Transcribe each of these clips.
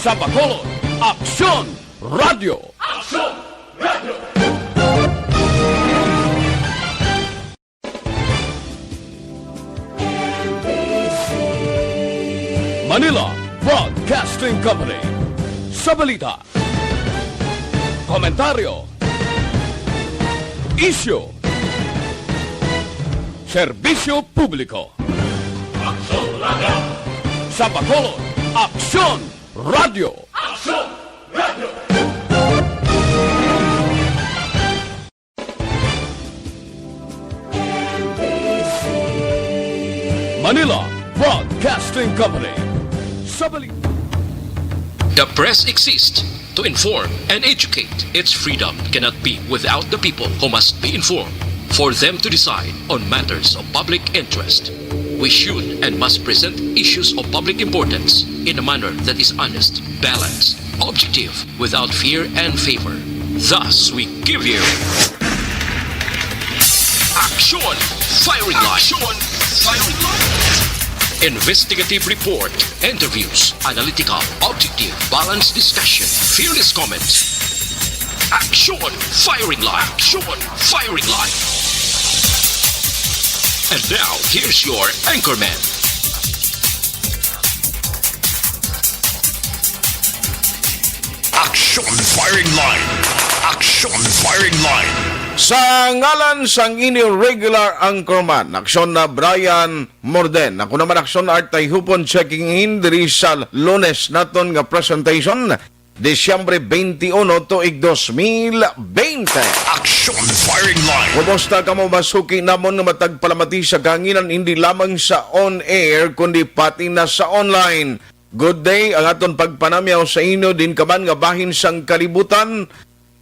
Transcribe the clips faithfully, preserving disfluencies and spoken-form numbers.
Sa Bacolod, Aksyon Radyo. Manila Broadcasting Company. Sa balita, komentaryo, isyu, serbisyo publiko. Sa Bacolod, Aksyon Radyo. Manila Broadcasting Company. Sa bali- The press exists to inform and educate. Its freedom cannot be without the people, who must be informed for them to decide on matters of public interest. We should and must present issues of public importance in a manner that is honest, balanced, objective, without fear and favor. Thus, we give you Action Firing Line. Action Firing Line. Investigative report, interviews, analytical, objective, balanced discussion, fearless comments. Action Firing Line. Action Firing Line. And now, here's your anchorman. Action Firing Line. Action Firing Line. Sa ngalan sang inyo regular anchorman, Aksyon na Brian Morden. Ako naman, Aksyon Art Tayhupon, checking in diri sa Lunes naton nga presentation, Disyembre twenty-one, tuig dos mil twenty. Action Firing Line. Kumusta kamo, mga suki namon nga matag palamati sa kahanginan, hindi lamang sa on air, kundi pati na sa online? Good day, ang aton pagpanamyaw sa inyo din ka man nga bahin sang kalibutan.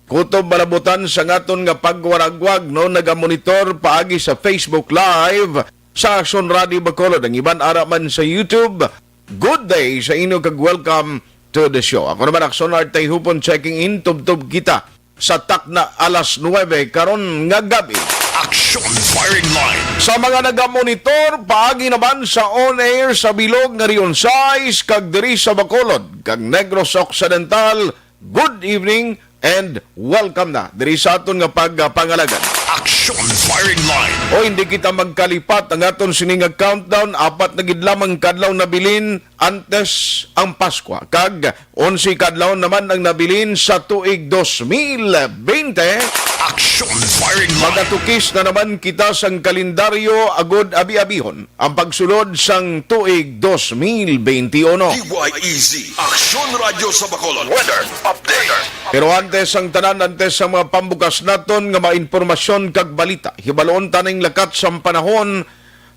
Kutob malabutan sang aton nga pagwaragwag, no, nagamonitor paagi sa Facebook Live sa Aksyon Radio Bacolod, ang iban ara man sa YouTube. Good day sa inyo kag welcome to the show. Ako naman, Aksyon Art Tayhupon, checking in. Tubtob kita sa takna alas nuebe karon nga gabi. Action Firing Line. Sa mga nagamonitor paagi naman sa on air sa bilog nga Region sais kag diri sa Bacolod kag Negros Occidental, good evening and welcome na diri sa aton nga pagpangalagad. Action Firing Line. O, hindi kita magkalipat ang aton sini nga countdown, apat na gid lamang kadlaw nabilin antes ang Paskwa, kag onse kadlaw naman ang nabilin sa tuig dos mil bente. Action Firing Line. Magatukis na naman kita sang kalendaryo agud abi-abihon ang pagsulod sang tuig dos mil bente uno. D Y E Z, Aksyon Radyo sa Bacolod. Weather update. Pero antes ang tanan, antes sa mga pambukas naton nga mga impormasyon kag balita, hibaluon ta ning lakat sang panahon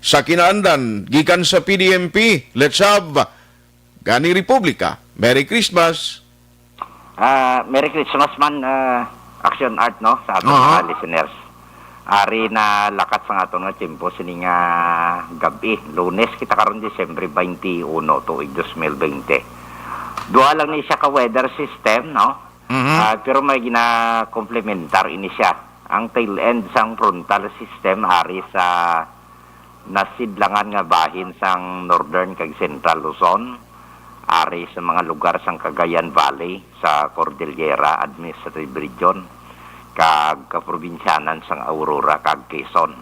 sa kinaandan gikan sa P D M P. Let's have Gani Republika. Merry Christmas. Ah, Merry Christmas man, ah, Action Art, no, sa aton Aha. mga listeners. Ari na lakat sa aton nga tiyempo sini nga gab-i, Lunes kita karon, Disyembre twenty-one, tuig dos mil bente. Duha lang ni siya ka weather system, no? Mhm. Ah, pero may gina-complementar ini siya. Ang tail end sang frontal system ari sa nasidlangan nga bahin sang Northern kag Central Luzon, ari sa mga lugar sang Cagayan Valley, sa Cordillera Administrative Region, kag kaprobinsyanan sang Aurora kag Quezon,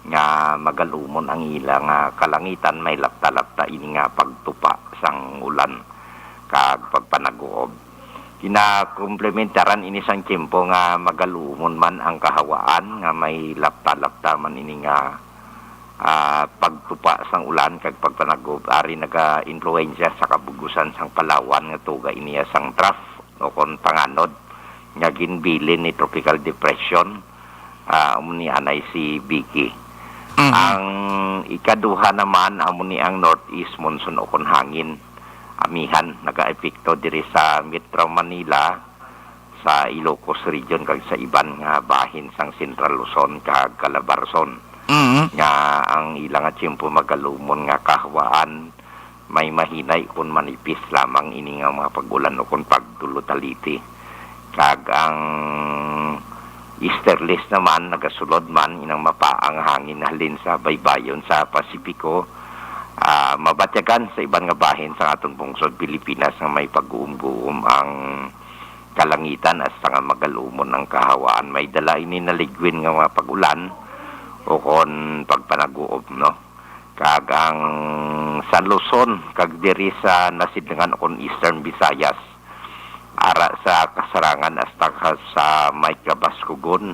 nga magalumon ang ila nga kalangitan, may lapta-lapta ini nga pagtupa sang ulan kag pagpanaguob. Ginakomplementaran ini sang tiyempo nga magalumon man ang kahawaan, nga may lapta-lapta man ini nga, ah, pagtupa sang ulan kag pagpanagob. Ari naga-influensya sa kabug-usan sang Palawan nga tuga iniya sang trough, o kon panganod, nga ginbilin ni Tropical Depression, ah, amo ni anay si Vicky. Mhm. Ang ikaduha naman, amo ni ang northeast monsoon o kon hangin amihan, nagaepekto diri sa Metro Manila, sa Ilocos Region, kag sa iban nga bahin sang Central Luzon kag Calabarzon, Mhm. nga ang ila nga tiyempo magalumon nga kahawaan, may mahinay kon manipis lamang ini nga mga pag-ulan o kon pagdulot haliti. Kag ang easterlies naman, nagasulod man inang mapaang hangin halin sa baybayon sa Pasipiko, ah, mabatyagan sa iban nga bahin sa aton pungsod Pilipinas nga may pag-uumguom ang kalangitan hasta nga magalumon ang kahawaan. May dala ini naligwin nga mga pag-ulan o kon pagpanaguob, no? Kag ang sa Luzon, kag diri sa nasidlangan o kon Eastern Visayas, ara sa Kasarangan hasta ka sa may Kabaskugon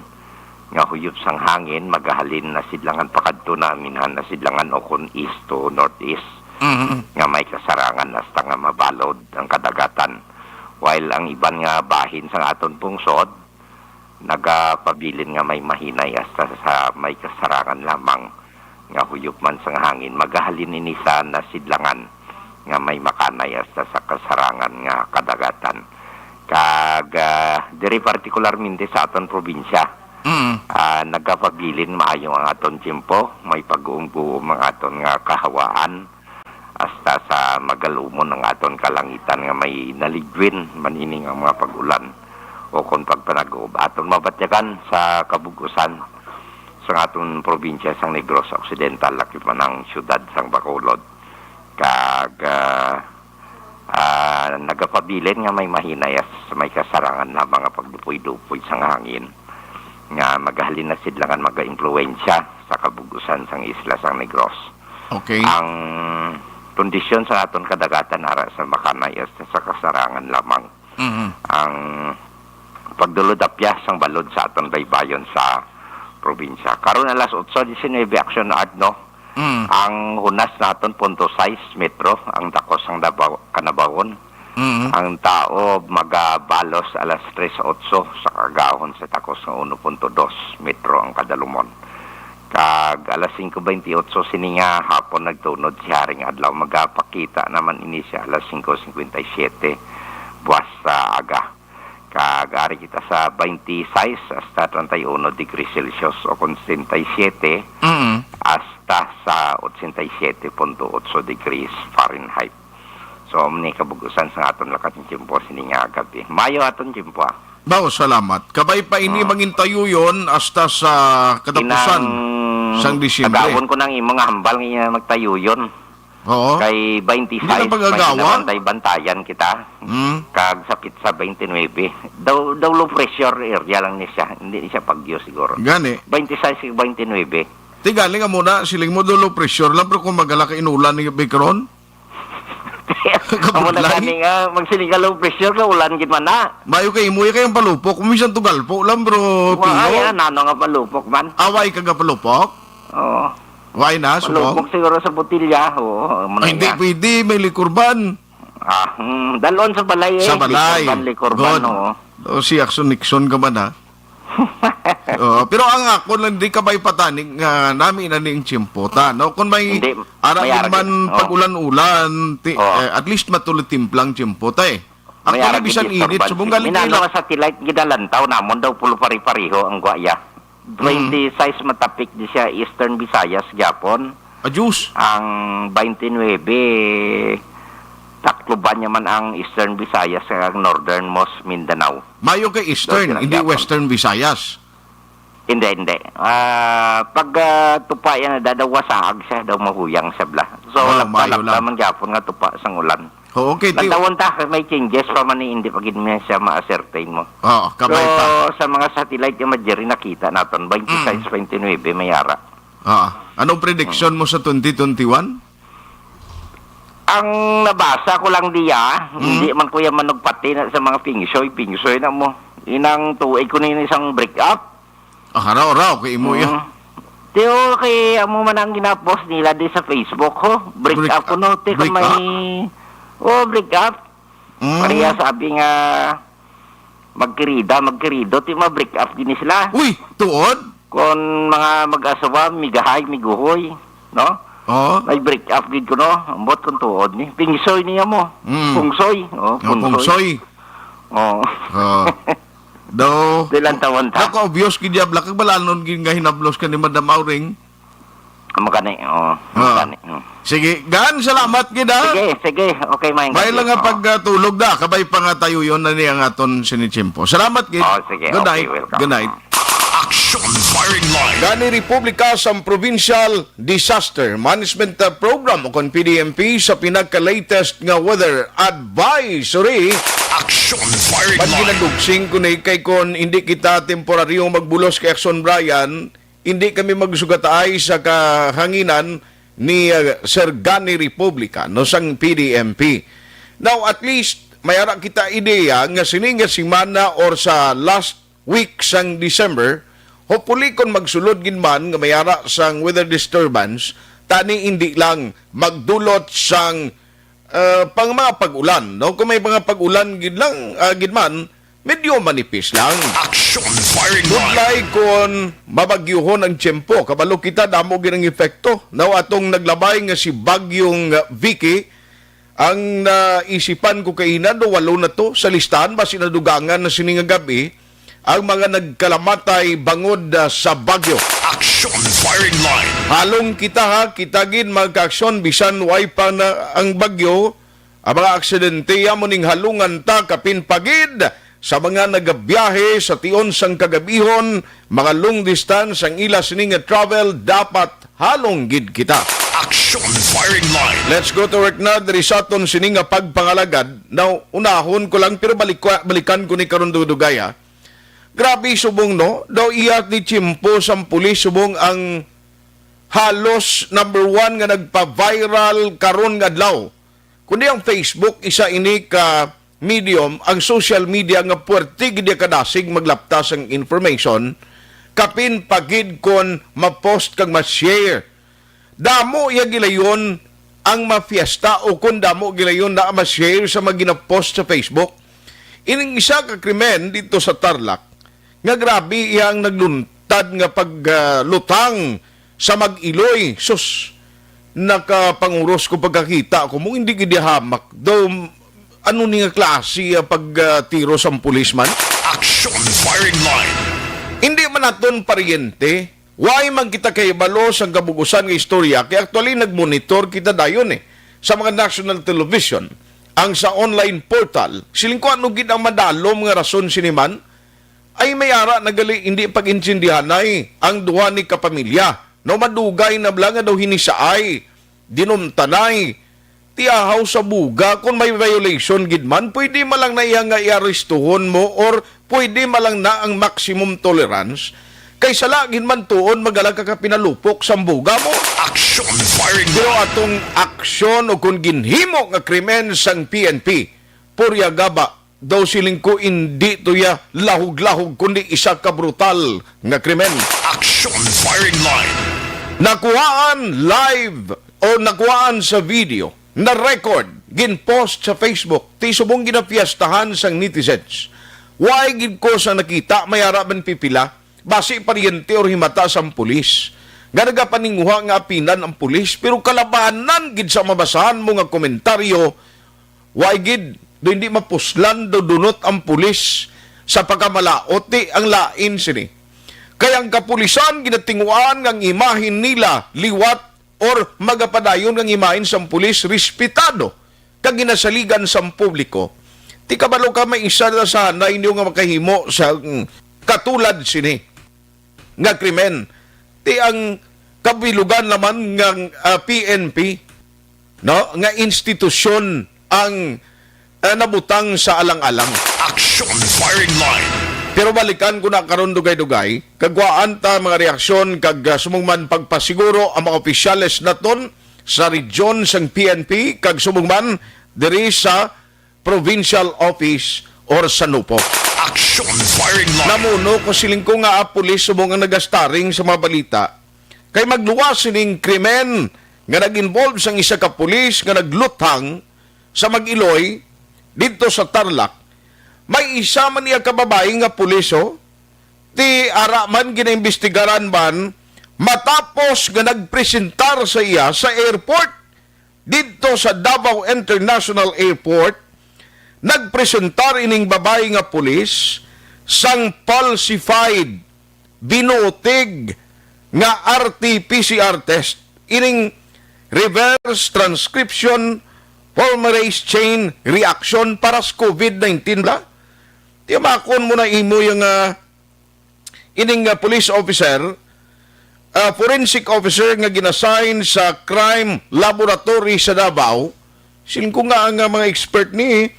nga huyop sang hangin, magahalin nasidlangan pakadto na minhan nasidlangan o kon east to northeast, Mhm. nga may Kasarangan hasta nga mabalod ang kadagatan. While ang iban nga bahin sang aton pungsod, nagapabilin nga may mahinay hasta sa may Kasarangan lamang nga huyop man sang hangin, magahalin ini sa nasidlangan nga may makanay hasta sa Kasarangan nga kadagatan. Kag, ah, diri partikularmente sa aton probinsya, Mm. ah, nagapabilin maayo ang aton tiyempo, may pag-uumguom ang aton nga kahawaan, hasta sa magalumon ang aton kalangitan nga may naligwin man ining ang mga pag-ulan o kon pagpanaguob. Aton mabatyagan sa kabug-usan sang aton probinsya sang Negros Occidental, lakip man ang siyudad sang Bacolod. Kag, ah, ah, nagapabilin nga may mahinay sa may Kasarangan na mga pagdupoy-dupoy sang hangin nga magahalin na sidlangan magaimpluwensya sa kabug-usan sang isla sang Negros. Okay. Ang kondisyon sa aton kadagatan ara sa makanay sa, sa Kasarangan lamang Mhm. ang pagdulod-apyas sang balod sa aton baybayon sa probinsya. Karon alas otso diecinuebe, Action Art, no? Mm. Ang hunas naton punto sais metro ang takos sang Davao, Canabahon. Mm. Ang taob magabalos alas tres otso sa kaagahon sa takos nga uno punto dos metro ang kadalumon. Kag alas singko bentiocho sini nga hapon nagtunod si Haring Adlaw. Magapakita naman ini siya alas singko singkwenta y siyete buwas sa aga. Kag ari kita sa twenty-six hasta treinta y uno degrees Celsius o kon setenta y siete Mm. hasta sa ochenta y siete punto otso degrees Fahrenheit. So, amo ni kabug-usan sa aton lakat ng tiyempo sini nga gabi. Mayo aton tiyempo, ah. Bao, salamat. Kabay pa ini Mm. mangin tayuyon hasta sa katapusan Inang sang Disyembre. Agawon ko nang imo nga hambal nga magtayuyon. Oo. Kay twenty-five, Hindi na pag-agawa? may naman tayo bantayan kita. Mm. Kag sa pizza, twenty-nine. Daw, daw low pressure area lang ni siya. Hindi ni siya pagyo siguro. Gani. Twenty-six kag twenty-nine. Ti galing amo na, siling mo daw low pressure lang, pero kung magala ka inulan ni Bikron? Amo na Kabudlay. Gani nga, magsiling ka low pressure ka, ulan gid man na. Mayo kay imo, kay ang palupok. Kung minsan tugalpo lang, bro, Wa, Pino. Ay, ano nga palupok man? Away ka nga palupok? Oo. Why na, subong? Malupok siguro sa botilya. Oo, amo na Ay, hindi nga. Pwede. May liquor ban. Ah, hmm, dalon sa balay eh. Sa balay. Liquor ban, liquor ban, Good. Oo. O, si Action Nixon ka man, ha? Oo, pero ang ako lang, di ka ba ipatanig nga nami na ning tiyempo ta, no? Kung may Hindi, ara may gid ara man gid. Oo. pag-ulan-ulan, ti-, Oo. eh, at least matulog timplang tiyempo ta, eh. May Actually, ara gid bisan istorban. Init, subong galing Minano kayo. Nga satellite, gidalantaw namon daw pulo pare-pareho ang guaya. Mm. Twenty-six matapik di siya Eastern Visayas gyapon. Ajus. Ang twenty-nine, Tacloban niya man ang Eastern Visayas kag ang Northernmost Mindanao. Mayo kay Eastern, Northern hindi gyapon. Western Visayas. Hindi, hindi. Ah, pag, ah, tupa yan, dadawasaag siya, daw mahuyang siya bla. So, Oh, lapta, mayo lapta lang. man gyapon nga tupa sang ulan. Oo, okay, ti- Lantawon ta, may changes pa man ni, hindi pa gid niya siya ma-ascertain mo. Oo, kabay So, pa. sa mga satellite imagery nakita naton, twenty-six, Mm. twenty-nine may ara. Ah, anong prediction mo sa twenty twenty-one? Ang nabasa ko lang diya, Mm. hindi man ko yan manugpati na sa mga feng shui, feng shui na mo. Inang tuig ko na yun isang break up. Ah, raw, raw, kay imo yan. Mm. Tiyo, kay amo man ang ginapost nila di sa Facebook, ho. Break Break up ko, no? up, Ti ka break may, up? Oh, break up. Mm. Pareha sabi nga, magkirida, magkirido, ti ma-break up din sila. Uy, tuod? Kung mga mag-asawa, migahay, miguhoy, no? Oo. May break up gid ko, no? Ambot kung tuod ni. Pingsoy niya mo. Mm. Pungsoy. Oh, Yung pungsoy. pungsoy. Oh. Oh. Daw. Dilan tawon ta. Nako, obvious gid ya, black, kag balanon gid nga hinablos ka ni Madam Auring. Amo gani, oh, amo Ah. gani, oh. Sige, gan, salamat gid, ah. Sige, sige. Okay, maayong May gabi. lang nga Oh. pagtulog da, kabay pa nga tayo yon na ni ang aton sinitsimpo. Salamat gid. Oh, sige. Good Okay, night. welcome. Good night. Oh. Action! Action firing line. Gani Republika sang Provincial Disaster Management, uh, Program o kon P D M P sa pinaka-latest nga weather advisory. Action firing line. Ginadugsing ko ni kay kon hindi kita temporaryong magbulos kay Action Brian, hindi kami magsugataay sa kahanginan ni, uh, Sir Gani Republica, no, sang P D M P. Now, at least, may ara kita ideya nga sini nga semana or sa last week sang December, hopefully kon magsulod gid man nga may ara sang weather disturbance, tani hindi lang magdulot sang, uh, pang mga pag-ulan, no? Kung may mga pag-ulan gid lang, uh, gid man, medyo manipis lang. Action firing line. Budlay kon mabagyuhon ang tiyempo, kabalo kita damo gid ang epekto. Now, atong naglabay nga si Bagyong, uh, Vicky, ang naisipan ko kaina, do walo na to sa listahan, basi nadugangan na sini nga gab-i ang mga nagkalamatay bangod, ah, sa bagyo. Action firing line. Halong kita, ha, kita gid, mga ka-aksyon, bisan way pa na ang bagyo, ang mga aksidente amo ning halungan ta, kapin pa gid sa mga nagabiyahe sa tion sang kagabihon, mga long distance ang ila sini nga travel, dapat halong gid kita. Action firing line. Let's go to work na diri sa aton sini nga pagpangalagad. Now, unahon ko lang, pero balikwa-, balikan ko ni karon, dugay, ha. Grabe subong, no? Daw iya ni tiyempo sang pulis subong ang halos number one nga nagpa-viral karon nga adlaw. Kundi ang Facebook, isa ini ka medium, ang social media nga puwerte gid iya kadasig maglapta sang information, kapin pa gid kon ma-post kag ma-share. Damo iya gilayon ang mafiesta o kon damo gilayon na ma-share sa mga ginapost sa Facebook. Ining isa ka krimen dito sa Tarlac, nga grabe iya ang nagluntad nga paglutang sa mag-iloy. Sus, nakapanguros ko pagkakita ko mo, hindi gid hamak. Daw, ano ni nga klase ang pagtiro sang pulisman? Action firing line. Hindi man naton paryente. Why man kita kahibalo sang kabug-usan nga istorya? Kay actually, nagmonitor kita dayon, eh, sa mga national television, ang sa online portal. Siling ko, ano gid ang madalom nga rason sini man? Ay, may ara na gali hindi pag-intindihanay ang duha ni kapamilya. No, madugay na bala nga daw hinisaay, dinumtanay, tiahaw sa buga. Kon may violation gid man, pwede man lang na iya nga iarestuhon mo or pwede man lang na ang maximum tolerance. Kay sala gid man tuon, magala ka ka pinalupok sa buga mo. Action firing. Pero atong aksyon o kon ginhimo nga krimen sang P N P, purya gaba, daw siling ko, indi to ya lahog-lahog, kundi isa ka brutal nga krimen. Action firing line. Nakuhaan live o nakuhaan sa video, na-record, gin-post sa Facebook, ti subong ginapiestahan sang netizens. Why gid ko sa nakita, may ara man pipila, basi paryente or himata sang pulis, nga nagapaninguha nga apinan ang pulis, pero kalabanan gid sa mabasahan mo nga komentaryo, Wa gid, do hindi mapuslan do dunot ang pulis sa pagkamalaot, ti ang lain sini. Kay ang kapulisan ginatinguan nga ang imahen nila liwat or magapadayon nga ang imahen sang pulis respetado kag ginasaligan sang publiko. Ti kabalo ka, may isa na sa hanay niyo nga makahimo sa, mm, katulad sini nga krimen. Ti ang kabilugan naman nga, ah, P N P, no, nga institusyon ang, ah, nabutang sa alang-alang. Action firing line. Pero balikan ko na karon, dugay-dugay, kagwaan ta mga reaksyon kag, ah, sumong man pagpasiguro ang mga opisyales naton sa region sang P N P kag sumong man diri sa provincial office or sa NOPO. Action firing line. Namuno ko, siling ko, nga, ah, pulis subong ang nagastaring sa mga balita. Kay magluwas sining krimen nga nag-involve sang isa ka pulis nga nagluthang sa mag-iloy didto sa Tarlac. May isa man iya ka babayi nga pulis, oh. Ti ara man, ginaimbestigaran man matapos nga nagpresentar sa iya sa airport didto sa Davao International Airport, nagpresentar ining babayi nga pulis sang falsified, binutig nga R T P C R test, ining reverse transcription polymerase chain reaction para sa COVID nineteen bala. Tiyamakon mo na imo yung, ah, ining, ah, police officer, ah, forensic officer nga gin-assign sa crime laboratory sa Davao, siling ko nga ang, ah, mga expert ni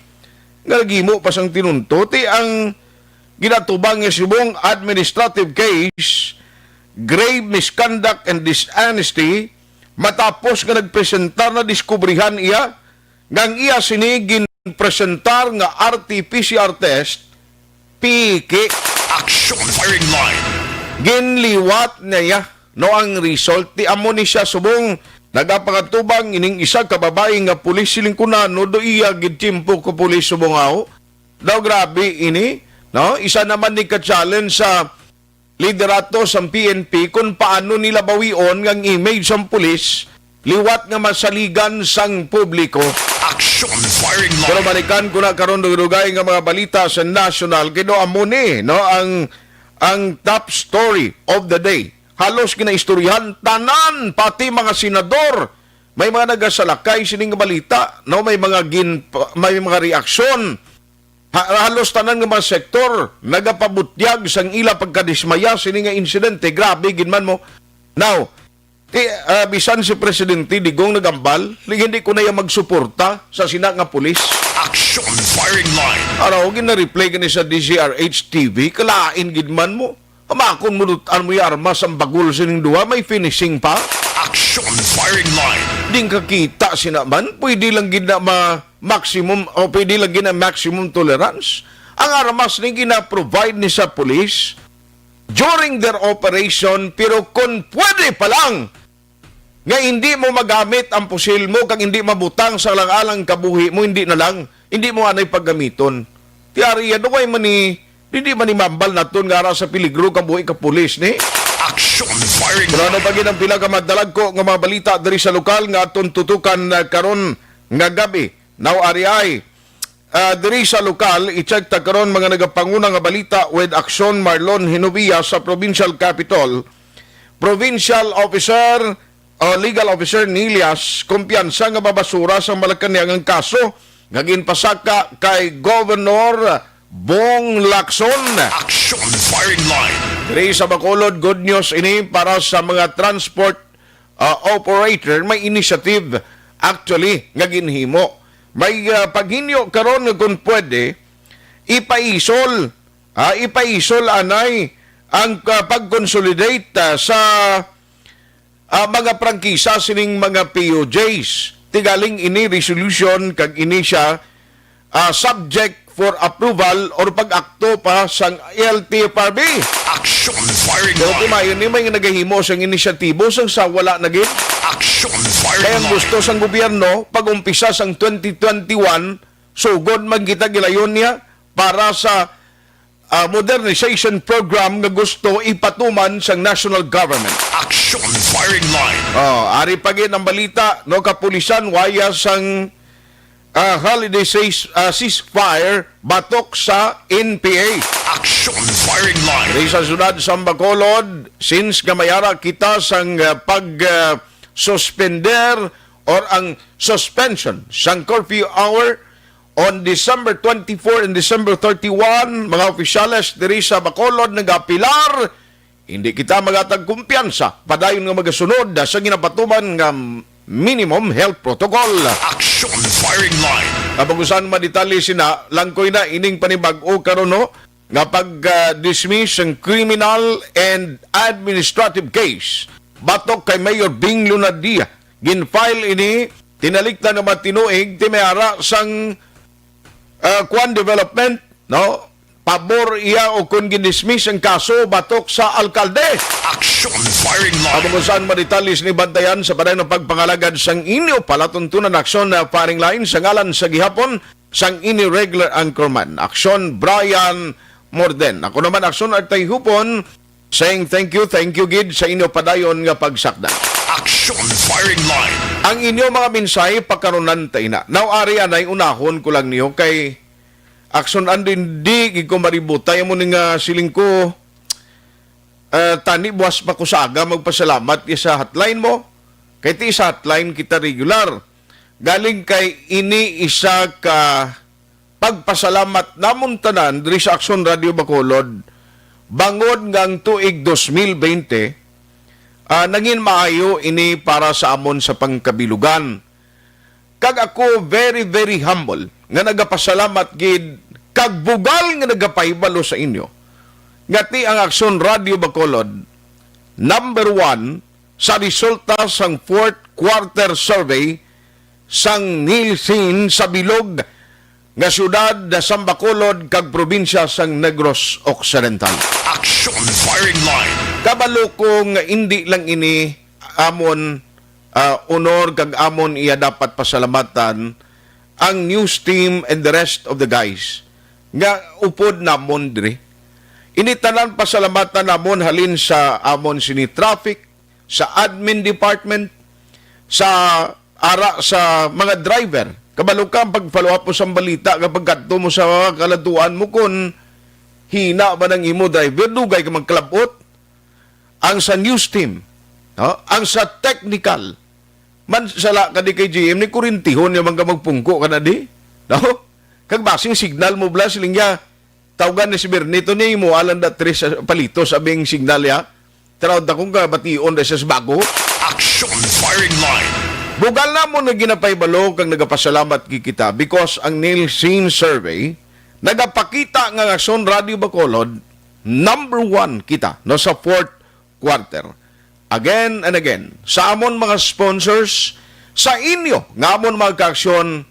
nga naghimo pa sang tinunto, ti ang ginatubang nga subong administrative case, grave misconduct and dishonesty, matapos nga nagpresentar na diskubrihan iya nga ang iya sini ginpresentar nga R T P C R test, piki. Action firing line. Ginliwat niya, no, ang result. Ti amo ni siya subong nagapangatubang ining isa ka babayi nga pulis, siling ko na, no, do iya gid tiyempo ko pulis subong ako. Daw grabe ini, no? Isa naman ni ka-challenge sa liderato sang P N P kung paano nila bawion nga ang image sang pulis liwat nga masaligan sang publiko. Action firing line. Pero balikan ko na karon dugay-dugay nga mga balita sa national, kay do amo ni, no, ang, ang top story of the day. Halos ginaistoryahan tanan, pati mga senador. May mga nagasalakay sining balita, no, may mga gin, may mga reaksyon. Ha-, halos tanan nga mga sektor nagapabutyag sang ila pagkadismaya sini nga insidente. Grabe gid man mo. Now, ti, ah, bisan si Presidente Digong nagambal, hindi ko na iya magsuporta sa sina nga pulis. Action firing line. Araw, gina-replay gani sa D Z R H T V, kalain gid man mo. Hamakon mo dut-an mo yung armas ang bagol sining duha, may finishing pa. Action firing line. Ding kakita sina man, pwede lang gid na ma-, maximum, o pwede lang gid na maximum tolerance. Ang armas ni gina-provide ni sa police during their operation, pero kung pwede pa lang, nga hindi mo magamit ang pusil mo kag hindi mabutang sa alang-alang kabuhi mo, hindi na lang, hindi mo anay paggamiton. Ti ari, ano kay man ni, hindi man ni mambal naton nga ara sa peligro ka buhi ka pulis ni. Action firing. Pero ano pa gid ang pila ka madalagko nga mga balita diri sa lokal nga aton tutukan, ah, karon nga gabi? Now, ari ay, ah, diri sa lokal, i-check ta karon mga nagapanguna nga balita with Action Marlon Hinovia sa Provincial Capitol. Provincial Officer o Legal Officer Nilias Kumpiyansa nga mabasura sa Malacañang ang kaso nga ginpasaka kay Governor Bong Lacson. Action firing line. Diri sa Bacolod, good news ini para sa mga transport, ah, operator. May initiative actually nga ginhimo. May, ah, paghinyo karon nga kung pwede, ipaisol, ah, ipaisol anay ang, ah, pag-consolidate, ah, sa, ah, mga prangkisa sining mga P O Js. Tigaling ini resolution kag ini siya, ah, subject for approval or pag-akto pa sang L T F R B. Action firing line. Pero timayon ni may nagahimo sang inisyatibo sang sa wala na gid. Action firing line. Kaya ang gusto sang gobyerno, pag-umpisa sang twenty twenty-one, sugod man kita gilayon niya para sa, ah, modernization program nga gusto ipatuman sang national government. Action firing line. Oh, ari pa gid ang balita, no, kapulisan waya sang, ah, holiday cease-, ah, ceasefire batok sa N P A. Action firing line. Diri sa siyudad sa Bacolod, since nga may ara kita sang, ah, pag, ah, suspender or ang suspension sang curfew hour on December twenty-four and December thirty-one, mga opisyales diri sa Bacolod nagapilar, hindi kita magatag kumpiyansa padayon nga magasunod sa ginapatuman nga minimum health protocol. Action firing line. Kapag-usan madetalye sina, langkoy na ining panibag-o karon, no, nga pag-dismiss sang criminal and administrative case batok kay Mayor Bing Lunadia. Gin-file ini tinalikdan nga matinuig ti may ara sang, ah, kuan development, no? Pabor iya o kon gin-dismiss ang kaso batok sa alkalde. Action firing line. Amo kung saan madetalye ni bantayan sa padayon ng pagpangalagad sang inyo palatuntunan aksyon na firing line sa ngalan sa gihapon sang ini regular anchorman, Aksyon Brian Morden. Ako naman, Aksyon Artay Hupon, saying thank you, thank you gid sa inyo padayon nga pagsakdan. Action firing line. Ang inyo mga mensahe pakarunan ta ina. Now, ari anay unahon ko lang niyo kay Aksyon Andy, di gid ko maributay amo ni nga siling ko, ah, tani buwas pa ko sa aga magpasalamat ya sa hotline mo. Kay ti sa hotline kita regular. Galing kay ini isa ka pagpasalamat namon tanan diri sa Aksyon Radio Bacolod bangod nga ang tuig dos mil bente, ah, nangin maayo ini para sa amon sa pangkabilugan. Kag ako very, very humble nga nagapasalamat gid kag bugal nga nagapahibalo sa inyo nga ti ang Aksyon Radio Bacolod number one sa resulta sang fourth quarter survey sang Nielsen sa bilog nga siyudad sang Bacolod kag probinsya sang Negros Occidental. Action Firing Line. Kabalo ko nga indi lang ini amon, ah, honor kag amon iya dapat pasalamatan ang news team and the rest of the guys nga upod namon diri. Ini tanan pasalamatan namon halin sa amon sini traffic, sa admin department, sa ara sa mga driver. Kabalo ka ang pag-follow up mo sa balita kapag kadto mo sa mga kaladuan mo kung hina ba ng imo driver, dugay ka magkalabot. Ang sa news team, no? Ang sa technical, man sala ka di kay G M ni kurintihon niya man ka magpungko ka na di, no? Kag basing signal mo bla siling niya, tawgan ni si Bernie to ni mo alang da tres sa palito sabing signal ya. Taraw ta kung kabation da siya sa bago. Action Firing Line. Bugal namon nga ginapahibalo kag nagapasalamat gid kita because ang Nielsen survey nagapakita nga ang Aksyon Radio Bacolod number one kita, no, sa fourth quarter. Again and again, sa amon mga sponsors, sa inyo nga amon mga kaaksyon,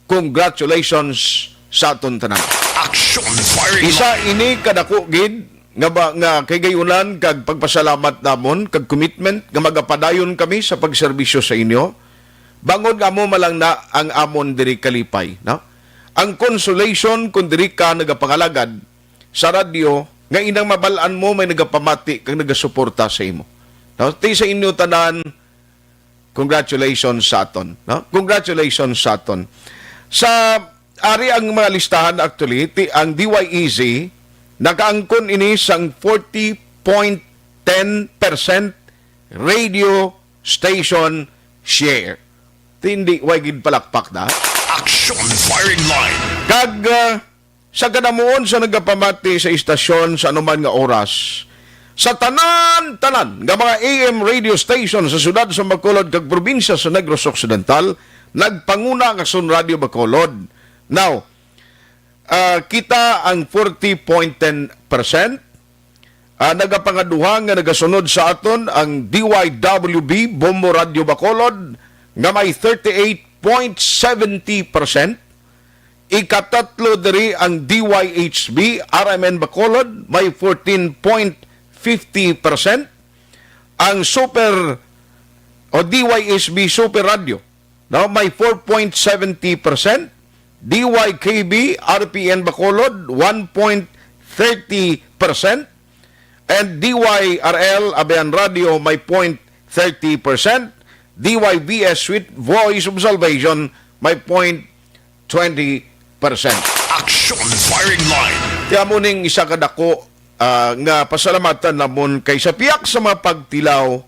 congratulations sa aton tanan. Action Firing Isa Line. Ini kadako gid nga ba, nga kay gayunan kag pagpasalamat namon kag commitment nga magapadayon kami sa pagserbisyo sa inyo. Bangod nga amo malang na ang amon diri kalipay, no? Ang consolation kung diri ka nagapangalagad sa radyo nga inang mabal-an mo may nagapamati kag nagasuporta sa imo. No? Ti sa inyo tanan, congratulations sa aton, no? Congratulations sa aton. Sa ari ang mga listahan actually, ti ang D Y E Z nakaangkon ini sang forty point ten percent radio station share. Ti hindi, way gid palakpak na. Action Firing Line. Kag, ah, sa kadamuon sa nagapamati sa istasyon sa anuman nga oras, sa tanan-tanan nga mga A M radio station sa siyudad sa Bacolod kag probinsya sa Negros Occidental, nagpanguna ang Aksyon Radio Bacolod. Now, ah, kita ang forty point ten percent. Ah, nagapangaduha nga nagasunod sa aton ang D Y W B, Bombo Radio Bacolod, nga may thirty-eight point seventy percent. Ikatatlo diri ang D Y H B, R M N Bacolod, may fourteen point fifty percent. Ang Super o D Y H B Super Radio, no, may four point seventy percent. D Y K B, R P N Bacolod, one point thirty percent. And D Y R L, Abayan Radio, may point thirty percent. D Y V S Sweet Voice of Salvation, may point twenty percent. Action Firing Line. Kaya mo ning isa ka dako, ah, nga pasalamatan namon kay sa piyak sa mga pagtilaw,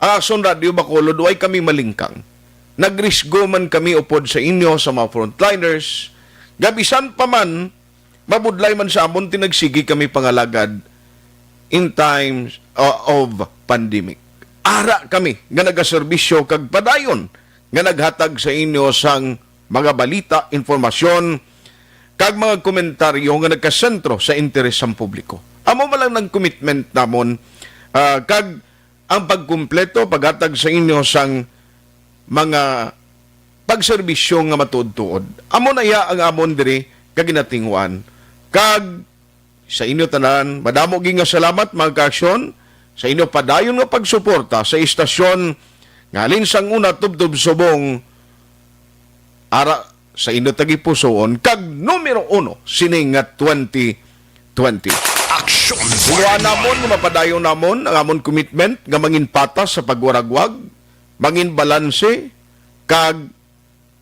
ang Aksyon Radio Bacolod, way kami malingkang. Nagrisgo man kami upod sa inyo sa mga frontliners, gabisan pa man, mabudlay man sa amon, tinagsigi kami pangalagad in times, uh, of pandemic. Ara kami nga nagaserbisyo kag padayon nga naghatag sa inyo sang mga balita, informasyon, kag mga komentaryo nga nagkasentro sa interes sang publiko. Amo man lang ang commitment namon, ah, kag ang pagkumpleto, paghatag sa inyo sang mga pagserbisyo nga matuod-tuod. Amo na iya ang amon diri ka ginatinguan. Kag sa inyo tanan, madamo gid nga salamat, mga kaaksyon, sa inyo padayon nga pagsuporta sa istasyon nga halin sang una tubtob subong ara sa inyo tagipusoon kag numero uno sining nga twenty twenty. Action Bulohan Firing namon Line. Nga mapadayon namon ang amon commitment nga mangin patas sa pagwaragwag, mangin balanse, kag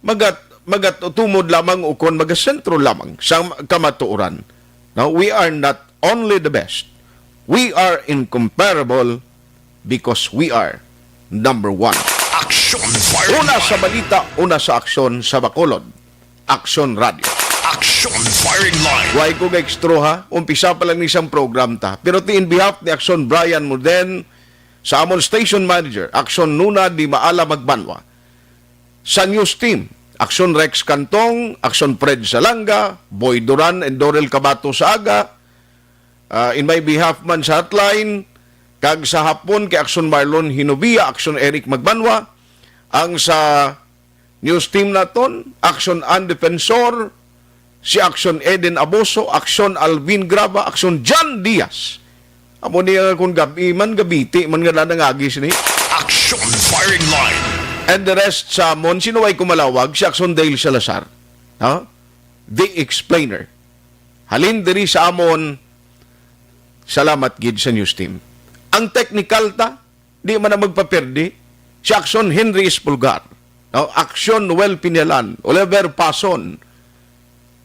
magat-, magatutumod lamang ukon magasentro lamang sa kamatuoran. Now, we are not only the best, we are incomparable because we are number one. Action Firing Una sa Line. Balita, una sa aksyon sa Bacolod. Aksyon Radio. Action Firing Line. Way ko ga-extra, ha? Umpisa pa lang ni sang program ta. Pero ti in behalf ni Action Brian Muden, sa amon station manager, Action Nuna Di Maala Magbanwa, sa news team, Action Rex Cantong, Action Fred Salanga, Boy Duran, and Dorel Cabato sa aga, ah, in my behalf man sa hotline, kag sa hapon kay Action Marlon Hinovia, Action Eric Magbanwa, ang sa news team naton, Action Ann Defensor, si Action Eden Aboso, Action Alvin Graba, Action John Diaz. Amo ni nga kung gabi man, gabiti man nga nanangagi sini. Action Firing Line. And the rest sa amon, sino way kumalawag? Si Action Dale Salazar. Ha? The Explainer. Halin diri sa amon, salamat gid sa news team. Ang technical ta, di man na magpaperde, si Action Henry Espulgar, no? Action Noel Pinialan, Oliver Pason,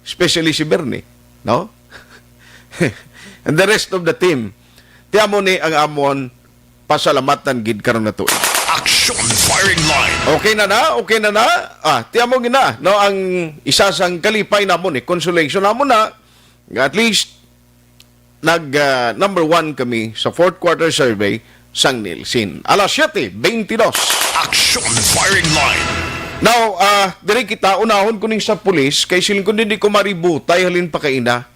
especially si Bernie, no? And the rest of the team. Ti amo ni ang amon pasalamatan gid karon nga tuig. Action Firing Line. Okay na na, okay na na. Ah, ti amo gina, no, ang isa sang kalipay namon ni, consolation namon na, nga at least nag, ah, number one kami sa fourth quarter survey sang Nielsen. Alas siyete beintidos. Action Firing Line. Now, ah, diri kita, unahon ko ning sa pulis, kay siling ko hindi ko maributay halin pa kaina.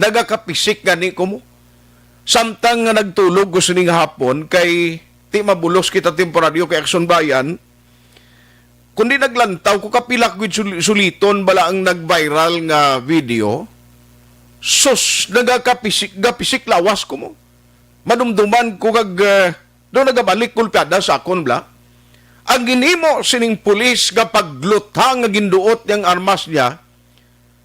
Nagakapisik gani ko mo. Samtang nga nagtulog ko sining hapon, kay ti mabulos kita temporaryo kay Action Bayan, kundi naglantaw ko, kapila ko gid sul-, suliton bala ang nag-viral nga video. Sus, nagakapisik, gapisik lawas ko mo. Madumduman ko kag, eh, do nagabalik kulpiada sa akon bala. Ang ginhimo sining pulis nga paglutang nga ginduot niyang armas niya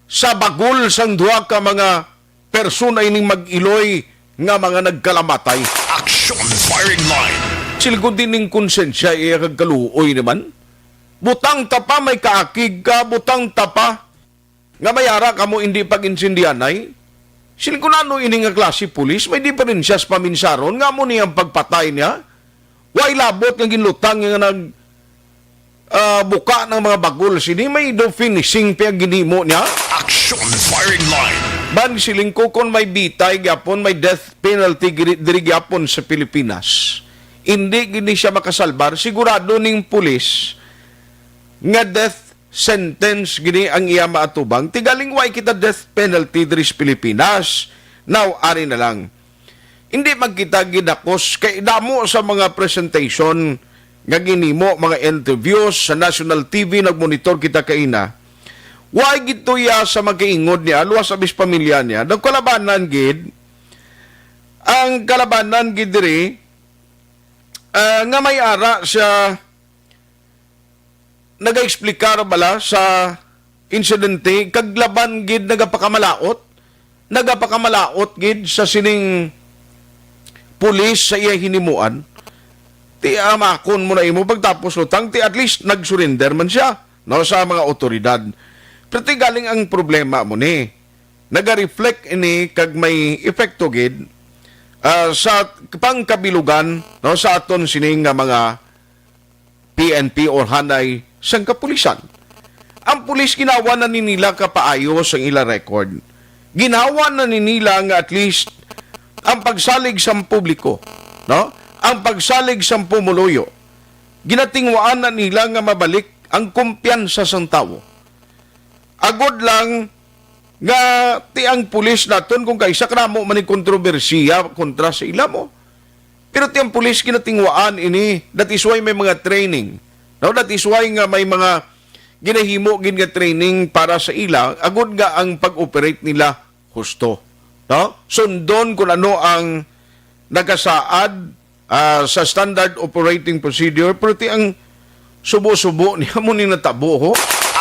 sa bagol sang duha ka mga persona ining mag-iloy nga mga nagkalamatay. Action Firing Line. Silgon din ning konsensya iya kag kaluoy naman. Butang ta pa, may kaakig ka, butang ta pa. Nga may ara kamo hindi pag-insindihanay. Silgon ano ini nga klase pulis? May diferensya sa paminsaron nga amo ni ang pagpatay niya. Way labot nga ginlutang nga nag, ah, buka ng mga bagol sini, may do finishing pa ang ginhimo niya. Action Firing Line. Ban siling ko, kon may bitay gyapon, may death penalty giri-, diri gyapon sa Pilipinas. Hindi gini siya makasalbar. Sigurado ning pulis nga death sentence gini ang iya maatubang. Ti galing way kita death penalty diri sa Pilipinas. Now, ari na lang. Hindi man kita gidakos kay damo sa mga presentation nga ginimo, mga interviews sa national T V, nagmonitor kita kaina. Way gid tuya sa magkaingod niya, luwas abis pamilya niya. Nagkalabanan gid, ang kalabanan gid diri, ah, nga may ara siya nagaexplikar bala sa insidente, kag laban gid nagapakamalaot, nagapakamalaot gid sa sining pulis sa iya hinimuan. Ti amakon mo na imo pagtapos lutang, ti at least nag-surrender man siya, no, sa mga otoridad. Pero ti galing ang problema mo ni, naga-reflect ini kag may epekto gid, ah, sa pangkabilugan, no, sa aton sining nga mga P N P or hanay sang kapulisan. Ang pulis ginawa na ni nila kapaayo sang ila record. Ginawa na ni nila nga at least ang pagsalig sang publiko, no? Ang pagsalig sang pumuluyo. Ginatingwaan na nila nga mabalik ang kumpiyansa sang tawo. Agod lang nga ti ang pulis naton kung kaisa karamo man ni kontrobersiya kontra sa ila mo. Pero ti ang pulis ginatingwaan ini, that is why may mga training. No, that is why nga may mga ginahimo gid nga training para sa ila, agud nga ang pag-operate nila husto. No? Sundon kung ano ang nakasaad, ah, sa standard operating procedure, pero ti ang subo-subo niya mo ni natabo, ho.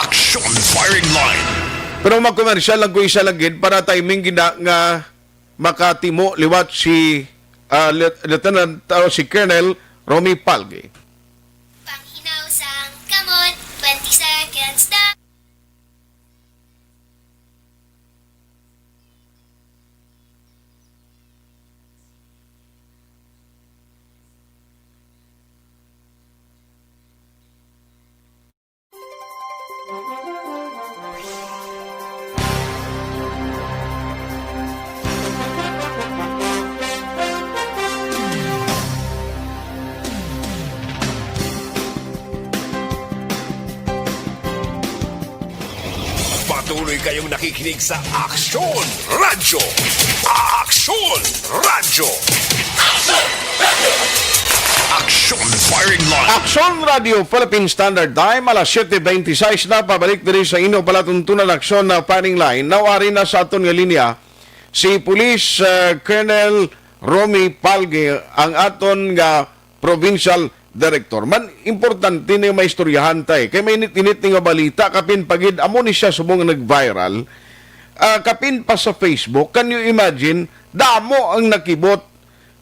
Action Firing Line. Pero mga komersyal lang ko isa lang gid para timing gina nga makatimo liwat si, ah, Lieu-, Lieutenant, ah, si Colonel Romy Palgi. Panghinaw sang kamot, twenty seconds na. Kayong nakikinig sa Aksyon Radyo. Aksyon Radyo. Aksyon Firing Line. Aksyon Radio Philippine Standard Time, alas siyete beintiseis na, pabalik diri sa inyo palatuntunan, Aksyon na Firing Line. Now, ari na sa aton nga linya si Police, uh, Colonel Romy Palge, ang aton nga provincial director. Man, importante ni maistoryahan ta, eh. Kay may init-init ni nga balita, kapin pagid, amo ni siya subong nag-viral. Ah, kapin pa sa Facebook, can you imagine? Damo ang nakibot,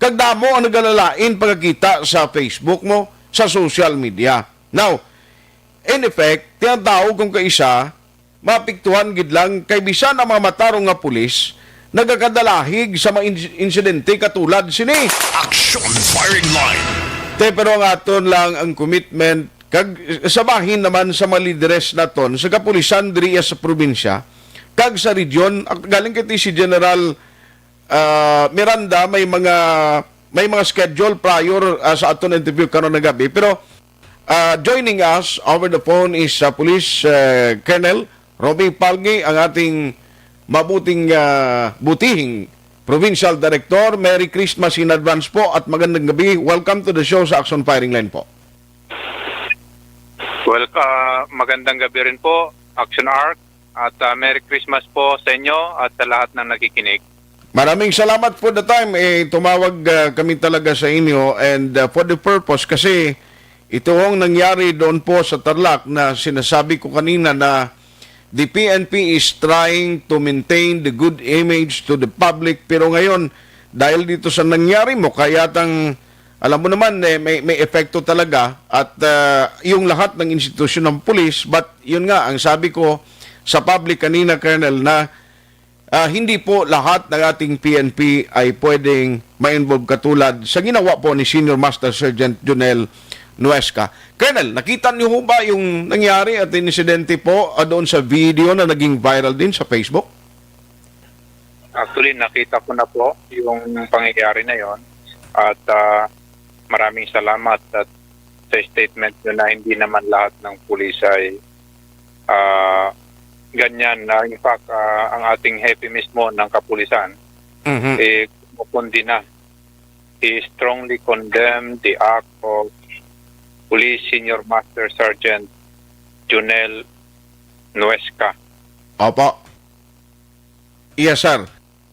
kag damo ang nagalalain pagkakita sa Facebook mo, sa social media. Now, in effect, tinatawag kong kaisa, maapektuhan gid lang kay bisan ang mga matarong nga pulis nagakadalahig sa mga ins-, insidente katulad sini. Action Firing Line. Te, pero ang aton lang ang commitment kag sa bahin naman sa mga lideres naton sa kapulisan diri sa probinsya kag sa region. Ak-, galing kay si General ah, Miranda, may mga, may mga schedule prior, ah, sa aton interview karon nga gabi. Pero, ah, joining us over the phone is, ah, Police, eh, Colonel Romy Palgi, ang ating mabuting, ah, butihing Provincial Director. Merry Christmas in advance po at magandang gabi. Welcome to the show sa Action Firing Line po. Well, ah, magandang gabi rin po, Action Arc, at, ah, Merry Christmas po sa inyo at sa lahat ng nakikinig. Maraming salamat for the time. Eh, tumawag, ah, kami talaga sa inyo and, ah, for the purpose kasi ito ang nangyari doon po sa Tarlac na sinasabi ko kanina na the P N P is trying to maintain the good image to the public. Pero ngayon, dahil dito sa nangyari mo, kaya tang, alam mo naman, eh, may, may epekto talaga at, ah, yung lahat ng institusyon ng pulis, but yun nga, ang sabi ko sa public kanina, Colonel, na, ah, hindi po lahat ng ating P N P ay pwedeng ma-involve katulad sa ginawa po ni Senior Master Sergeant Jonel Nuesca. Colonel, nakita niyo ho ba yung nangyari at insidente po, ah, doon sa video na naging viral din sa Facebook? Actually, nakita ko na po yung pangyayari na yon at, ah, maraming salamat at sa statement nyo na hindi naman lahat ng pulis ay, ah, ganyan. Na in fact, ah, ang ating hepe mismo ng kapulisan, Mhm. eh, kumukundi na. He strongly condemned the act of Police Senior Master Sergeant Junel Nuesca. Opo. Yes, sir.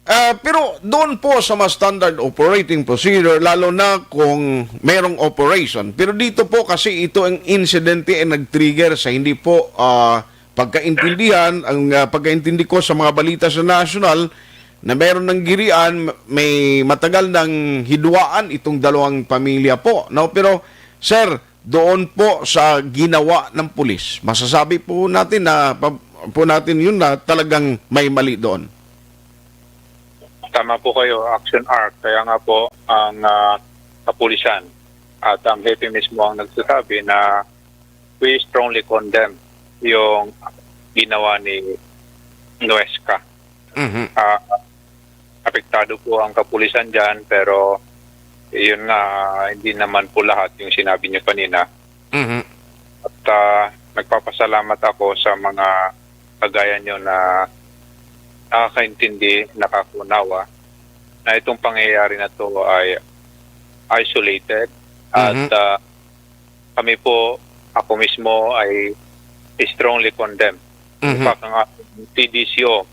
Ah, pero doon po sa mga standard operating procedure, lalo na kung merong operation. Pero dito po kasi ito ang insidente ay nag-trigger sa hindi po, ah, pagkaintindihan, ang, ah, pagkaintindi ko sa mga balita sa national na meron ng girian, may matagal nang hidwaan itong dalawang pamilya po, no? Pero, sir, doon po sa ginawa ng pulis, masasabi po natin na, pa-, po natin yun na talagang may mali doon. Tama po kayo, Action Arc. Kaya nga po, ang, ah, kapulisan at ang hepe mismo ang nagsasabi na we strongly condemn yung ginawa ni Nuesca. Mhm. Ah, apektado po ang kapulisan dyan, pero yun nga, hindi naman po lahat yung sinabi niyo kanina. Mhm. At, ah, nagpapasalamat ako sa mga kagaya niyo na nakakaintindi, nakakunawa na itong pangyayari na to ay isolated. At, Mhm. ah, kami po, ako mismo ay strongly condemn. In Mhm. fact, ang ating T D C O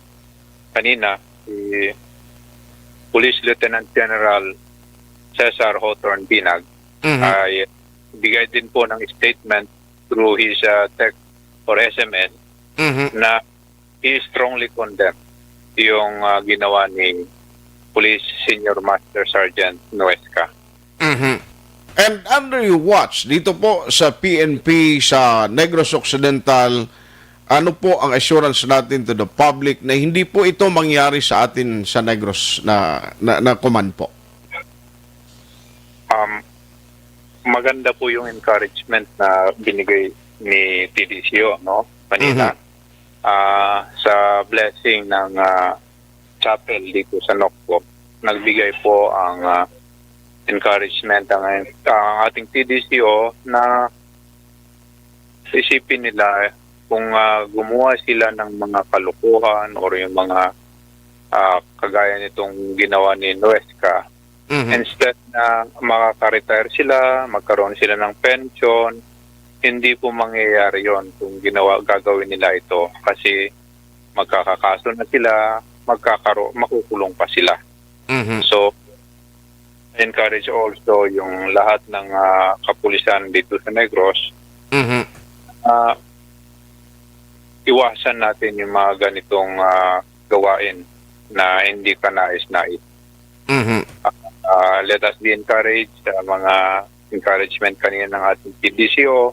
kanina, si Police Lieutenant General Cesar Hawthorne Binag, Mhm. ay bigay din po ng statement through his, uh, text or S M S Mhm. na he strongly condemn yung, uh, ginawa ni Police Senior Master Sergeant Nuesca. Mhm. And under your watch, dito po sa P N P sa Negros Occidental, ano po ang assurance natin to the public na hindi po ito mangyari sa atin sa Negros na, na, na command po? Um, maganda po yung encouragement na binigay ni T D C O, no? Kanina. Mhm. Ah, sa blessing ng, ah, chapel dito sa Nocpo, nagbigay po ang, ah, encouragement ang, ang ating T D C O na isipin nila kung, ah, gumawa sila ng mga kalokohan or yung mga, ah, kagaya nitong ginawa ni Nuesca, Mhm. instead na makaka-retire sila, magkaroon sila ng pension, hindi po mangyayari yon kung ginawa, gagawin nila ito. Kasi magkakakaso na sila, magkakaro-, makukulong pa sila. Mhm. So, encourage also yung lahat ng, ah, kapulisan dito sa Negros Mhm. na iwasan natin yung mga ganitong, ah, gawain na hindi kanais-nais. Mhm. Ah, let us be encouraged sa mga encouragement kanina ng ating P D C O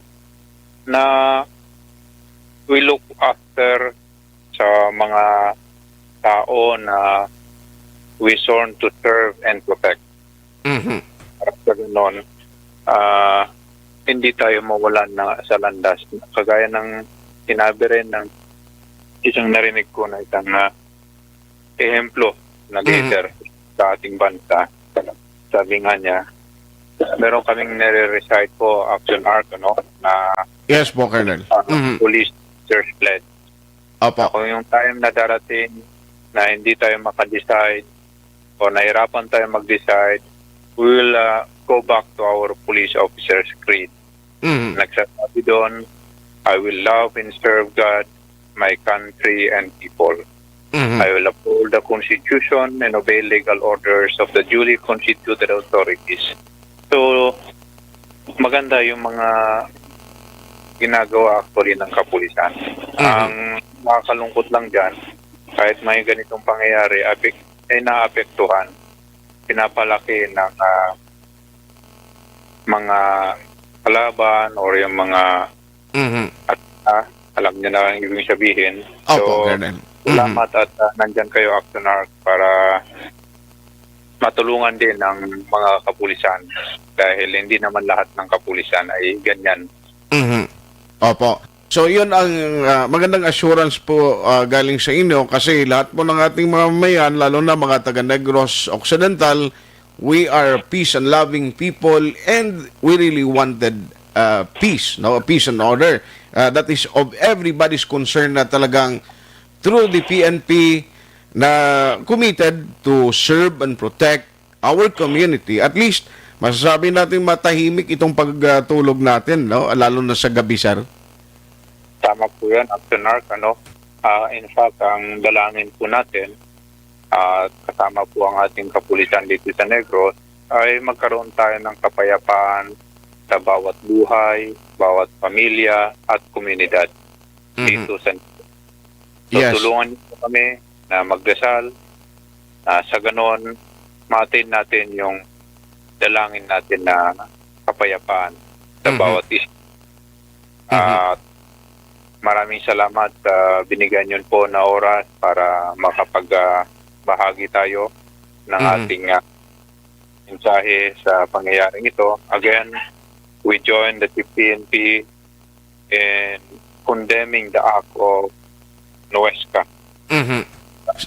na we look after sa mga tao na we sworn to serve and protect. Mhm. Para sa ganon, ah, hindi tayo mawalan na sa landas. Kagaya ng sinabi rin ng isang narinig ko na isang, ah, ehemplo na Mhm. leader sa ating bansa. Sabi nga niya, meron kaming nire-recite po, Action Arc, ano, na Yes po, Colonel. ah, Mhm. police officers pledge. Opo. Kung yung time na darating na hindi tayo maka-decide o nahirapan tayo mag-decide, we will, ah, go back to our police officers' creed. Mhm. Nagsasabi doon, "I will love and serve God, my country, and people. Mhm. I will uphold the Constitution and obey legal orders of the duly constituted authorities." So, maganda yung mga ginagawa actually ng kapulisan. Mhm. Ang nakakalungkot lang dyan, kahit may ganitong pangyayari, apek-, ay naapektuhan, pinapalaki ng, ah, mga kalaban or yung mga Mhm. at, ah, alam niyo na ang ibig sabihin. Opo, So, Colonel. Mhm. salamat at, ah, nandyan kayo, Action Arc, para matulungan din ang mga kapulisan dahil hindi naman lahat ng kapulisan ay ganyan. Mhm. Opo. So, yun ang, ah, magandang assurance po, ah, galing sa inyo kasi lahat po ng ating mga mamayan, lalo na mga taga Negros Occidental, we are peace and loving people and we really wanted, uh, peace, no? Peace and order. Uh, that is of everybody's concern na talagang through the P N P na committed to serve and protect our community. At least, masasabi natin matahimik itong pagtulog natin, no? Lalo na sa gabi, sir. Tama po yan, Action Arc, ano? Ah, in fact, ang dalangin po natin, ah, kasama po ang ating kapulisan dito sa Negros, ay magkaroon tayo ng kapayapaan sa bawat buhay, bawat pamilya at komunidad Mhm. dito sa Negros. So, Yes. tulungan niyo po kami na magdasal, na sa ganon, ma-attain natin yung dalangin natin na kapayapaan sa Mhm. bawat isa. Mhm. At maraming salamat sa binigyan niyo po na oras para makapag, ah, bahagi tayo ng Mhm. ating, ah, mensahe sa pangyayaring ito. Again, we join the P N P in condemning the act of Nuesca Mhm.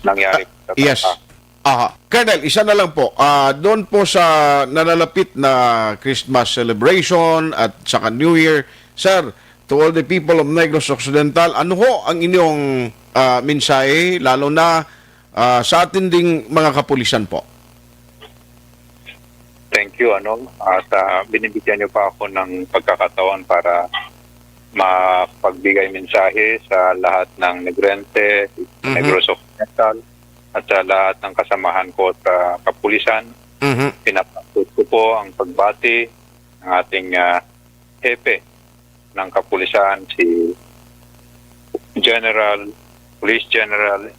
nangyari Ah, sa yes. Bataan. Aha. Colonel, isa na lang po. Ah, doon po sa nalalapit na Christmas celebration at saka New Year, sir, to all the people of Negros Occidental, ano ho ang inyong, ah, mensahe, lalo na, ah, sa atin ding mga kapulisan po? Thank you, ano, at, ah, binibigyan niyo pa ako ng pagkakataon para mapagbigay mensahe sa lahat ng Negrense, Mhm. Negros Occidental, at sa lahat ng kasamahan ko sa kapulisan. Mhm. Pinapasok ko po ang pagbati ng ating, ah, hepe ng kapulisan, si General, Police General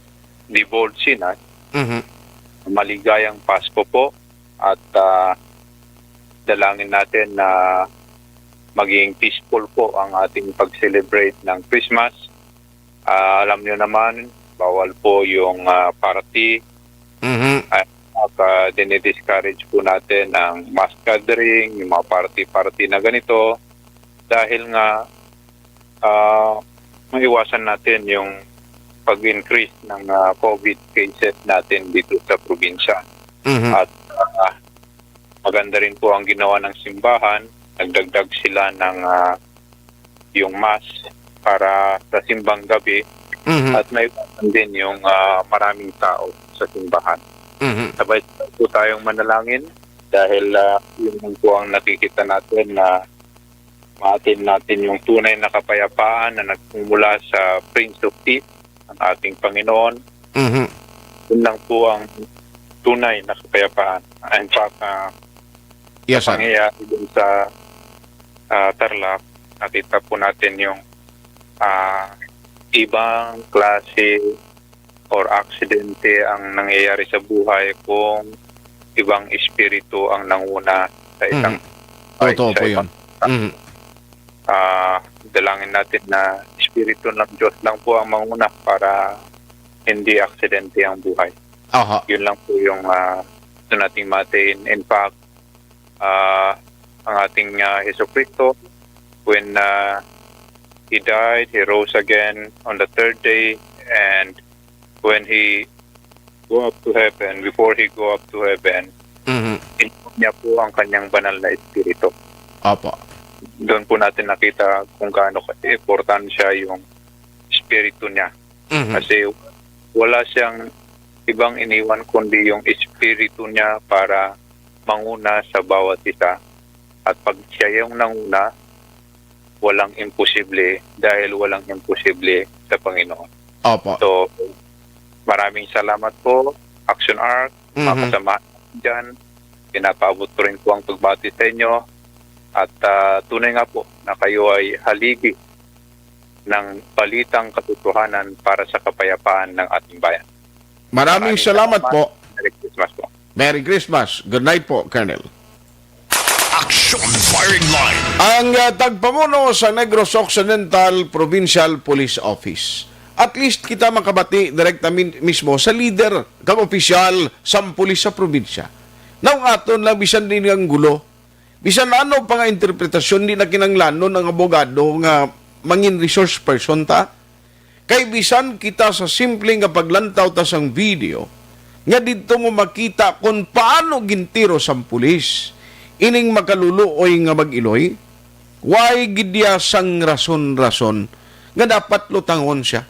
Dibold Sinat. Mhm. Maligayang Pasko po at, ah, dalangin natin na maging peaceful po ang ating pag-celebrate ng Christmas. Ah, alam niyo naman, bawal po yung, ah, party. Mhm. At, at, ah, dinidiscourage po natin ang mass gathering, yung mga party-party na ganito. Dahil nga, ah, maiwasan natin yung pag-increase ng, ah, COVID cases natin dito sa probinsya. Mhm. At, ah, maganda rin po ang ginawa ng simbahan. Nagdagdag sila ng, ah, yung mass para sa simbang gabi Mhm. at maiwasan din yung, ah, maraming tao sa simbahan. Mhm. Sabay po tayong manalangin dahil, ah, yun lang po ang nakikita natin na maatin natin yung tunay na kapayapaan na nagmumula sa Prince of Peace, ang ating Panginoon. Mhm. Yun lang po ang tunay na kapayapaan. In fact, ah, Yes, sir. Pangyayari dun sa, ah, Tarlac, nakita po natin yung, ah, ibang klase or aksidente ang nangyayari sa buhay kung ibang espiritu ang nanguna sa isang Mhm. Totoo sa po isang yun. Mhm. Ah, dalangin natin na espiritu ng Diyos lang po ang manguna para hindi aksidente ang buhay. Aha. Yun lang po yung, ah, gusto nating matin. In fact, ah, ang ating, ah, Jesucristo, when, ah, He died, He rose again on the third day, and when He go up to heaven, before He go up to heaven, Mhm. in-, niya po ang kanyang banal na espiritu. Apo. Doon po natin nakita kung gaano ka-, importansya yung espiritu niya. Mhm. Kasi wala siyang ibang iniwan kundi yung espiritu niya para manguna sa bawat isa. At pag siya yung nanguna, walang imposible dahil walang imposible sa Panginoon. Opo. So, maraming salamat po, Action Arc, mga Mhm. kasamahan dyan. Pinapaabot ko rin po ang pagbati sa inyo. At, ah, tunay nga po na kayo ay haligi ng balitang katotohanan para sa kapayapaan ng ating bayan. Maraming Maraming salamat salamat. po. Merry Christmas po. Merry Christmas. Good night po, Colonel. Action Firing Line. Ang, ah, tagpamuno sa Negros Occidental Provincial Police Office. At least kita makabati direkta min-, mismo sa leader kag opisyal sang pulis sa probinsya. Naong aton lang bisan din ang gulo, bisan ano pa nga interpretasyon, di na kinahanglanon ang abogado nga mangin resource person ta. Kay bisan kita sa simple nga paglantaw ta sang video, nga didto mo makita kon paano gintiro sang pulis ining makaluluoy nga mag-iloy, way gid iya sang rason-rason nga dapat lutangon sia.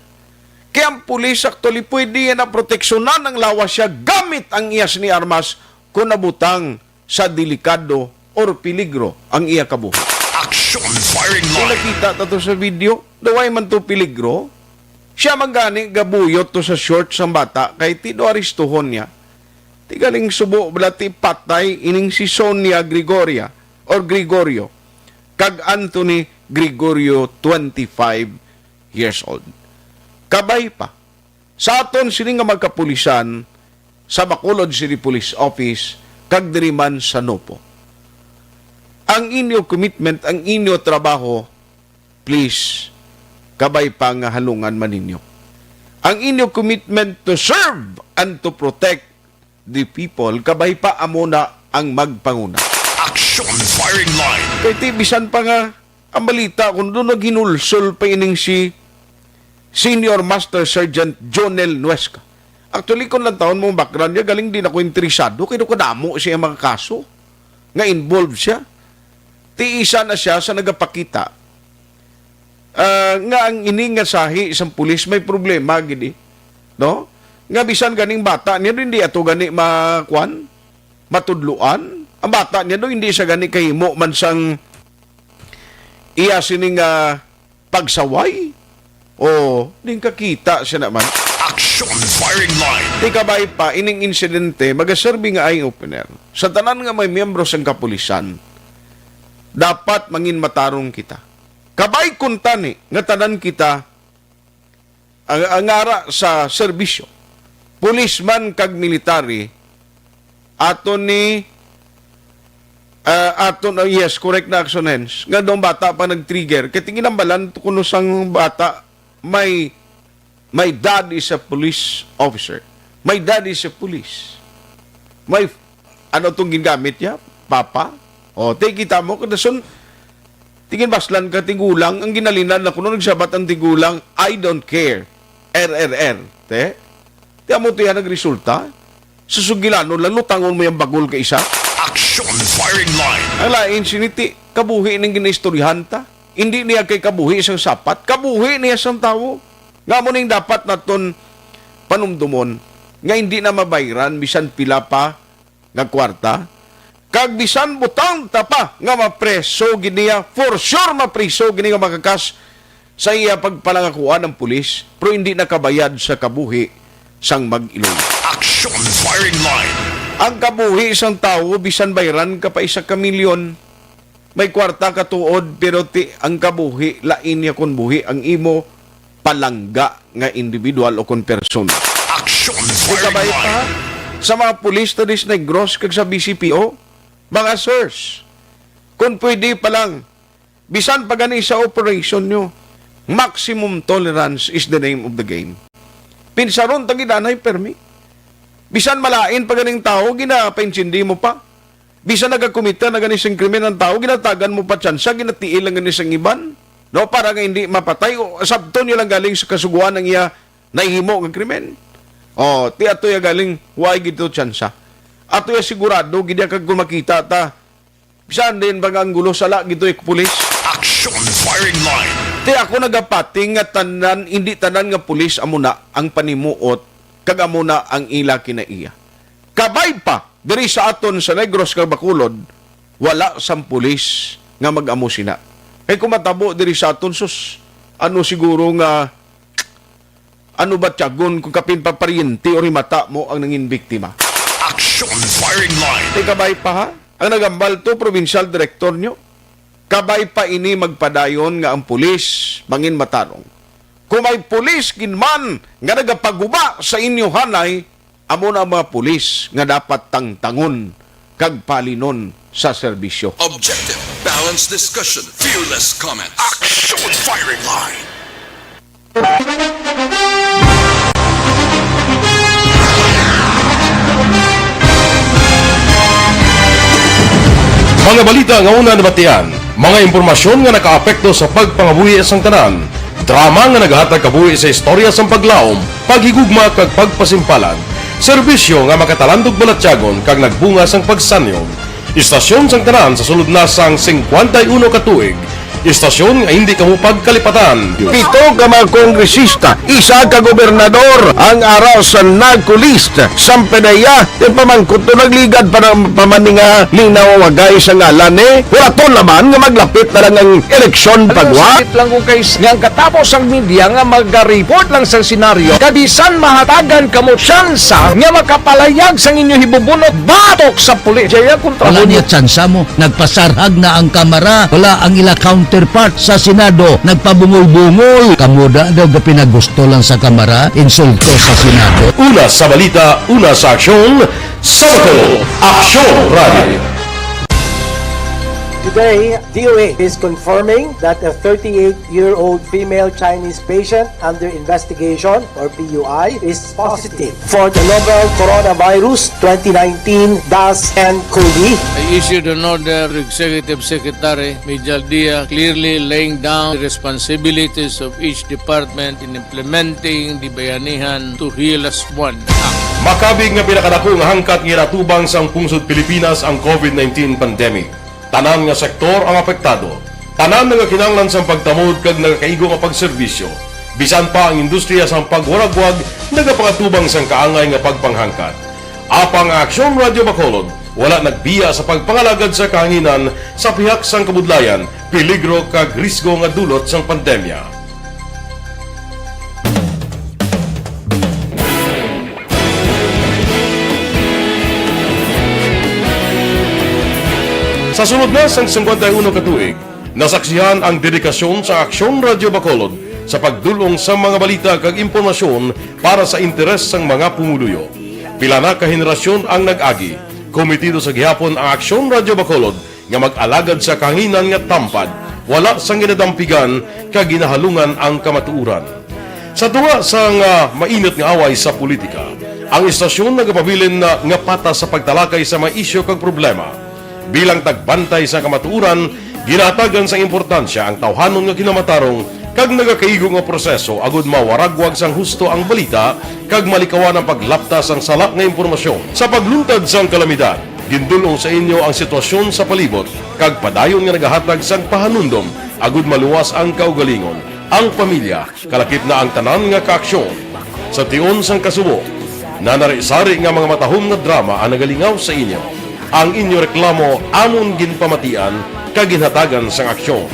Kay ang pulis actually pwede na proteksyonan ang lawas siya gamit ang iya sini armas kon nabutang sa delikado or peligro ang iya kabuhi. Action Firing Kung Line. Nakita ta to sa video, daw way man to peligro. Siya man gani gabuyot to sa short sang bata kay ti do aristuhon niya. Ti galing subo bala ti patay ining si Sonia Gregoria or Gregorio kag Anthony Gregorio, twenty-five years old. Kabay pa, sa aton sini nga magkapulisan sa Bacolod City Police Office kag diri man sa Nopo. Ang inyo commitment, ang inyo trabaho, please, kabay pa nga halungan man ninyo. Ang inyo commitment to serve and to protect the people, kabay pa amo na ang magpanguna. Action Firing Line. Kay ti bisan pa nga ang balita kung doon naghinulsol pa ining si Senior Master Sergeant Jonel Nuesca. Actually, kung lang taon mo ang background niya, galing din ako interesado kay kadamo siya mga kaso nga involved siya. Ti isa na siya sa nagapakita, ah, nga ang ini nga sahi sang pulis may problema gid, eh. No? Nga bisan ganing bata niya, hindi ato gani makuan, matudloan. Ang bata niya do, hindi siya gani kahimo man sang iya sini nga pagsaway. O, din kakita siya naman. Action Firing Line. Ti kabay pa, ining insidente, magaserbi nga eye-opener sa tanan nga may miyembro sang kapulisan. Dapat mangin matarong kita. Kabay kuntani nga tanan kita ang, ang ara sa serbisyo, policeman kag military, aton ni, ah, aton, oh, yes, correct na action hands. Nga daw bata pa nag-trigger. Kay tinginambalan to kuno sang bata, my, my dad is a police officer. My dad is a police. My, ano tong gingamit niya? Papa? O, te, kita mo, kadason, tingin baslan ka, tigulang, ang ginalinan na kuno, nagsabat ang tigulang, "I don't care." R R R, te? Ti amo to yan nagresulta? Sa sugilanon lang, lutangon mo yung bagol ka isa. Action Firing Line. Ang lain, siniti, kabuhi ning ginaistoryahan ta. Hindi niya kay kabuhi sang sapat, kabuhi niya sang tawo. Nga mo ning dapat naton panumdumon nga hindi na mabayran bisan pila pa nga kwarta, kag bisan butang ta pa nga mapreso gid niya, for sure mapreso gid niya, makakas sa iya pagpalangakuan ang pulis, pero hindi nakabayad sa kabuhi sang mag-iloy. Action Firing Line. Ang kabuhi sang tawo, bisan bayran ka pa isa ka milyon, may kwarta ka tuod, pero ti ang kabuhi, lain niya kon buhi ang imo palangga nga individual o kon persona. Action Firing Line. Sa mga pulis ta dis Negros kag sa B C P O, mga sirs, kung pwede pa lang, bisan pa gani sa operation nyo, maximum tolerance is the name of the game. Pinsaron ta gid anay permi. Bisan malain pa ganing tawo, ginapaintindi mo pa. Bisan nagakomita na gani sing krimen ang tawo, ginatagan mo pa tsansa, ginatiil lang gani sang iban, no, para nga hindi mapatay. O sabton niyo lang galing sa kasuguan ang iya nahimo nga krimen. O, ti ato ya galing, way gid to tsansa. Ato ya sigurado gid ya kag kung makita ta, bisan din bang anggulo, sala gid to ya pulis. Action Firing Line. Ti ako nagapati nga tanan, hindi tanan nga pulis amo na ang panimuot kag amo na ang ila kinaiya. Kabay pa diri sa aton sa Negros kag Bacolod, wala sang pulis nga mag-amo sina. Kay kung matabo diri sa aton, sus, ano siguro nga, ano ba tiyagon kung kapin pa paryente o rimata mo ang nangin biktima? Action Firing Line. Ti kabay pa, ha? Ang nagambal to, provincial director nyo. Kabay pa ini magpadayon nga ang pulis mangin matarong. Kung may pulis gid man nga nagapaguba sa inyo hanay, amo na ang mga pulis nga dapat tangtangon kag palinon sa serbisyo. Objective, balanced discussion, fearless comments. Action Firing Line. Mga balita nga una nabatian, mga impormasyon nga nakaapekto sa pagpangabuhi sang tanan, drama nga naghatag kabuhi sa istorya sang paglaom, paghigugma kag pagpasimpalan, serbisyo nga makatalandog balatyagon kag nagbunga sang pagsanyog. Istasyon sang tanan sa sulod na sang singkwenta y uno ka tuig. Istasyon nga hindi kamo pagkalipatan. Pito ka mga kongresista, isa ka gobernador ang ara sa NAGCO list. Sampanaya, ti pamangkot to, nagligad pa na, pa man ni nga linawagay sa ngalan, eh. Huraton naman nga maglapit na lang ang eleksyon, pagwa. Sakit lang ko kay s-, nga ang katapos ang media nga maga-report lang sa senaryo. Kabisan mahatagan kamo tsansa nga makapalayag sang inyo hibubunot batok sa pulis. Jaya, kontra. Wala mo niya tsansa mo. Nagpasarhag na ang kamara. Wala ang ila counterpart sa Senado. Nagpabungol-bungol. Kamo da daw gapinagusto lang sa kamara, insulto sa Senado. Una sa balita, una sa aksyon, sa Bacolod, Aksyon Radio. Today, D O A is confirming that a thirty-eight-year-old female Chinese patient under investigation, or P U I, is positive for the novel coronavirus twenty nineteen dash N cov. I issued an order to Executive Secretary Mijal Dia, clearly laying down the responsibilities of each department in implementing the Bayanihan to Heal as One Act. Makabig nga pinakadako nga hangkat nga ginatubang sang pungsod Pilipinas ang covid nineteen pandemic. Tanan nga sektor ang apektado. Tanan nagakinahanglan sang pagtamod kag nagakaigo nga pagserbisyo. Bisan pa ang industriya sang pagwaragwag nagapangatubang sang kaangay nga pagpanghangkat. Apang ang Aksyon Radio Bacolod wala nagbiya sa pagpangalagad sa kahanginan sa pihak sang kabudlayan, peligro kag risgo nga dulot sang pandemya. Sa sulod na sang singkwenta y uno ka tuig, nasaksihan ang dedikasyon sa Aksyon Radio Bacolod sa pagdul-ong sa mga balita kag impormasyon para sa interes sang mga pumuluyo. Pila na ka henerasyon ang nag-agi. Komitido sa gihapon ang Aksyon Radio Bacolod nga mag-alagad sa kahanginan nga tampad, wala sang ginadampigan kag ginahalungan ang kamatuoran. Sa tunga sang, ah, mainit nga away sa politika, ang istasyon nagapabilin na nga patas sa pagtalakay sa mga isyu kag problema. Bilang tagbantay sa kamatuoran, ginahatagan sang importansya ang tawhanon nga kinamatarong kag nagakaigo nga proseso agud mawaragwag sang husto ang balita kag malikawan ang paglapta sang sala nga impormasyon. Sa pagluntad sang kalamidad, Gindul-ong sa inyo ang sitwasyon sa palibot kag padayon nga nagahatag sang pahanumdom agud maluwas ang kaugalingon, ang pamilya, kalakip na ang tanan nga kaaksyon. Sa tion sang kasubo, nanari-sari nga mga matahom nga drama ang nagalingaw sa inyo. Ang inyo reklamo amon ginpamatian kag ginhatagan sang aksyon.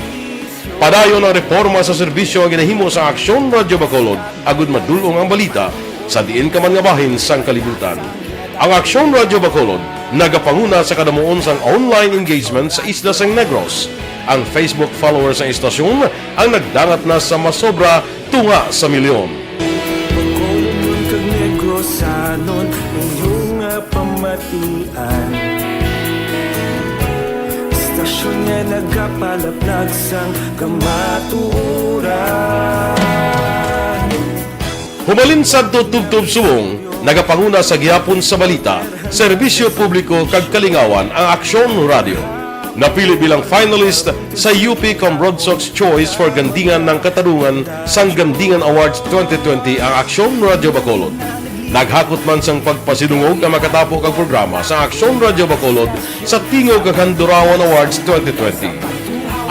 Padayon ang reporma sa serbisyo nga ginahimo sang Aksyon Radyo Bacolod agud madul-ong ang balita sa diin ka man nga bahin sang kalibutan. Ang Aksyon Radyo Bacolod nagapanguna sa kadamuon sang online engagement sa isla sang Negros. Ang Facebook followers sang istasyon ang nagdangat na sa masobra tunga sa milyon. Bacolod kag Negrosanon, inyo nga pamatian. Istasyon nga nagapalaplag sang kamatuoran. Humalin sadto tubtob subong, nagapanguna sa gihapon sa balita, serbisyo publiko kag kalingawan ang Aksyon Radyo. Napili bilang finalist sa U P Cambrodsoc's Choice for Gandingan ng Katarungan sang Gandingan Awards twenty twenty ang Aksyon Radyo Bacolod. Naghakot man sang pagpasidungog ang makatapo kag programa sa Aksyon Radyo Bacolod sa Tingog kag Handurawan Awards twenty twenty.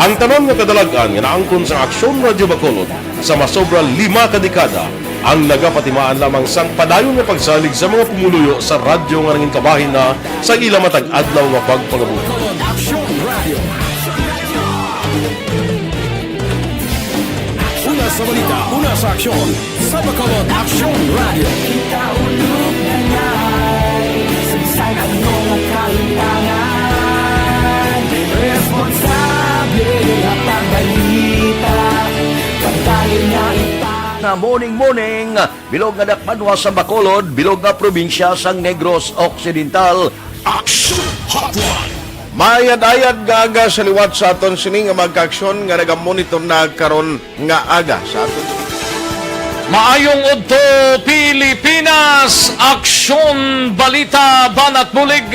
Ang tanan nga kadalag-an nga naangkon sang Aksyon Radyo Bacolod sa masobra lima ka dekada ang nagapatimaan lamang sang padayon nga pagsalig sa mga pumuluyo sa radyo nga nangin kabahin na sa ila matag adlaw nga pagpangabuhi. Una sa balita, una sa aksyon, sa Bacolod Aksyon Radio. Kita ulog na ngay, sagsay ano nga kalimtangan. Responsable nga pagbalita, pagbalin nga ipa- Nga morning, morning, bilog nga dakbanwa sa Bacolod, bilog nga probinsya sang Negros Occidental. Action Hotline. Maayad-ayad nga aga sa liwat sa aton sini nga mga kaaksyon nga nagamonitor na karon nga aga sa aton. Maayong udto, Pilipinas! Aksyon, balita, banat bulig.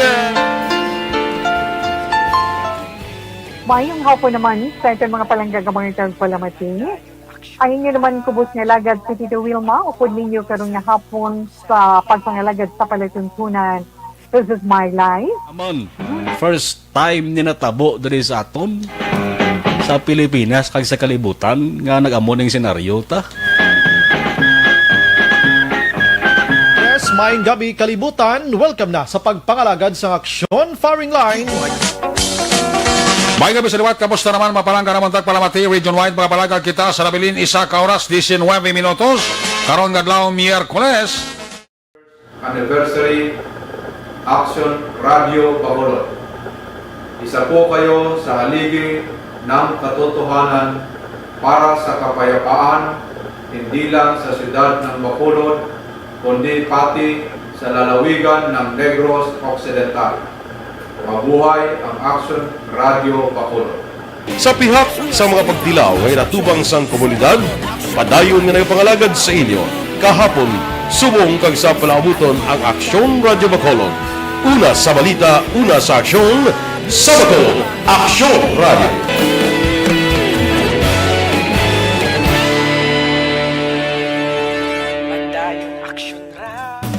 Maayong hapon naman sa aton mga palangga nga mga tagpalamati. Ang inyo naman kubos nga alagad si Tito Wilma, upod ninyo karon nga hapon sa pagpangalagad sa palatuntunan. This is my life. Amon, first time ni natabo diri sa aton, sa Pilipinas kag sa kalibutan nga nag-amo ning senaryo ta. Yes, maayong gabi, kalibutan. Welcome na sa pagpangalagad sang Aksyon Firing Line. May gabi sa liwat, kamusta naman, mapalangga naman tagpalamati, region wide, mga palangga kita sa nabilin, isa ka oras, diecinuebe minutos. Karon nga adlaw, Miyerkules. Anniversary Action Radio Bacolod. Isa po kayo sa haligi ng katotohanan para sa kapayapaan, hindi lang sa siyudad ng Bacolod, kundi pati sa lalawigan ng Negros Occidental. Mabuhay ang Action Radio Bacolod. Sa pihak sa mga pagtilaw nga inatubang sang komunidad, padayon nga nagapangalagad sa inyo kahapon, subong kag sa palaabuton ang Aksyon Radyo Bacolod. Una sa balita, una sa aksyon, sa Bacolod, Aksyon Radyo. Padayon Aksyon Radyo.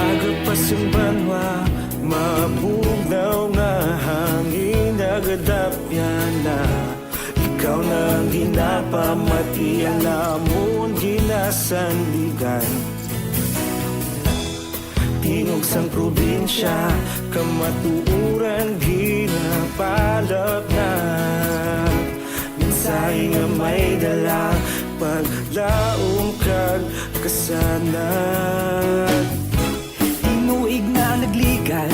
Aga pa sang banwa, mabugnaw nga hangin, nagadapyan na. Ikaw na ang ginapamati, ang amon ginasandigan. Tingog sang probinsya, kamatuoran ginapalapnag. Mensahe nga may dala, paglaom kag kasanag. Tinuig na nagligan,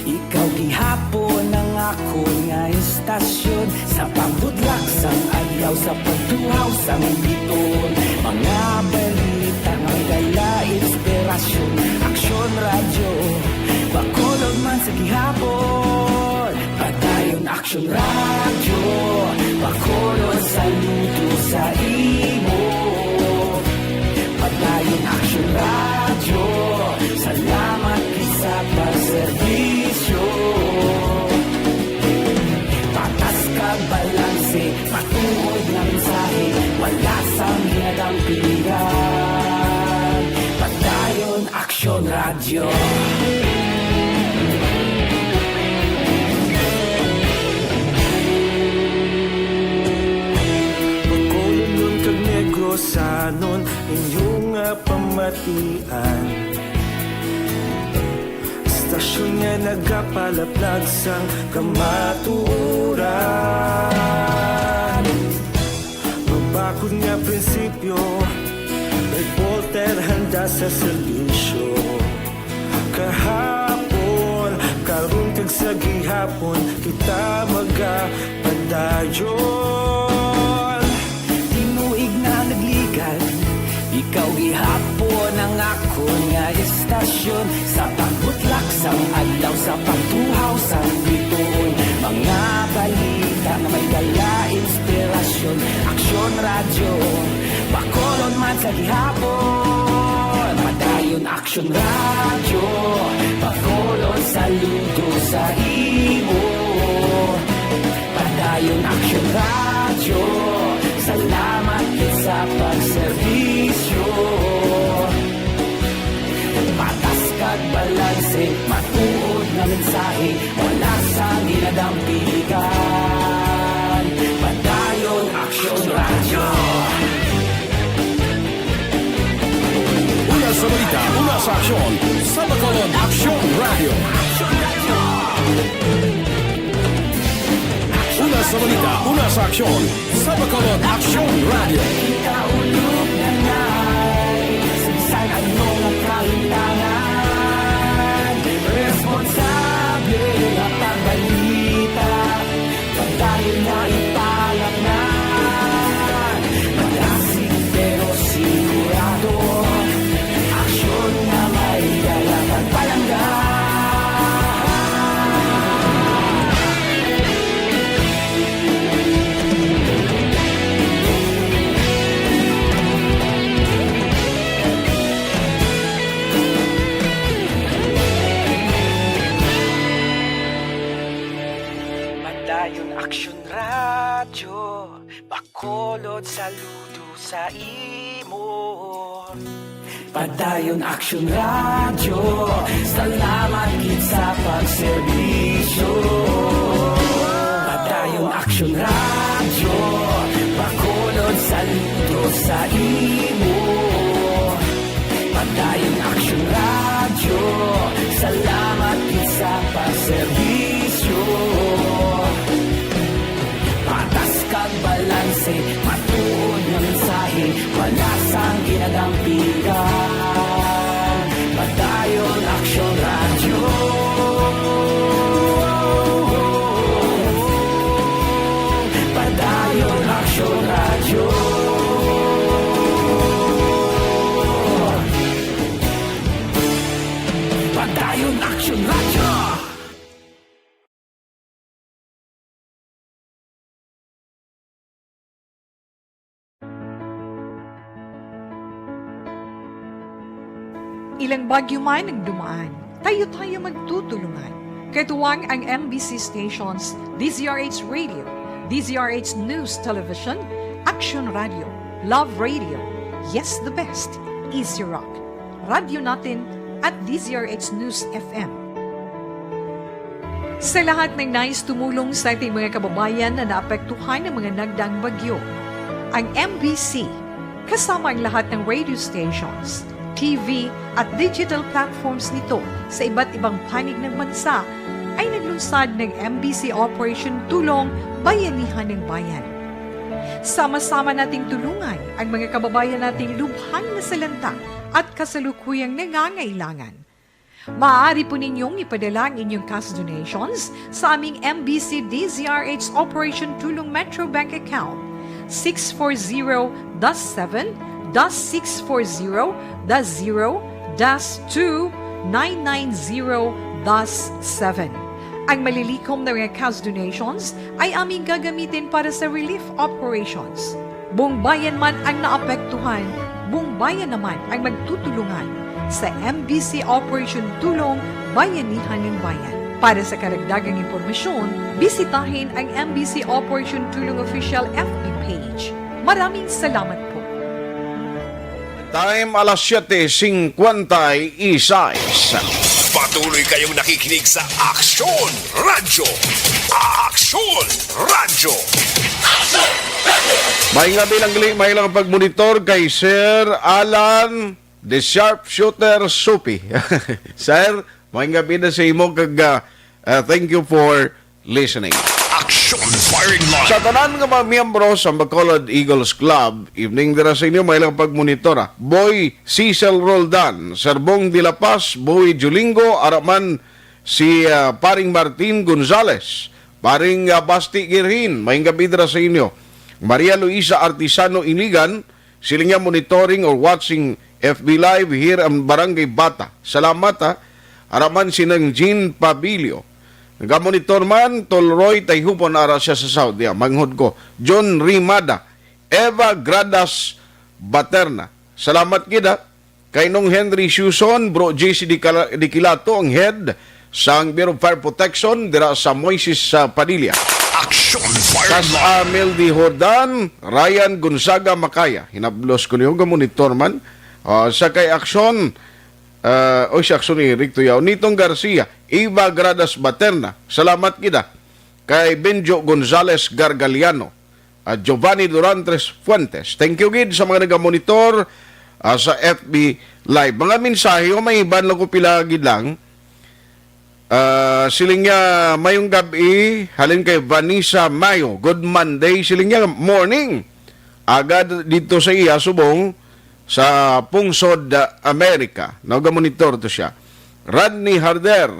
ikaw gihapon ang akon nga istasyon. Sa pagbudlak sang adlaw, sa pagtuhaw sang biton, mga balita nga may dala inspirasyon. Aksyon Radyo Bacolod man sa gihapon. Padayon Aksyon Radyo Bacolod, saludo sa imo. Padayon Aksyon Radyo. Radyo. Bacolodnon kag Negrosanon, inyo nga pamatian. Istasyon nga nagapalaplag sang kamatuoran. Mabakod nga prinsipyo, reporter handa sa serbisyo. Kahapon, karon kag sa gihapon, kita magapadayon. Tinuig na nagligad, ikaw gihapon ang akon nga istasyon. Sa pagbutlak sang adlaw, sa pagtuhaw sang bituon, mga balita nga may dala inspirasyon. Aksyon Radyo, Bacolod man sa gihapon. Padayon Aksyon Radyo, Bacolod saludo sa imo. Padayon Aksyon Radyo, salamat gid sa pagserbisyo. Patas kag balanse, matuod nga mensahe, wala sang ginadampigan. Padayon Aksyon Radyo. Una sa balita, una sa aksyon, sa Bacolod Aksyon Radyo. Una sa balita, una sa aksyon, sa Bacolod Aksyon Radyo. Ikaulog na ngay, sa bisan ano nga kahintangan, responsable nga pagbalita, padayon na ipalaknag. Malasig pero sigurado, aksyon nga may dala kag palangga. Padayon Aksyon Radyo, Bacolod saludo sa imo. Padayon Aksyon Radyo, salamat gid sa pagserbisyo. Padayon Aksyon Radyo, Bacolod saludo sa imo. Padayon Aksyon Radyo, salamat gid sa pagserbisyo. Patas kag balanse, matuod nga mensahe, wala sang ginadampigan. Padayon Aksyon Radyo. Padayon Aksyon Radyo. Padayon Aksyon Radyo. Ilang bagyo man ang dumaan, tayo-tayo magtutulungan. Katuwang ang M B C stations, D Z R H Radio, D Z R H News Television, Action Radio, Love Radio, Yes the Best, Easy Rock, Radyo Natin, at D Z R H News F M. Sa lahat ng nais tumulong sa ating mga kababayan na naapektuhan ng mga nagdaang bagyo, ang M B C, kasama ang lahat ng radio stations, T V, at digital platforms nito sa iba't ibang panig ng bansa, ay naglunsad ng M B C Operation Tulong Bayanihan ng Bayan. Sama-sama nating tulungan ang mga kababayan nating lubhang nasalanta at kasalukuyang nangangailangan. Maaari po ninyong ipadala ang inyong cash donations sa aming M B C D Z R H Operation Tulong Metro Bank Account, six four zero dash seven dash six four zero dash zero dash two nine nine zero dash seven. Ang malilikom na mga cash donations ay aming gagamitin para sa relief operations. Buong bayan man ang naapektuhan, buong bayan naman ang magtutulungan sa M B C Operation Tulong Bayanihan ng Bayan. Para sa karagdagang impormasyon, bisitahin ang M B C Operation Tulong Official F B page. Maraming salamat po. Time alas siyete cincuenta y seis. Patuloy kayong nakikinig sa Aksyon Radyo. Aksyon Radyo. May nga bilang gali, may lang pagmonitor kay Sir Alan, the sharpshooter Supi. Sir, may nga bida sa imo kag, ah, ah, thank you for listening. Action Firing Line. Sa tanan nga mga miyembro sa Bacolod Eagles Club, evening dira sa inyo, may lang pagmonitor, ah. Boy Cecil Roldan, Sir Bong de la Paz, Boy Julingo, araman si, ah, Paring Martin Gonzales, Paring, ah, Basti Girhin, may gabi dira sa inyo. Maria Luisa Artisano Inigan, sila nga monitoring or watching F B Live here ang Barangay Bata. Salamat, ha. Araman si Nang Jean Pabilio. Nagamonitor man, Tolroy Tayhupon, ara siya sa Saudi, ah, manghod ko. John Rimada, Eva Gradas Baterna. Salamat gid, ha. Kay Nong Henry Suson, Bro J C Di Cala-, Di Kilato, ang head sang Bureau of Fire Protection dira sa Moises sa Padilla. Action Fire Kas Line. Amel Di Jordan, Ryan Gonzaga Macaya. Hinablos ko niyo, ga-monitor man. Ah, sa kay Action, ah, oy, si Action ni Eric Tuyaw. Nitong Garcia, Eva Gradas Baterna. Salamat gid, ah. Kay Benjo Gonzales Gargaliano, ah, Giovanni Durantes Fuentes. Thank you gid sa mga nagamonitor, ah, sa F B Live. Mga mensahe, o may iban lang ko pila gid lang. Ah, siling niya, "Mayong gab-i, halin kay Vanessa Mayo. Good Monday," siling niya, "morning." Agad dito sa iya, subong sa Pungsod, ah, Amerika. Nagamonitor to siya. Rodney Harder,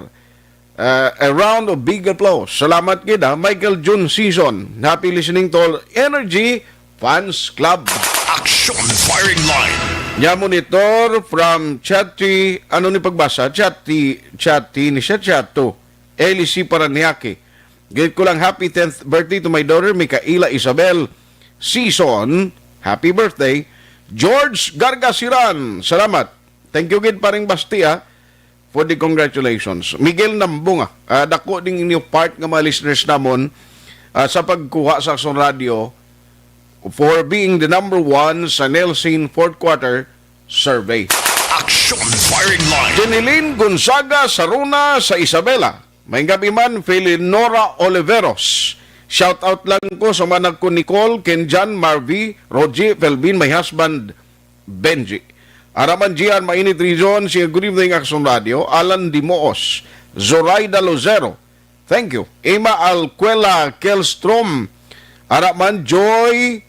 ah, a round of big applause. Salamat gid, ha. Michael June Season, happy listening to all Energy Fans Club. Action Firing Line. Nya monitor from Chati, ano ni pagbasa? Chati, Chati ni siya, Chato. Eli C. Paranaque. Greet ko lang, happy tenth birthday to my daughter, Micaela Isabel Season. Happy birthday. George Gargasiran, salamat. Thank you gid, Paring Basti, ah, for the congratulations. Miguel Nambunga, ah, dako ding inyo part nga mga listeners namon, ah, sa pagkuha sa Aksyon Radio for being the number one sa Nielsen fourth quarter survey. Action Firing Line. Jeneline Gonzaga Saruna sa Isabela. May gabi man, Felinora Oliveros. Shout out lang ko sa manag ko, Nicole, Kenjan, Marvy, Rogie, Felvin, my husband, Benji. Araman Gian, Mainit Region, siya, "Good evening, Action Radio." Alan Dimoos, Zoraida Lucero. Thank you. Emma Alcuela Kelstrom. Araman Joy,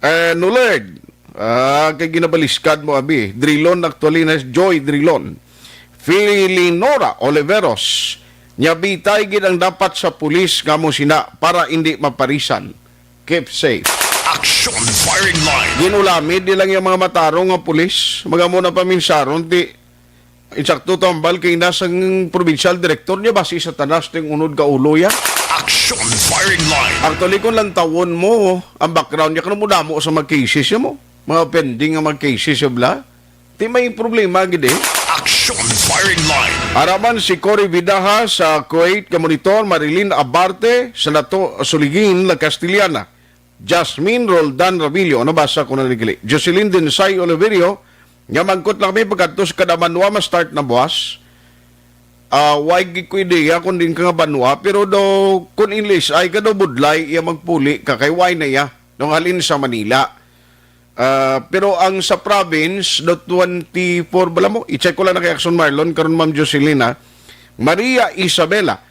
eh, Nulerd. Ah, kay ginabaliskad mo, abi. Drilon, actually, na Joy Drilon. Filinora Oliveros. Nya bitay gid ang dapat sa pulis nga mo sina para hindi maparisan. Keep safe. Action Firing Line. Ginulamid nilang yung mga matarong nga pulis. Mga mo na paminsaron, ti, insakto tambal kay nasang provincial director niya, basi sa tanas ting unod ka ulo ya. Action Firing Line. Actually, kung lantawon mo ang background niya, kano mo damo sa mga cases niya mo? Mga pending nga mga cases siya bla? Ti may problema gid eh. Action Firing Line. Araman si Cory Vidaja sa Kuwait, ka monitor, Marilyn Abarte sa Nato Suligin, La Castellana. Jasmine Roldan Rabillo, nabasa ko na ni gali. Jocelyn Dinsay Oliverio, nga mangkot lang kami pagkadto sa kada banwa ma-start na buwas. Ah, way gid ko ideya kung din ka nga banwa, pero daw, kung in L S I ka daw, budlay iya magpuli ka kay way na iya, nung halin sa Manila. Ah, pero ang sa province, daw twenty-four bala mo? I-check ko lang na kay Action Marlon, karon, Ma'am Jocelyn, ha? Maria Isabela.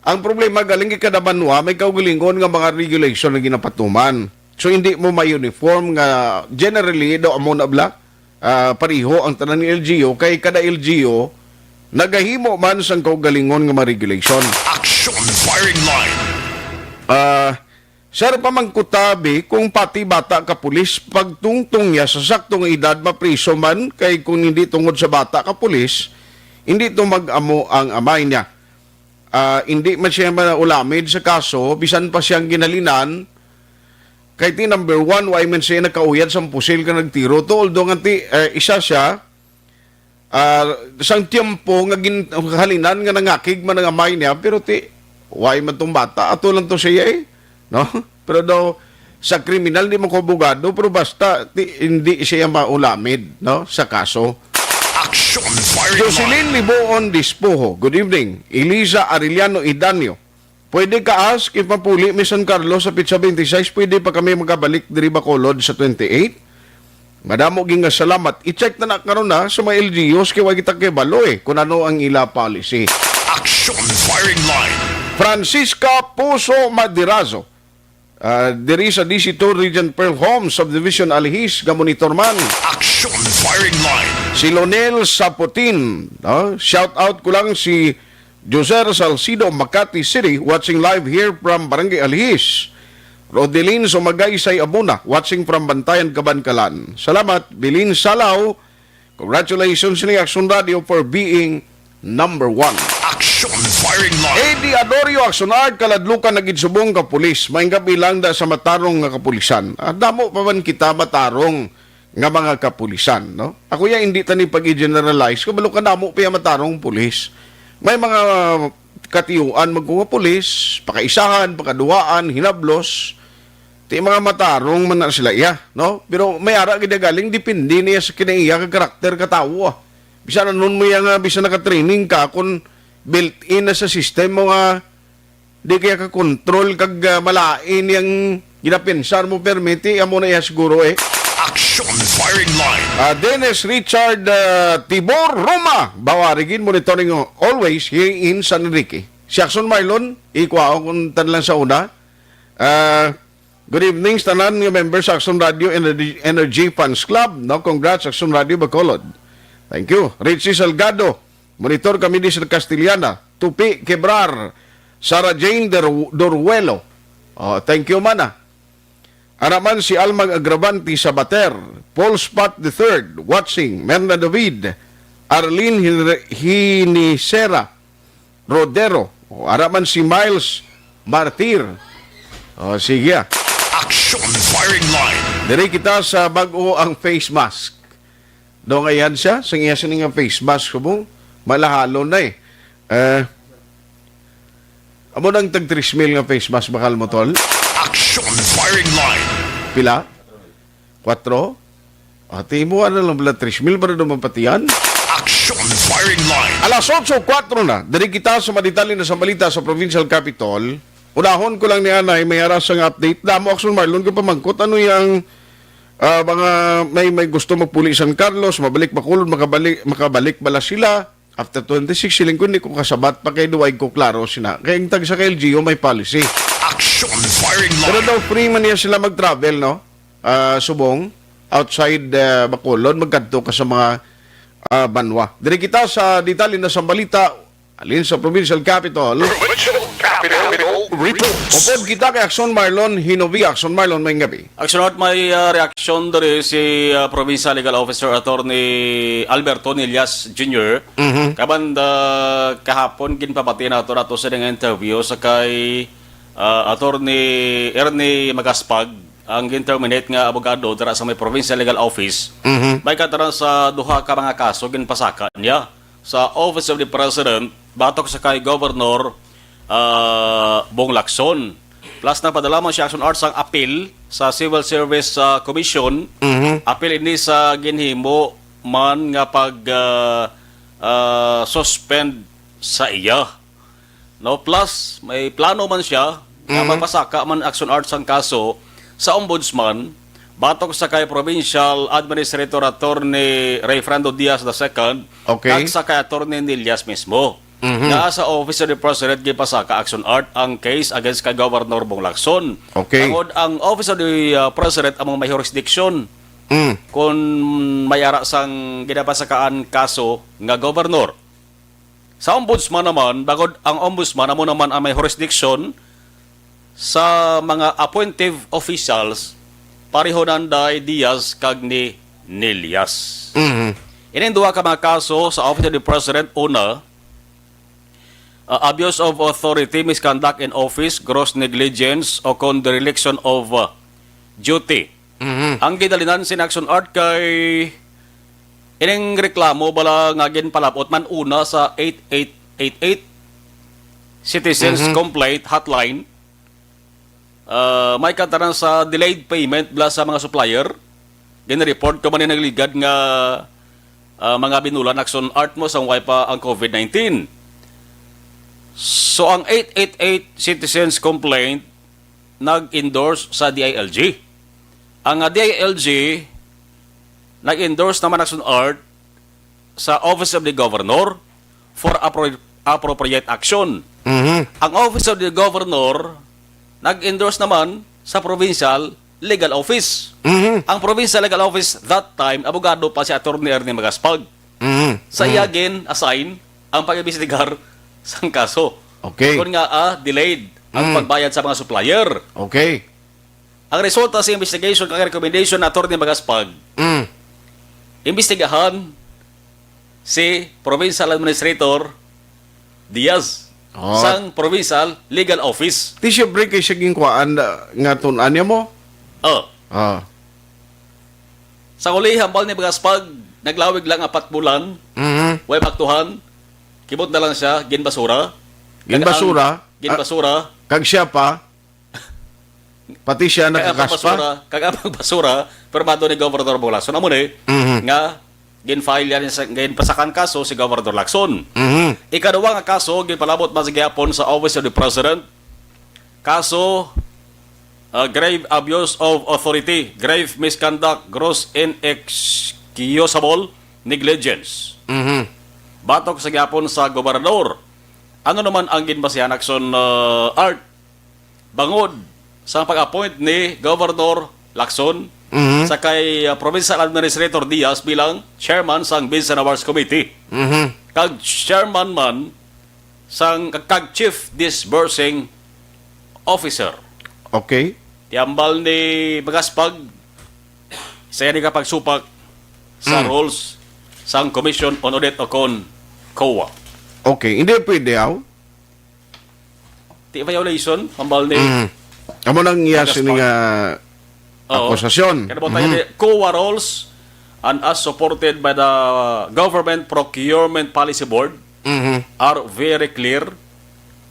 Ang problema, galing kay kada banwa, may kaugalingon nga mga regulation na ginapatuman. So, hindi mo may uniform nga generally, daw amo na bla, ah, pariho ang tanan ni L G U, kay kada L G U, nagahimo man sang kaugalingon nga mga regulation. Action Firing Line. Ah, Sir, pamangkutabi kung pati bata ka pulis, pagtungtong niya sa sakto nga edad, mapriso man, kay kung hindi tungod sa bata ka pulis, hindi to mag-amo ang amay niya. Ah, hindi man siya maulamid sa kaso, bisan pa siyang ginhalinan, kay ti number one, why man siya nakauyad sa pusil ka nagtiro to, although nga ti, eh, isa siya, ah, sang tiyempo nga gin-, halinan nga nangakig man ang amay niya, pero ti, why man tong bata? Ato lang to siya eh. No? Pero daw, sa kriminal, di man ko abogado, pero basta ti-, hindi siya maulamid, no, sa kaso. Action Firing Jocelyn Line. Liboon Dispoho, good evening. Eliza Arellano Idanio, pwede ka ask if mapuli mi San Carlos sa petsa twenty-six, pwede pa kami magabalik diri Bacolod sa twenty-eight? Madamo gid nga salamat. I-check na na karon na sa mga L G Us kay wa kita kay balo eh kung ano ang ila policy. Action Firing Line. Francisca Puso Madirazo, ah, diri sa D C two Region Pearl Home Subdivision Alihis nga monitor man. Action Firing Line. Si Lonel Saputin, no? Shout out ko lang si Joser Salcido, Makati City, watching live here from Barangay Alihis. Rodelin Sumagaysay Abuna, watching from Bantayan, Kabankalan. Salamat, Bilin Salaw. Congratulations ni Action Radio for being number one. Action Firing Line. Eddie Adorio, Action Art, kaladlukan na gid subong ka pulis. Maayong gabi lang da sa matarong nga kapulisan. Ah, damo pa man kita matarong nga mga kapulisan, no? Ako ya, hindi tani pag-i-generalize. Kabalo ka, damo pa ya matarong pulis. May mga katiyuan magkuha pulis, pakaisahan, pakaduwaan, hinablos. Ti mga matarong man na sila iya, no? Pero may ara gid galing, depende niya sa kinaiya ka karakter ka tawo, ah. Bisan anon mo iya nga, bisan naka-training ka, kung built-in na sa system mo nga di kaya ka control kag, ah, malain yang ginapensar mo permiti, amo na iya siguro eh. Action Firing Line. Ah, Dennis Richard, ah, Tibor Roma, Bawarigin, monitoring always here in San Enrique. Si Action Marlon, ikuha ko kung tan lang sa una. Ah, good evening sa tanan nga member sa Action Radio Energy, Energy Fans Club. No, congrats, Action Radio Bacolod. Thank you. Richie Salgado, monitor kami di sa Castellana. Tupi Quebrar, Sarah Jane Der-, Doruelo. Oh, thank you, mana. Ara man si Almag Agravante Sabater, Paul Spot the third, watching, Merna David, Arlene Hinre-, Hinisera, Rodero. O, ara man si Miles Martir. O, sige, ah. Action Firing Line. Diri kita sa bag-o ang face mask. Dong ayan siya, sing iya sini nga face mask ko mo, malahalon na eh. Eh, amo nang tag tres mil nga face mask, bakal mo, tol? Action Firing Line. Pila? Kwatro? Ati mo, ano lang pala, tres mil para naman patiyan? Action Firing Line. Alas otso kwatro na. Diri kita sa madetali na sa balita sa Provincial Capitol. Unahon ko lang ni Anay, may aras ang update. Damo, Action Marlon, ko pamangkot. Ano yung, ah, mga may, may gusto magpuli San Carlos, mabalik Bacolod, makabalik, makabalik bala sila? After twenty-six, siling ko, hindi ko kasabat pa kay duway ko klaro sina. Kay ang tagsa ka L G U may policy. Action Firing Line. Pero daw free man niya sila mag-travel, no? Ah, subong, outside, ah, Bacolod, magkadto ka sa mga, ah, banwa. Diri kita sa detalye na sa balita, alin sa provincial capital. Provincial Capital Reports. Upod kita kay Action Marlon Hinovi. Action Marlon, may gabi. Action Art, may, ah, reaksyon diri si, ah, Provincial Legal Officer Attorney Alberto Nillas Junior. Mhm. Kaban, ah, kahapon, ginpabati nato nato sa nga interview sa kay, ah, Attorney Ernie Magaspag, ang gin-terminate nga abogado dira sa may Provincial Legal Office. Mhm. May kataran sa duha ka mga kaso ginpasaka niya sa Office of the President batok sa kay Governor, ah, Bong Lacson. Plus, nagpadala man siya, Action Art, sang apil sa Civil Service, ah, Commission. Mhm. Apil ini sa ginhimo man nga pag, ah, ah, suspend sa iya. No, plus, may plano man siya nga Mhm. magpasaka man, Action Art, sang kaso sa Ombudsman batok sa kay Provincial Administrator Attorney Rayfrando Diaz the second, Okay. kag sa kay Attorney Nillas mismo. Mhm. Nga sa Office of the President gipasaka, Action Art, ang case against kay Governor Bong Lacson. Okay. Tungod ang Office of the, uh, President among may jurisdiction Mm. kung may ara sang ginapasakaan kaso nga governor. Sa Ombudsman naman, bangod ang Ombudsman amo naman ang may jurisdiction sa mga appointive officials, pareho nanday Diaz kag ni Nillas. Mhm. Ining duha ka mga kaso sa Office of the President, una, uh, abuse of authority, misconduct in office, gross negligence, o kon dereliction of, uh, duty. Mhm. Ang gidalinan sin Action Art kay ining reklamo bala nga ginpalabot man una sa eight eight eight eight Citizens Mhm. Complaint Hotline. Ah, may katanan sa delayed payment bala sa mga supplier. Gina-report ko man ni nagligad nga, ah, mga binulan action art mo sang way pa ang COVID nineteen. So, ang eight eight eight citizens complaint nag-endorse sa D I L G. Ang, ah, D I L G nag-endorse naman action art sa Office of the Governor for appro-, appropriate action. Mhm. Ang Office of the Governor nag-endorse naman sa Provincial Legal Office. Mhm. Ang Provincial Legal Office that time, abogado pa si Attorney Ernie Magaspag. Mhm. Sa Mhm. iya gin-assign ang pag-imbestigar sang kaso. Okay. Kung nga, ah, delayed ang Mm. pagbayad sa mga supplier. Okay. Ang resulta sa investigation kag recommendation ni Attorney Magaspag, Mm. imbestigahan si Provincial Administrator Diaz Oh. sang Provincial Legal Office. Di siyempre kay siya ginkuhaan na, nga tun-an niya mo? Oh. Ah. Sa uli, hambal ni Magaspag, naglawig lang apat bulan, Mhm. way maktuhan, kibot na lang siya, ginbasura. Ginbasura? Kag ang ginbasura. Ah, kag siya pa? Pati siya Kag ang nakakaspa? pagbasura, kag ang pagbasura, pirmado ni Governor Bong Lacson. Amo ni, Mhm. nga gin-file yan sa, ginpasakan kaso si Governor Lacson. Mhm. Ikaduha nga kaso, ginpalabot man sa gihapon sa Office of the President. Kaso, ah, grave abuse of authority, grave misconduct, gross inexcusable negligence. Mhm. Batok sa gihapon sa gobernador. Ano naman ang ginbasihan action, ah, Art? Bangod sa pag-appoint ni Governor Lacson Mhm. sa kay, ah, Provincial Administrator Diaz bilang chairman sang Bids and Awards Committee Mhm. kag chairman man sang kag Chief Disbursing Officer. Okay. Ti hambal ni Magaspag sa ini ka pagsupak sa Mm. rules sang Commission on Audit o kon COA. Okay, hindi pwede, aw? Ti violation, hambal ni Mm. Amo nang iya Magaspag. sini nga Oo. akusasyon. Kaya naman tayo Mhm. ni COA rules and as supported by the Government Procurement Policy Board Mhm. are very clear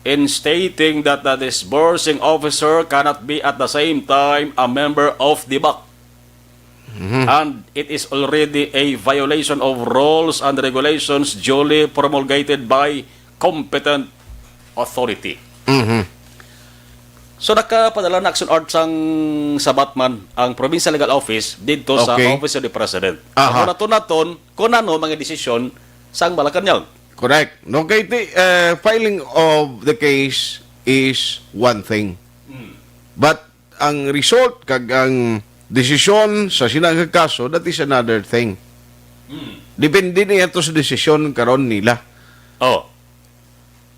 in stating that the disbursing officer cannot be at the same time a member of the BAC. Mhm. And it is already a violation of rules and regulations duly promulgated by competent authority. Mhm. So, nakapadala na action art sang sabat man ang Provincial Legal Office didto sa Okay. Office of the President. Aha. Ako naton naton kung ano mga desisyon sang Malacañang. Correct. No, kay ti, eh, filing of the case is one thing. Hmm. But ang result kag ang desisyon sa sina nga kaso, that is another thing. Hmm. Depende niya to sa desisyon karon nila. Oh.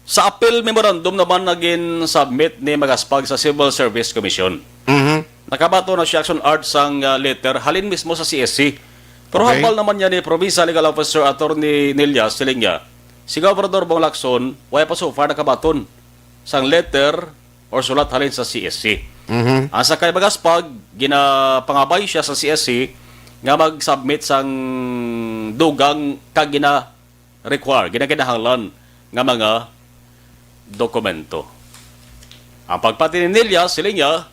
Sa appeal memorandum naman na gin-submit ni Magaspag sa Civil Service Commission, Mhm. nakabaton na siya action art sang, ah, letter halin mismo sa C S C. Pero Okay. hambal naman niya ni Provincial Legal Officer Attorney Nillas, siling niya, si Governor Bong Lacson, wala pa so far nakabaton sang letter or sulat halin sa C S C. Mhm. Asa kay Magaspag, ginapangabay siya sa C S C nga mag-submit sang dugang kag gina-require, ginakinahanglan nga mga dokumento. Ang pagpati ni Nillas, siling niya,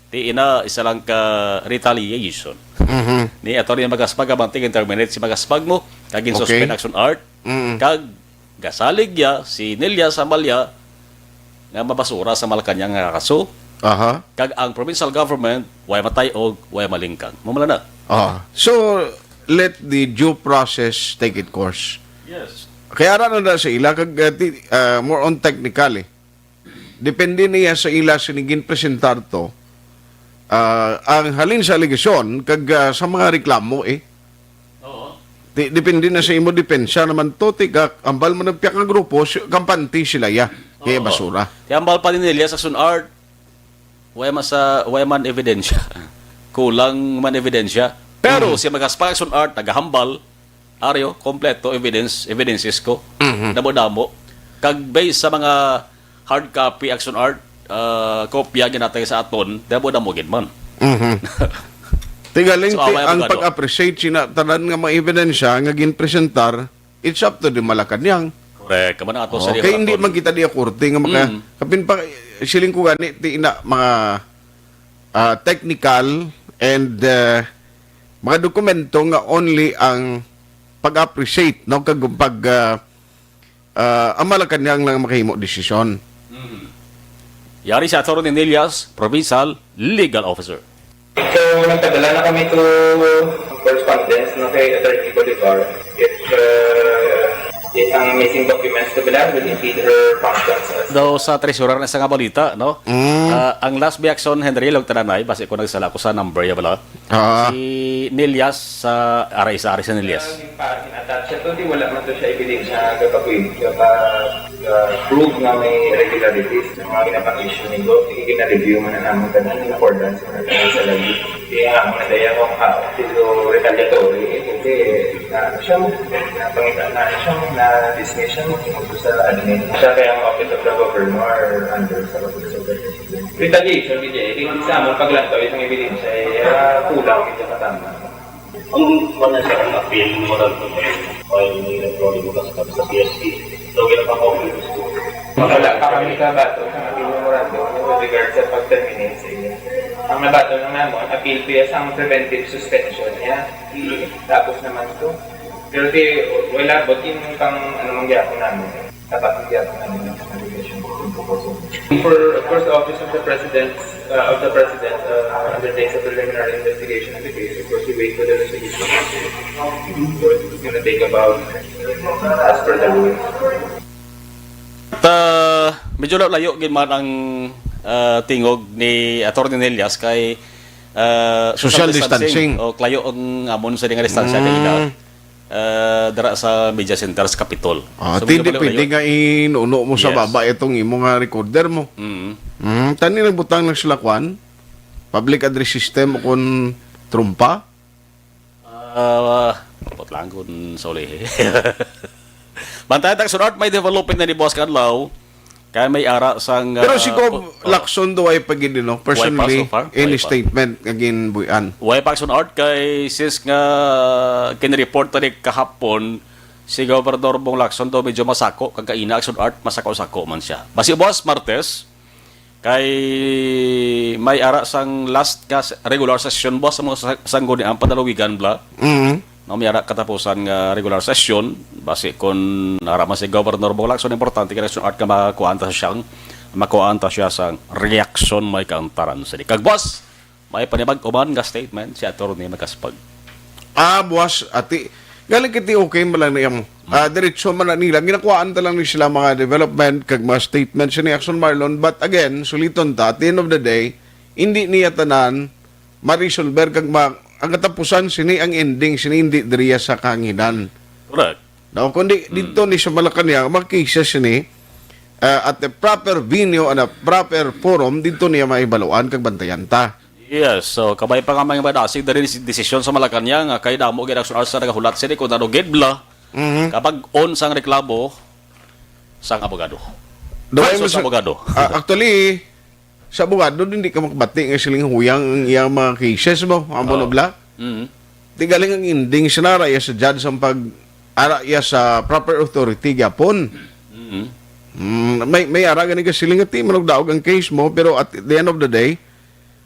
ti ina isa lang ka retaliation Mhm. ni Attorney Magaspag, abang tig-terminate si Magaspag mo, kag Okay. in-suspend action art, Mm. kag gasalig niya si Nillas sa Malya nga mabasura sa Malacañang nga kaso, Aha. kag ang provincial government way matay-og, way malingkang. Mao man na. Ah. So, let the due process take its course. Yes. Kaya ara na na sa ila, kag, uh, ti-, uh, more on technical, eh. Depende niya sa ila sining ginpresentar to, ah, ang halin sa alegasyon kag, ah, sa mga reklamo, eh. Oo. Di, depende na sa imo depensa naman to, ti ka, ambal mo ng piyak nga grupo, si, kampante sila ya, kaya Oo. basura. Ti ambal pa ni Nillas sa action art, way masa, way man ebidensya. Kulang man ebidensya. Pero Mm. si Magaspag action art, nagahambal, Aryo, kompleto, evidence, evidences ko. Mhm. Damo-damo. Kag based sa mga hard copy action art, ah, kopya ginatay sa aton, damo-damo gid man. Mhm. Tigaling, So, ti-, away ang abogado. Pag-appreciate sina tanan nga mga ebidensya nga ginpresentar, it's up to the Malacañang. Correct. Kaman ato sa Okay, hindi Laboratory. Man kita di akorte nga maka-, Mm. kapin pa, siling ko gani, ti ina, mga ah, technical and, ah, mga dokumento nga only ang pag-appreciate, no, kag pag, ah, ah, ang Malacañang lang makahimo desisyon. Yari si Attorney Nelias, Provincial Legal Officer. So, nagpadala na kami to correspondence, no, kay Attorney Bolivar. If, uh, if ang missing documents to be done will impede her functions as Daw sa treasurer na sa nga balita, no? Ah, ang last reaction, Henry, log tananay, basi ko nagsala ko sa number ya bala. Ah. Si Nelias sa R I sa R I sa Nelias. Yung pa, in-attach siya to, di wala man to siya ebidensya, gapag-, gapa-, uh, prove nga may irregularities ng mga ginapang-issue nito. Sige, gina-review man na naman ka na, in accordance man na sa lagi. Kaya nga, mga daya ko, ha, so retaliatory, eh, kasi na, siya mo, na pangita na, siya mo, na-dismiss siya mo, tungkol sa admin. Siya kaya ang Office of the Governor under sa Office of the President. Retaliation, D J, hindi sa among paglantaw, itong ebidensya, eh, ah, kulang, hindi katama. Ang wala sa ang appeal mo lang kung may, may nag-rolling mo sa, sa C S T. So, ginapakopy gusto. Wala pa kami kabato sa appeal memorandum with regard sa pag-terminate sa inyo. Ang nabato lang namon, appeal to sa preventive suspension niya. Tapos naman to. Pero di, wala, but yung pang, ano, mangyapon namin. Dapat mangyapon namin ang application for proposal. For, of course, the Office of the President, uh, of the President, uh, undertakes a preliminary investigation of the case. Of course, we wait for the resolution. So, it's gonna take about, as per the rules. At, ah, medyo la- layo gid man ang ah, tingog ni Attorney Nelias kay ah, Social distancing. O, layo ang amon sa nga distansya kay ila. Ah, dara sa media center sa Capitol. Ah, So, di, medyo di pwede malayo-layo. Nga inuno mo sa Yes. baba itong imo nga recorder mo. Mm. Mm, tani nagbutang lang sila kwan. Public address system o kun trumpa. Ah, abot lang kun sa uli. Bantayan ta, Sir Art, may development na ni Boss Carlao. Kaya may ara sang Pero si ah, Gov po- oh. Lacson do ay pagid, no? Personally, Wala pa so far. any Wala pa. Statement nga ginbuhian. Why pa, Sir Art? Kay since nga kinireport ta ni kahapon, si Governor Bong Lacson daw medyo masako, kag kaina, Sir Art, masako-sako man siya. Basi, Boss, Martes, kay may ara sang last nga s- regular session, Boss, sa mga sa- sangguniang panalawigan, bla. Mm. No, may ara katapusan nga regular session, basi kun ara man si Governor Bong Lacson, importante kay Sir Art nga makuhaan ta siyang makuhaan ta siya sang reaksyon, may kaantaran sini. Kag, Boss, may panibag-o man nga statement si Attorney Magaspag. Ah, buwas, ati. Galing kiti okay man lang niya mo. Ah, diretso man na nila. Ginakuhaan ta lang ni sila mga development kag mga statements ni Action Marlon. But again, suliton ta, at the end of the day, hindi niya tanan ma-resolver kag ma ang katapusan sini, ang ending sini, hindi diriya sa kahanginan. Correct. No, kundi dito ni sa Malacañang, mga cases sini, ah, at the proper venue and a proper forum, dito niya maibaluan kag bantayan ta. Yes, so kabay pa nga may madasig diri si desisyon sa Malacañang nga kay damo gid ang sunar sa nagahulat sini kung ano gid bla Mhm. kapag on sang reklamo sang abogado. Duhay Versus man sa- abogado. Ah, actually, sa abogado, hindi ka makabati nga siling huyang ang iyang mga cases mo, amo na Oo. bla? Mhm. Di galing ang ending, sinara iya sa judge ang pag ara iya sa proper authority gyapon. Mhm. Mm, may may ara gani ka siling nga ti manugdaog ang case mo, pero at the end of the day,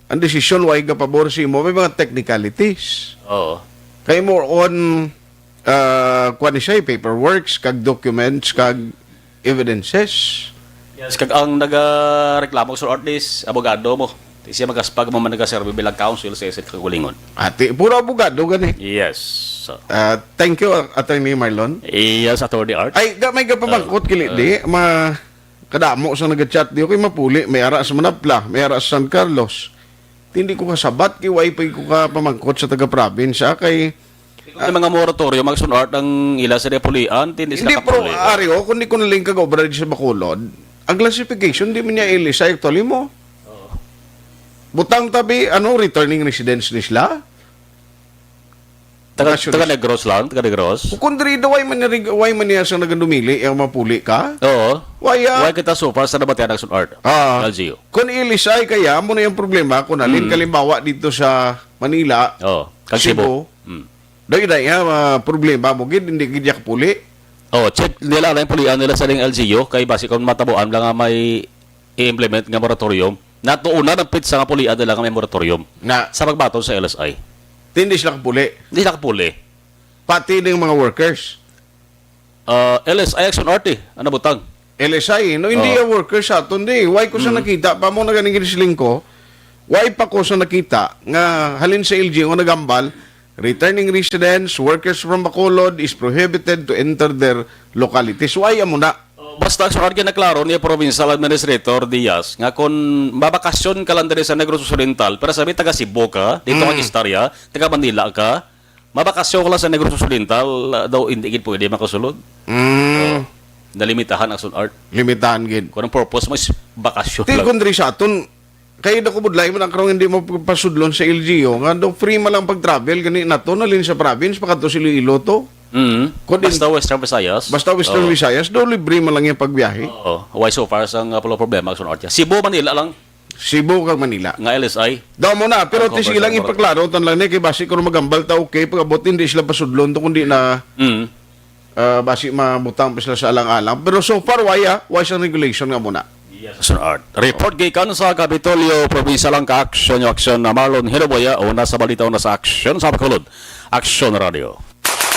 ang decision way gapabor sa imo may mga technicalities. Oo. Kay more on uh, kuan ni siya, paperworks, kag documents, kag evidences. Yes, kag ang nagareklamo sa Ortiz, abogado mo. Di siya magaspag mo man nagaserve bilang counsel sa isa ka kaugalingon. Ati, puro abogado gani. Yes. So, Ah, thank you, Attorney Marlon. yes, Attorney Art. Ay, ga may gapamangkot kili di ma kadamo sa nagachat di okay mapuli, may ara sa Manapla, may ara sa San Carlos. Hindi ko kasabat kay way pa ko ka pamangkot sa taga probinsya kay May mga moratorium, mga sunart ang ila sa pulian, hindi sila Hindi, pero kapuli. Ario, kung di ko naling kag obra di sa Bacolod, ang classification di man niya ilisay actually mo. Butang tabi, ano, returning residents ni sila? Taga, Nationalist. Taga Negros lang, taga Negros. Kung diri daw, way man, niya- way man niya sa nagadumili, yung mapuli ka? Oo. Way, ah. Why kita so far sa nabatian ng sunart? Ah. L G U. Kung ilisay kaya, mo na yung problema, kung alin kalimbawa dito sa Manila, Oo. Kag Cebu. Cebu. Mm. Daw yun na, ah, problema mo, gid, hindi gid niya kapuli. Oh, check nila lang yung pulian nila sa ring L G U kay basi kung matabuan lang nga may i-implement nga moratorium. Nato una ang petsa nga pulian nila nga may moratorium Na, sa pagbaton sa L S I. Hindi sila kapuli. Hindi sila kapuli. Pati ning mga workers. Ah, L S I Action Art eh. Ano butang? L S I, no, hindi Oh. ang workers sa aton, di. Why ko sa Mm. nakita, pa mo na ganing ginisiling ko, why pa ko sa nakita nga halin sa L G U nga nagambal, returning residents, workers from Bacolod is prohibited to enter their localities. Why amo na? Basta, Action Art, ginaklaro ni Provincial Administrator Diaz nga kung mabakasyon ka lang diri sa Negros Occidental, pero sabi taga Cebu ka, dito ka Mm. istorya, taga Manila ka, mabakasyon ka lang sa Negros Occidental, ah, daw hindi gid pwede makasulod. Mm. So, nalimitahan, Action Art. Limitahan gid. Kung ang purpose mo is bakasyon Ti lang. Kung diri sa aton, kay daw kubudlay man ang karong hindi mo pasudlon sa L G U, nga daw free man lang pag-travel, gani nato nalin sa province, pakadto sa Iloilo to. Mm. Kung din Basta Western Visayas. Basta Western Oo. Visayas, daw libre man lang yung pagbiyahe. Oo. Why so far sa nga pala problema, Action Art? Cebu, Manila lang. Cebu kag Manila. Nga L S I. Daw mo na, pero Ang ti sige lang cover sa ipaklaro, tan lang ni, kay basi kung magambal ta, okay, pag-abot hindi sila pasudlon to, kundi na, Mm. ah, basi mabutang pa sila sa alang-alang. Pero so far, why, ah? Why sa regulation nga muna? Yes, Action Art. Report gikan sa Kapitolyo, Probinsya lang ka Action, yung Action na Marlon Hinoboya, una sa balita, una sa Action sa Bacolod. Action Radio.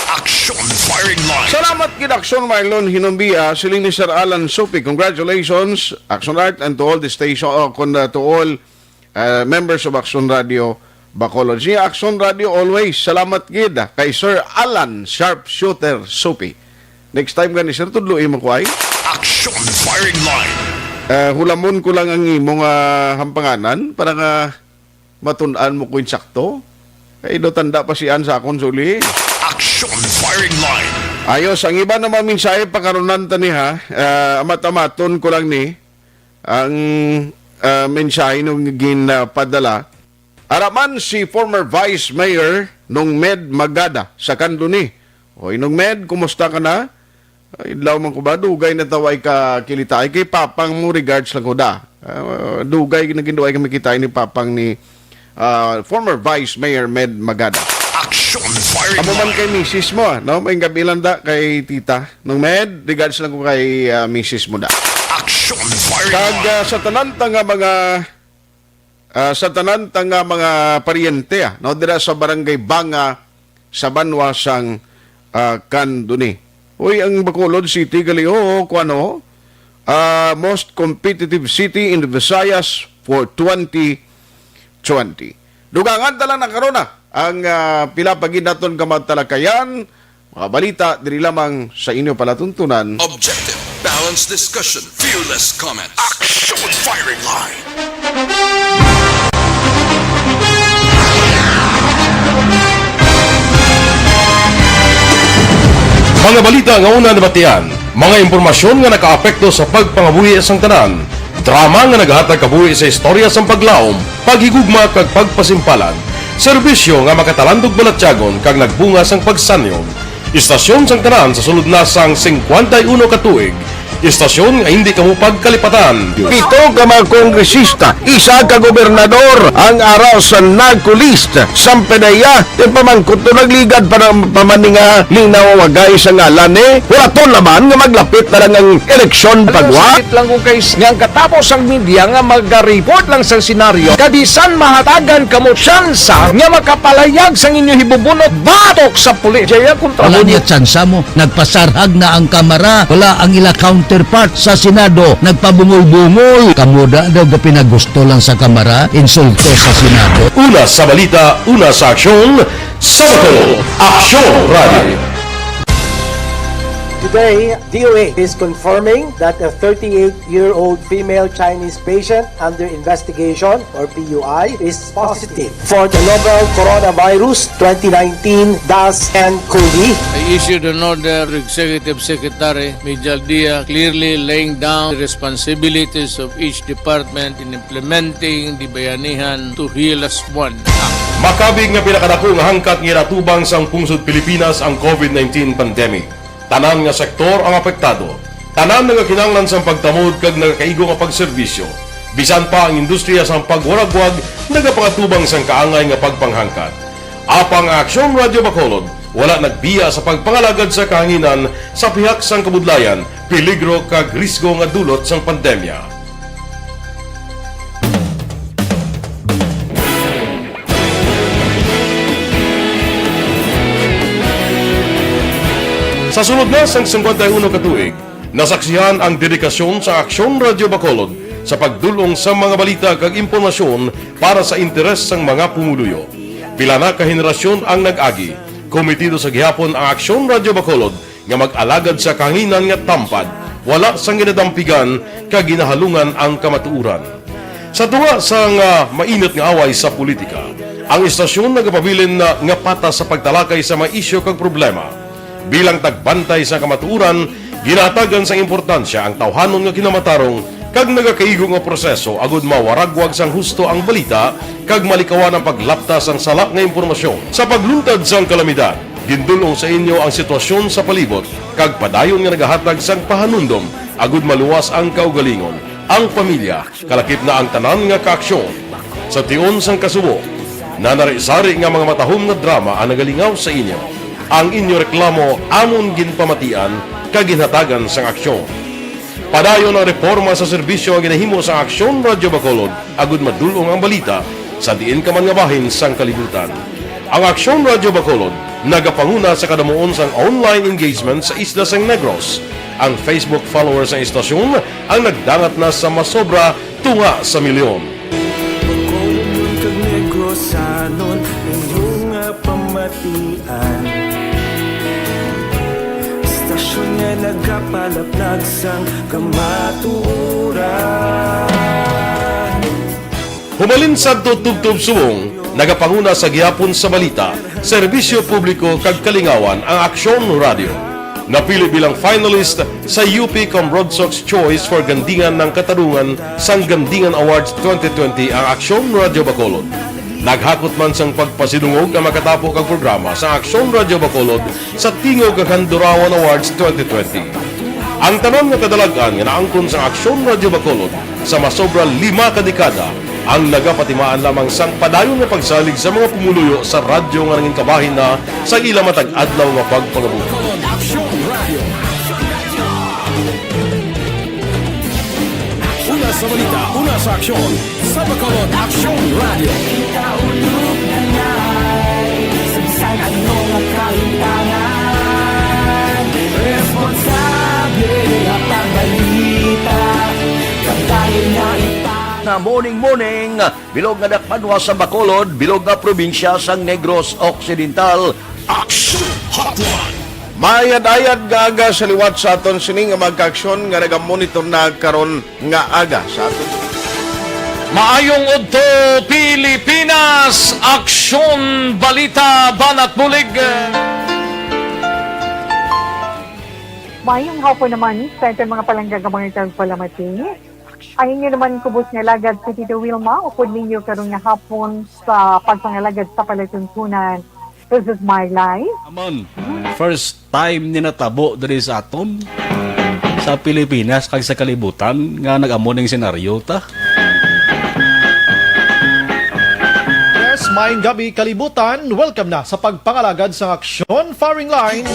Action Firing Line. Salamat gid, Action Marlon Hinoboya, siling ni Sir Alan Sopi. Congratulations, Action Art, and to all the station, oh, kun, uh, to all, uh, members of Action Radio Bacolod. Si Action Radio always. Salamat gid, ah, kay Sir Alan Sharpshooter Sopi. Next time gani, sir, tudloi mo ko ay. Action Firing Line. Eh, hulamon ko lang ang imo nga hampanganan para nga matun-an mo ko insakto. Kay do tanda pa si An sa akon suli. Action Firing Line. Ayos, ang iba naman mensahe pakarunan ta ni ha. Eh, amat-amaton ko lang ni ang, eh, mensahe nung ginpadala. Araman si former Vice Mayor Nung Med Magada sa Candoni. Oy, Nung Med, kumusta ka na? Ay, adlaw man ko ba? Dugay na taway ka kilitaay kay Papang mo, regards lang ko da. Ah, dugay na ginduway kami kitai ni Papang ni, ah, former Vice Mayor Med Magada. Action Firing Amo man Line. Kay misis mo, ah, no? May gabi lang da kay tita. Nung Med, regards lang ko kay, ah, misis mo da. Action Firing Kag, Line. Ah, sa tanan ta nga mga, ah, sa tanan ta nga mga paryente, ah, no? Dira sa Barangay Banga, sa banwa sang, ah, Candoni. Uy, ang Bacolod City gali, oo, kuwan, oh. Ah, most competitive city in the Visayas for twenty twenty. Dugangan ta lang na karon, ah, ang, ah, pila pa gid naton ka mga talakayan, mga balita diri lamang sa inyo palatuntunan. Objective, balanced discussion, fearless comment. Action Firing Line. Mga balita nga una nabatian, mga impormasyon nga nakaapekto sa pagpangabuhi sang tanan, drama nga nagahatag kabuhi sa istorya sang paglaom, paghigugma kag pagpasimpalan, serbisyo nga makatalandog balatyagon kag nagbunga sang pagsanyog. Istasyon sang tanan sa sulod na sang singkwenta y uno ka tuig. Istasyon nga hindi kamo pagkalipatan. Pito ka mga kongresista, isa ka gobernador ang ara sa NARCO list. Sampedeya, ti pamangkot to nagligad pa ng pamaninga linaw wagay sa ngalan ni. Huraton naman nga maglapit na lang ang eleksyon Alam mo, pagwa. Sakit lang kung kay nga ang katapos ang media nga magaripot lang sa senaryo. Kabisan mahatagan kamo tsansa nga makapalayag sang inyo hibubunot batok sa pulis. Jaya kontra Wala mo. Niya tsansa mo. Nagpasarhag na ang Kamara. Wala ang ila counterpart sa Senado. Nagpabungol-bungol. Kamo da daw gapinagusto lang sa Kamara. Insulto sa Senado. Una sa balita, una sa aksyon, sa Bacolod. Aksyon Radio. Today, D O A is confirming that a thirty-eight-year-old female Chinese patient under investigation, or P U I, is positive for the novel coronavirus twenty nineteen dash N cov. I issued an order to Executive Secretary Mijal Dia, clearly laying down the responsibilities of each department in implementing the Bayanihan to Heal as One Act. Makabig nga pinakadako nga hangkat nga ginatubang sang pungsod Pilipinas ang COVID nineteen pandemic. Tanan nga sektor ang apektado. Tanan nagakinahanglan sang pagtamod kag nagakaigo nga pagserbisyo. Bisan pa ang industriya sang pagwaragwag nagapangatubang sang kaangay nga pagpanghangkat. Apang ang Aksyon Radio Bacolod wala nagbiya sa pagpangalagad sa kahanginan sa pihak sang kabudlayan, peligro kag risgo nga dulot sang pandemya. Sa sulod na sang singkwenta y uno ka tuig, nasaksihan ang dedikasyon sa Aksyon Radyo Bacolod sa pagdul-ong sa mga balita kag impormasyon para sa interes sang mga pumuluyo. Pila na ka henerasyon ang nag-agi. Komitido sa gihapon ang Aksyon Radyo Bacolod nga mag-alagad sa kahanginan nga tampad, wala sang ginadampigan kag ginahalungan ang kamatuoran. Sa tunga sang, ah, mainit nga away sa politika, ang istasyon nagapabilin na nga patas sa pagtalakay sa mga isyu kag problema. Bilang tagbantay sa kamatuoran, ginahatagan sang importansya ang tawhanon nga kinamatarong kag nagakaigo nga proseso agud mawaragwag sang husto ang balita kag malikawan ang paglapta sang sala nga impormasyon. Sa pagluntad sang kalamidad, gindul-ong sa inyo ang sitwasyon sa palibot kag padayon nga nagahatag sang pahanumdom agud maluwas ang kaugalingon, ang pamilya, kalakip na ang tanan nga kaaksyon. Sa tion sang kasubo, nanari-sari nga mga matahom nga drama ang nagalingaw sa inyo. Ang inyo reklamo amon ginpamatian kag ginhatagan sang aksyon. Padayon ang reporma sa serbisyo nga ginahimo sang Aksyon Radyo Bacolod agud madul-ong ang balita sa diin ka man nga bahin sang kalibutan. Ang Aksyon Radyo Bacolod nagapanguna sa kadamuon sang online engagement sa isla sang Negros. Ang Facebook followers sang istasyon ang nagdangat na sa masobra tunga sa milyon. Bacolodnon kag Negrosanon, inyo nga pamatian. Istasyon nga nagapalaplag sang kamatuoran. Humalin sadto tubtob subong, nagapanguna sa gihapon sa balita, serbisyo publiko kag kalingawan ang Aksyon Radio. Napili bilang finalist sa U P Comrod Sox Choice for Gandingan ng Katarungan sang Gandingan Awards twenty twenty ang Aksyon Radio Bacolod. Naghakot man sang pagpasidungog ang makatapo kag programa sa Aksyon Radio Bacolod sa Tingog kag Handurawan Awards twenty twenty. Ang tanan nga kadalag-an nga naangkon sang Aksyon Radio Bacolod sa masobra lima ka dekada ang nagapatimaan lamang sang padayon nga pagsalig sa mga pumuluyo sa radyo nga nangin kabahin na sa ila matag adlaw nga pagpangabuhi. Aksyon Radio. Una sa balita, una sa aksyon, sa Bacolod Aksyon Radio. Kita ulog na nay, sa bisan ano nga kahitangan, responsable nga pagbalita, kag dayon nga ipa- Nga morning, morning, bilog nga dakpanwa sa Bacolod, bilog nga probinsya sang Negros Occidental. Action Hotline. Maayad-ayad nga aga sa liwat sa aton sini nga mga kaaksyon nga nagamonitor na karon nga aga sa aton. Maayong udto, Pilipinas! Aksyon, balita, banat, bulig. Maayong hapon naman sa aton mga palangga nga mga tagpalamati. Ang inyo naman kubos nga alagad si Tito Wilma, upod ninyo karon nga hapon sa pagpangalagad sa palatuntunan. This is my life. Amon, first time ni natabo diri sa aton, sa Pilipinas kag sa kalibutan nga nag-amo ning senaryo ta. Yes, maayong gabi, kalibutan. Welcome na sa pagpangalagad sang aksyon, Firing Line.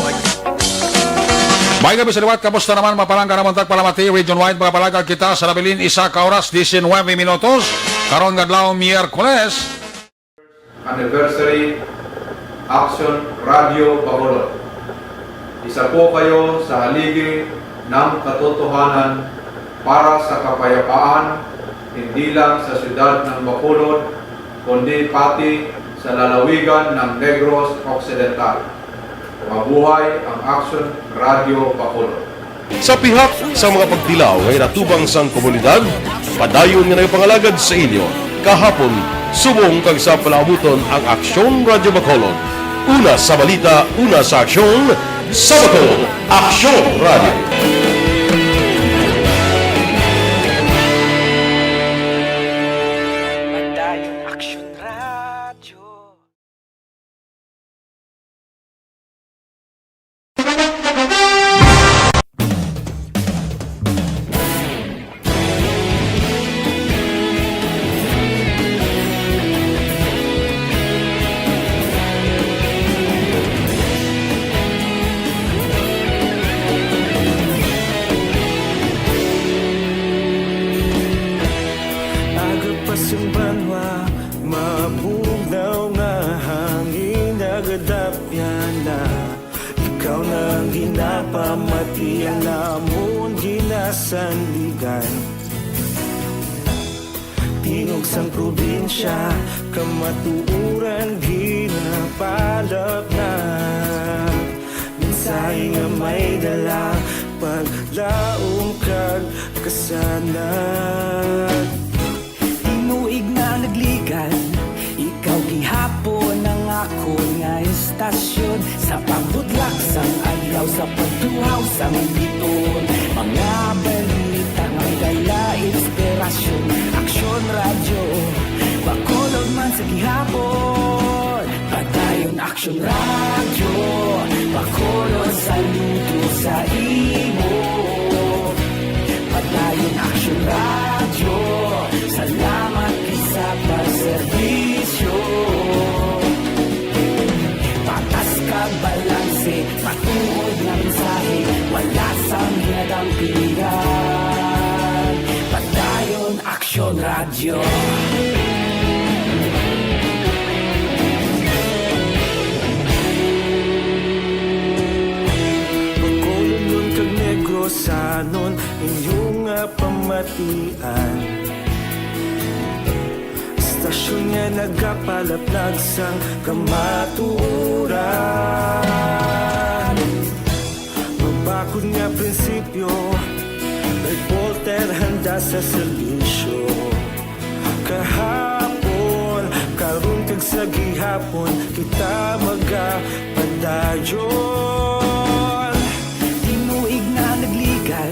Maayong gabi sa liwat, kamusta naman, mga palangga namon tagpalamati, region wide, mga palangga kita sa nabilin, isa ka oras, diecinuebe minutos, karon nga adlaw, Miyerkules. Anniversary Action Radio Bacolod. Isa po kayo sa haligi ng katotohanan para sa kapayapaan, hindi lang sa siyudad ng Bacolod, kundi pati sa lalawigan ng Negros Occidental. Mabuhay ang Action Radio Bacolod. Sa pihak sa mga pagtilaw nga ginatubang sang komunidad, padayon nga nagapangalagad sa inyo kahapon, subong kag sa palaabuton ang Aksyon Radyo Bacolod. Una sa balita, una sa aksyon, sa Bacolod, Aksyon Radyo. Padayon Aksyon Radyo. Mati ang namon ginasandigan. Tingog sang probinsya, kamatuoran ginapalapnag. Mensahe nga may dala, paglaom kag kasanag. Tinuig na nagligan, ikaw gihapon ang akon nga istasyon. Sa pagbudlak sang adlaw, sa pagtuhaw sang bituon, mga balita nga may dala inspirasyon. Aksyon Radyo, Bacolod man sa gihapon. Padayon Aksyon Radyo, Bacolod, saludo sa imo. Padayon Aksyon Radyo, salamat gid sa pagserbisyo. Patas kag balanse, matuod nga mensahe, wala sang ginadampigan. Padayon Aksyon Radyo. Bacolodnon kag Negrosanon, inyo nga pamatian. Istasyon nga nagapalaplag sang kamatuoran. Mabakod nga prinsipyo, reporter handa sa serbisyo. Kahapon, karon kag sa gihapon, kita magapadayon. Tinuig na nagligan,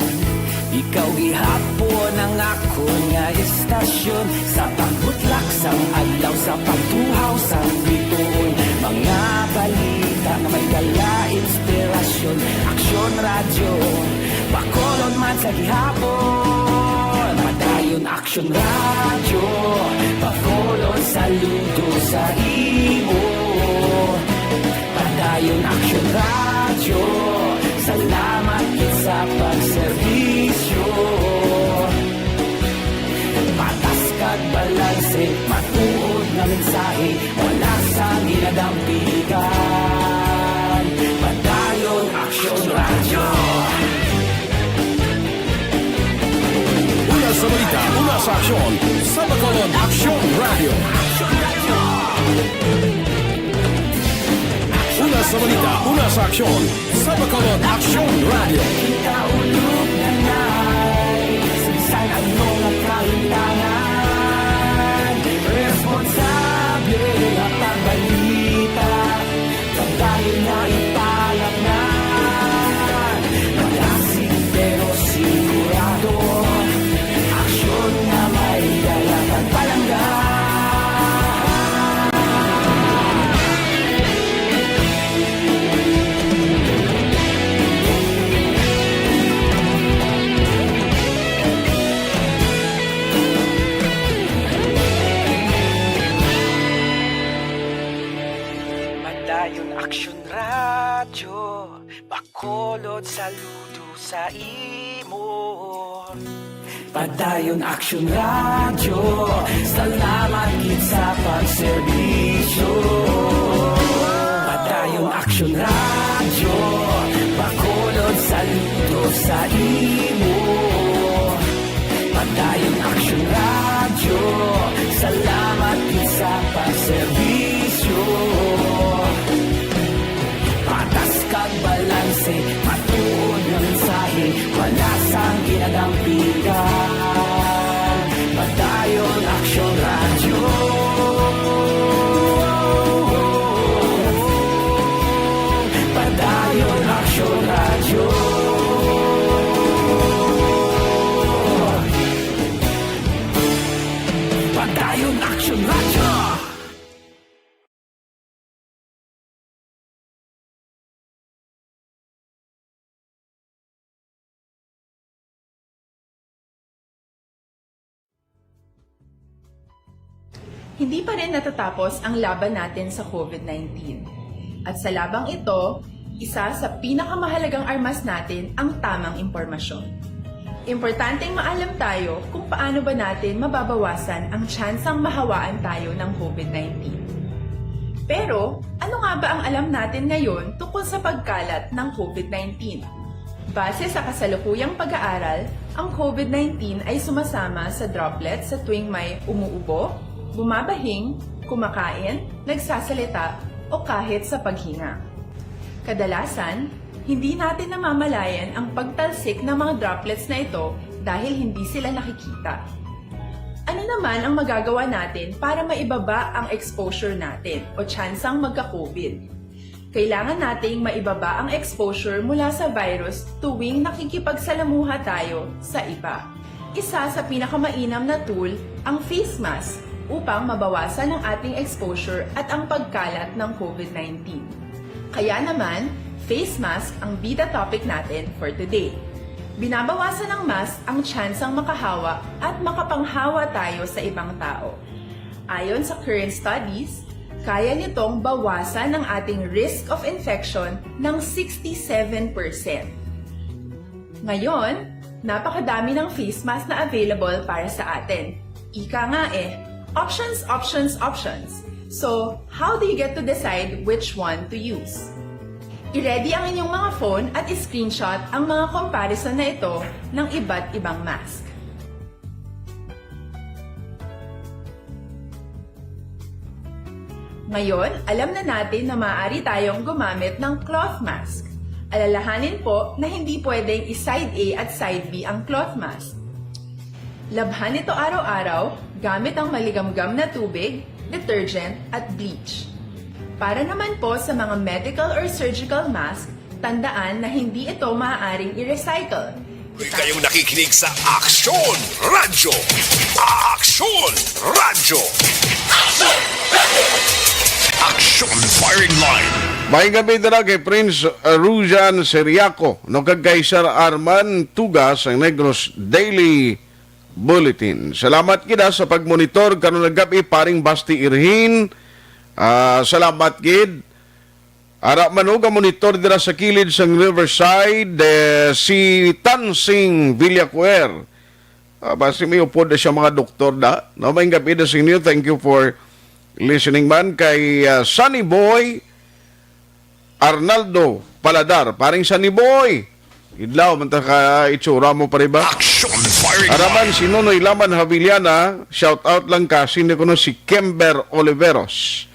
ikaw gihapon ang akon nga istasyon. Sa pagbutlak sang adlaw, sa pagtuhaw sang bituon, mga balita nga may dala inspirasyon. Aksyon Radyo, Bacolod man sa gihapon. Padayon Aksyon Radyo, Bacolod, saludo sa imo. Padayon Aksyon Radyo, salamat gid sa pagserbisyo. Patas kag balanse, matuod nga mensahe, wala sang ginadampigan. Padayon Aksyon Radyo. Una sa balita, una sa aksyon, sa Bacolod Aksyon Radyo. Una sa balita, una sa aksyon, sa Bacolod Aksyon Radyo. Kita ulog na nai, sa bisan ano nga kahimtangan, responsable nga pagbalita. Padayon na ipalapngan, malasig pero sigurado. Aksyon nga may dala kag palangga. Padayon Aksyon Radyo, Bacolod, saludo sa imo. Padayon Aksyon Radyo, salamat gid sa pagserbisyo. Padayon Aksyon Radyo, Bacolod, saludo sa imo. Padayon Aksyon Radyo, salamat gid sa pagserbisyo. Patas kag balanse, matuod nga mensahe, wala sang ginadampigan. Padayon Aksyon Radyo. Padayon Aksyon Radyo. Padayon Aksyon Radyo. Hindi pa rin natatapos ang laban natin sa COVID nineteen. At sa labang ito, isa sa pinakamahalagang armas natin ang tamang impormasyon. Importanteng maalam tayo kung paano ba natin mababawasan ang tsansang mahawaan tayo ng COVID nineteen. Pero, ano nga ba ang alam natin ngayon tungkol sa pagkalat ng COVID nineteen? Base sa kasalukuyang pag-aaral, ang COVID nineteen ay sumasama sa droplets sa tuwing may umuubo, bumabahing, kumakain, nagsasalita, o kahit sa paghinga. Kadalasan, hindi natin namamalayan ang pagtalsik ng mga droplets na ito dahil hindi sila nakikita. Ano naman ang magagawa natin para maibaba ang exposure natin o tsansang magka-COVID? Kailangan nating maibaba ang exposure mula sa virus tuwing nakikipagsalamuha tayo sa iba. Isa sa pinakamainam na tool ang face mask upang mabawasan ang ating exposure at ang pagkalat ng COVID nineteen. Kaya naman, face mask ang bida topic natin for today. Binabawasan ng mask ang tsansang makahawa at makapanghawa tayo sa ibang tao. Ayon sa current studies, kaya nitong bawasan ang ating risk of infection ng sixty-seven percent. Ngayon, napakadami ng face mask na available para sa atin. Ika nga eh, options, options, options. So, how do you get to decide which one to use? I-ready ang inyong mga phone at i-screenshot ang mga comparison na ito ng iba't ibang mask. Ngayon, alam na natin na maaari tayong gumamit ng cloth mask. Alalahanin po na hindi pwedeng i-side A at side B ang cloth mask. Labhan ito araw-araw gamit ang maligamgam na tubig, detergent, at bleach. Para naman po sa mga medical or surgical mask, tandaan na hindi ito maaaring i-recycle. Kayong nakikinig sa Aksyon Radyo. Aksyon Radyo. Aksyon Firing Line. May gabi dira kay Prince, uh, Rujan Seriaco, no, kag kay Sir Arman Tuga sang Negros Daily Bulletin. Salamat gid sa pagmonitor karon nga gab-i, paring Basti Irhin. Ah, salamat gid. Ara man, oh, gamonitor dira sa kilid sang Riverside, eh, si Tansing Villacuer. Ah, basi may upod na siya mga doktor da. No, may gabi na sa inyo. Thank you for listening man kay, ah, Sunny Boy Arnaldo Paladar. Paring Sunny Boy, idlaw man ta ka itsura mo pa, di ba? Action firing Araman line. Si Nonoy Laman Haviliana, shout out lang ka, sino kuno si Kember Oliveros.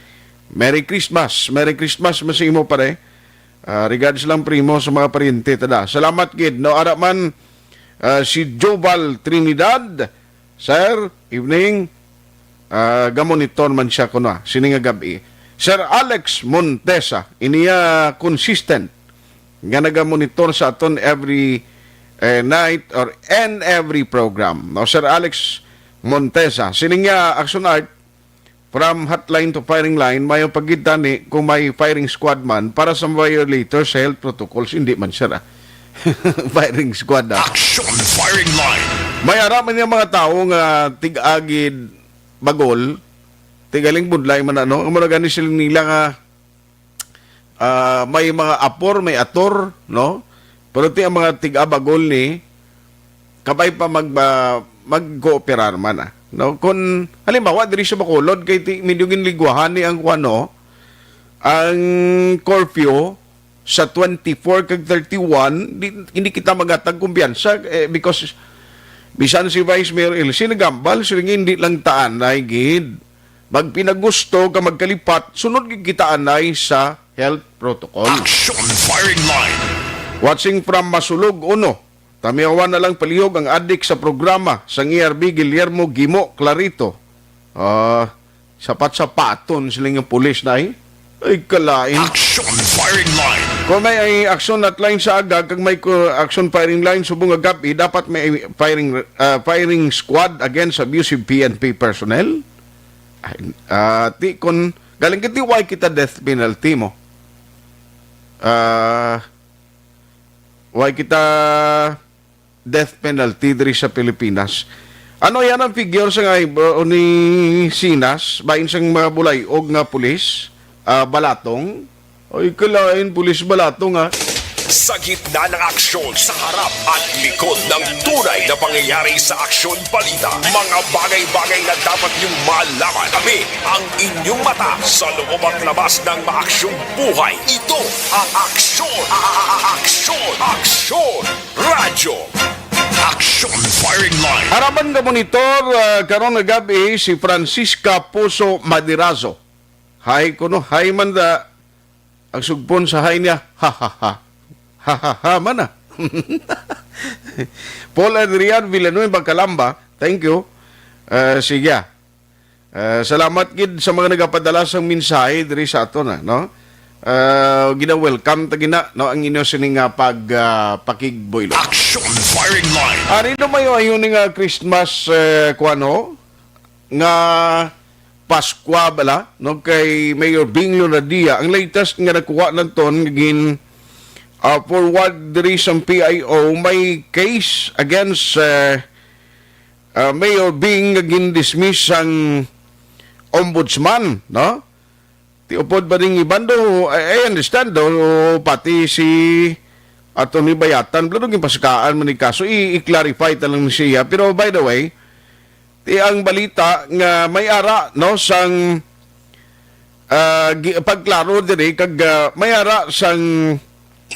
Merry Christmas. Merry Christmas mo sa imo, pare. Ah, regards lang, primo, sa mga paryente, tada. Salamat gid, no? Ara man, ah, si Joval Trinidad, Sir, evening. Ah, gamonitor man siya kuno, ah, sini nga gab-i. Sir Alex Montesa, iniya consistent nga nagamonitor sa aton every, eh, night or in every program. No, Sir Alex Montesa, sini nga Action Art, from hotline to firing line, mayo pa gid tani kung may firing squad man para sa violators sa health protocols. Hindi man, sir, ah. Firing squad, ah. Action firing line. May ara man yung mga tao nga tig-agid bagol, tigaling budlay man, ano, amo na gani sila nila nga, ah, may mga apor, may ator, no? Pero ti ang mga tig-abagol ni, kabay pa mag-, ah, mag-cooperar man, ah, no? Kung, halimbawa, diri sa Bacolod, kay ti, medyo ginligwahan ni ang kuwan, no? Ang curfew sa twenty-four kag thirty-one, di, hindi kita magatag kumpiyansa, eh, because bisan si Vice Mayor Elsie nagambal, siling hindi lang taanay gid. Magpinagusto ka magkalipat, sunod gid kita anay sa health protocol. Action firing line. Watching from Masulog, uno. Tamiyawan na lang palihog ang adik sa programa sang E R B Guillermo Gimo Clarito. Ah, sapat-sapaton sila nga pulis na, eh. Ay, kalain. Action firing line. Kung may, ay, action hotline sa aga, kag may ko-, action firing line subong nga gab-i, dapat may firing, ah, firing squad against abusive P N P personnel. Ay, ah, ti, kun, galing kiti, why kita death penalty mo? Ah, why kita death penalty diri sa Pilipinas? Ano yan ang figure sa nga, uh, ni Sinas, bain sang mga bulay-og nga pulis, ah, balatong? Ay, kalain, pulis balatong, ah. Sa gitna ng aksyon, sa harap at likod ng tunay na pangyayari sa aksyon balita, mga bagay-bagay na dapat niyong malaman. Kami ang inyong mata sa loob at labas ng maaksyong buhay. Ito ang aksyon, a-, a-, a-, aksyon, aksyon. Araman nga monitor, ah, karon nga gab-i si Francisca Puso Madirazo. Hi kuno, hi man da. Ang sugpon sa hi niya, ha, ha, ha. Ha, ha, ha, man, ah. Paul Adrian Villanueva Calamba, thank you. Ah, sige, ah. Ah, salamat gid sa mga nagapadala sang mensahe diri sa aton, ah, no? Ah, gina-welcome ta gina, no, ang inyo sini nga pag, ah, pakigboylo. Action firing line. Ari do mayo ayo ni nga Christmas, eh, kuwan, ho? Nga Pascua bala, no, kay Mayor Bing Leonadia. Ang latest nga nakuha naton nga gin, ah, forward diri sa P I O, may case against, eh, ah, Mayor Bing nga gindismiss sang ombudsman, no? Ti upod ba ning iban do? I, I understand do, pati si Attorney Bayatan, pero ginpaskaan man ni kaso. I, i-clarify ta lang ni siya. Pero by the way, ti ang balita nga may ara, no, sang, ah, gi-, pagklaro diri kag, ah, may ara sang,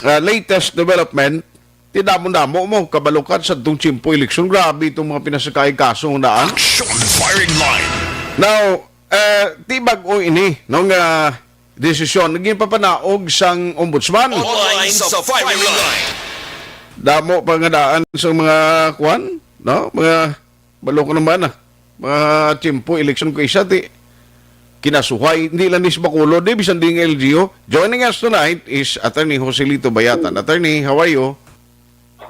ah, latest development, ti damo-damo mo, kabalo ka sa tong tiyempo eleksyon, grabe itong mga pinasakay kaso nga daan. Action firing line. Now, eh, ti bag-o ini, no, nga desisyon, naging papanaog sang ombudsman. Online sa firing line. Damo pa nga daan sa mga kwan, no? Mga, balo ko naman, ah. Mga tiyempo, eleksyon ko isa, ti kinasuhay, hindi lang ni sa Bacolod, di, bisan di nga L G U. Joining us tonight is Attorney Joselito Bayatan. Attorney, how are you?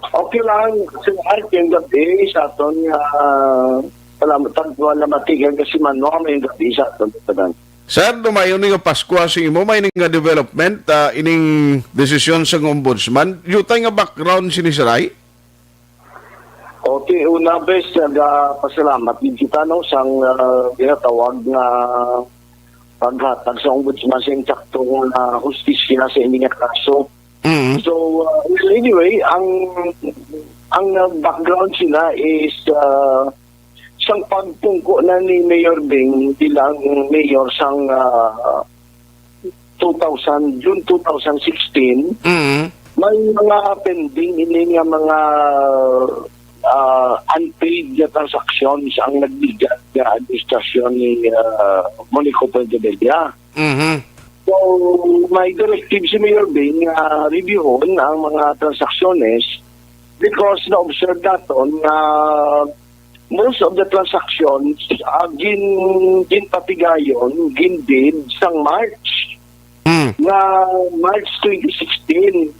Okay lang, Sir Art, yung gabi sa aton nga, ah, salamat, tagwa na matigang kasi manuha may gabi sa aton. Tanan. Sir, dumayon ni nga Paskwa sa imo, may ni nga development, ah, ining desisyon sa ombudsman. Yutay nga background sini, Sir, ay? Okay, una, bes, nagapasalamat din kita, no, sang, ah, ginatawag nga paghatag sa ombudsman sa insakto nga hustisya sa ini nga kaso. Mm. So, uh, well, anyway, ang, ang, uh, background sila is, uh, sang pagpungko na ni Mayor Bing bilang mayor sang, uh, two thousand, June two thousand sixteen, Mm. may mga pending ini nga mga, uh, unpaid nga transactions ang nagbigat nga administrasyon ni, uh, Monico Puentebella. Mhm. So, may directive si Mayor Bing nga reviewon ang mga transaksiones because na-observe naton nga most of the transactions, ah, gin-, ginpatigayon, gin-bid sang March, Mm. nga March twenty sixteen,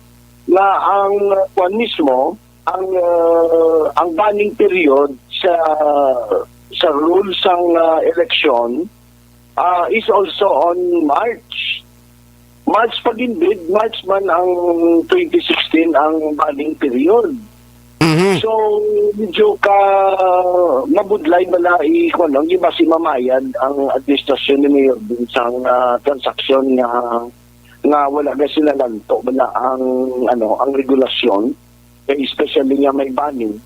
nga ang, ah, kwan mismo, ang, ah, ang banning period sa, sa rules sang, ah, eleksyon, ah, is also on March. March pa gid, March man ang twenty sixteen ang banning period. Mhm. So, medyo ka mabudlay bala i-, kuwan, ang iba si mamayad ang administrasyon ni Mayor Bing sang, ah, transaksyon nga, nga wala na sila lanto bala ang, ano, ang regulasyon, eh, especially nga may banning.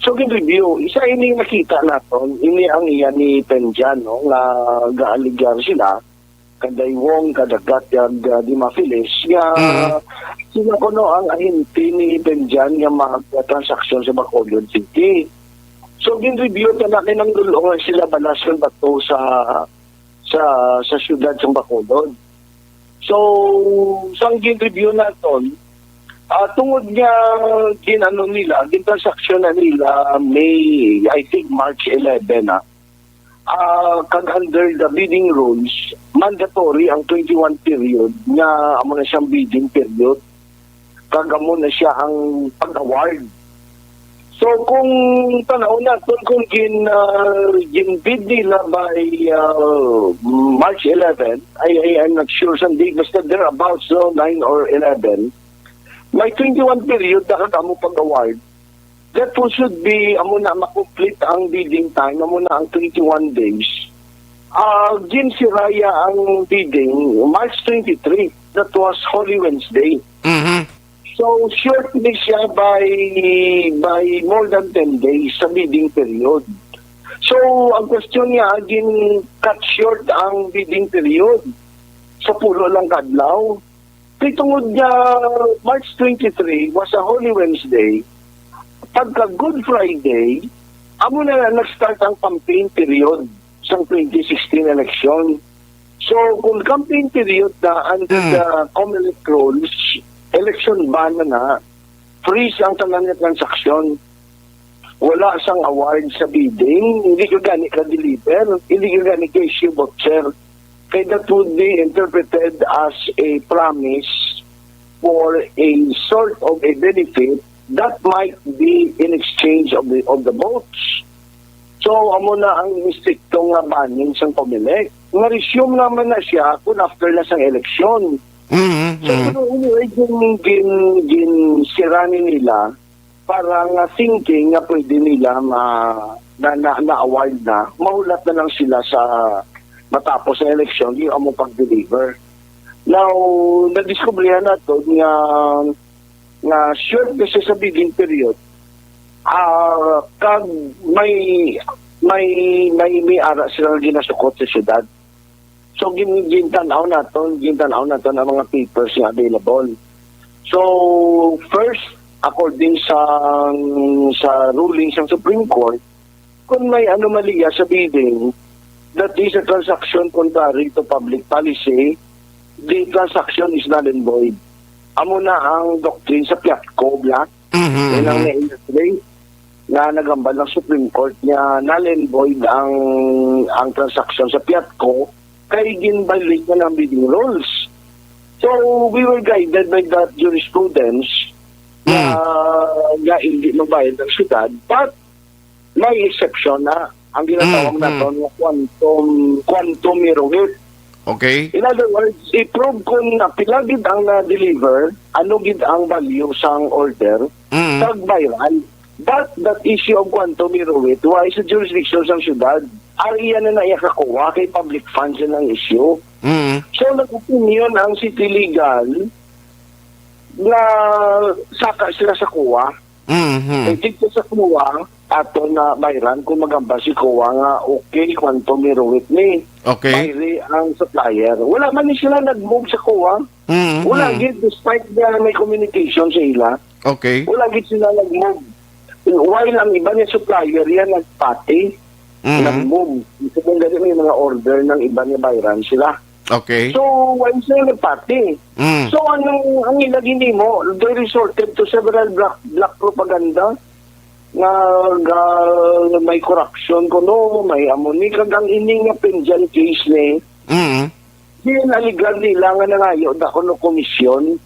So, gin-review, isa ini nakita naton, ini ang iya ni Penjan, no, nga gaaligar sila, kag Daywong, kag Dagat, kag, ah, Dimafilis, nga Mm. sila kuno ang ahente ni Penjan nga mga transaksyon sa Bacolod City. So, gin-review ta na kay nangdul-ong sila balas ng bato sa, sa, sa siyudad sa Bacolod. So, sang gin-review naton, ah, tungod nga gin-ano nila, gin-transaksyon na nila May, I think, March eleven, ah. Ah, kag under the bidding rules, mandatory ang twenty-one period nga amo na siyang bidding period. Kag amo na siya ang pag-award. So, kung tanaw naton kung gin, ah, gin-bid nila by, ah, March eleven, I, I, I'm not sure sa date, basta thereabouts, no, nine or eleven, may twenty-one period na kag amo pag-award. That should be, amo na, makomplete ang bidding time, amo na ang twenty-one days. Ah, ginsiraya ang bidding March twenty-three. That was Holy Wednesday. Mhm. So, short ni siya by, by more than ten days sa bidding period. So, ang question niya, gin-cut short ang bidding period sa pulo lang ka adlaw. Kay tungod nga March twenty-three was a Holy Wednesday, pagka Good Friday, Amo na nag-start ang campaign period sang twenty sixteen election. So, kung campaign period na under Mm. the Comelec rules, election ban na na, freeze ang tanan nga transaksyon. Wala sang award sa bidding, hindi ka gani ka-deliver, hindi ka gani ka-issue voucher. Kay that would be interpreted as a promise for a sort of a benefit that might be in exchange of the, of the votes. So, amo na ang istrikto nga banning sang Comelec. Nga-resume naman na siya kung after na sang eleksyon. Mm, So, mm. pero anyway, gin, gin, gin sira ni nila para nga thinking nga pwede nila ma, na, na, na-award na, mahulat na lang sila sa matapos ang eleksyon, yung amo pag-deliver. Now, nadiskubrihan nato nga, nga short na siya sa bidding period, ah, kag may, may, may, may ara sila nga ginasukot sa syudad. So, gin-, gintan-aw naton, gintan-aw naton ang mga papers nga available. So, first, according sa, sa ruling sa Supreme Court, kung may anomalya sa bidding, that is a transaction contrary to public policy, the transaction is null and void. Amo na ang doctrine sa Piatco, Black. Mhm, Yan ang mhm. na-illustrate nga nagambal ang Supreme Court nga null and void ang, ang transaction sa Piatco kay gin-violate na ang bidding rules. So, we were guided by that jurisprudence na, Mm. nga hindi magbayad ang syudad, but may exception na ang ginatawag Mm, mm. naton nga quantum, quantum meruit. Okay. In other words, i-prove kung pila gid ang na-deliver, ano gid ang value sang order, Mm. kag bayran. But that issue of quantum meruit, wa sa jurisdiction sang syudad. Ang iya na na iya kakuha kay public funds na ang issue. Mm. So, nag-opinion ang City Legal nga saka sila sa kuwa. Mhm. Kay dito sa kuwa, ato na bayran kung magamba si kuwa nga okay, quantum meruit ni. Okay. Bayri ang supplier. Wala man ni sila nag-move sa kuwa. Mhm. Wala gid, despite na may communication sa ila. Okay. Wala gid sila nag-move. While ang iba niya supplier yan nagpati, Mhm. nag-move. Kung gani may mga order ng iba niya bayran sila. Okay. So, why sila nagpati? Mm. So, anong, ang ila ginimo, they resorted to several black, black propaganda nga, nga may corruption kuno, may amo ni, kag ang ining nga Penjan case ni, Mm. ginaligan nila nga nangayo da kuno komisyon,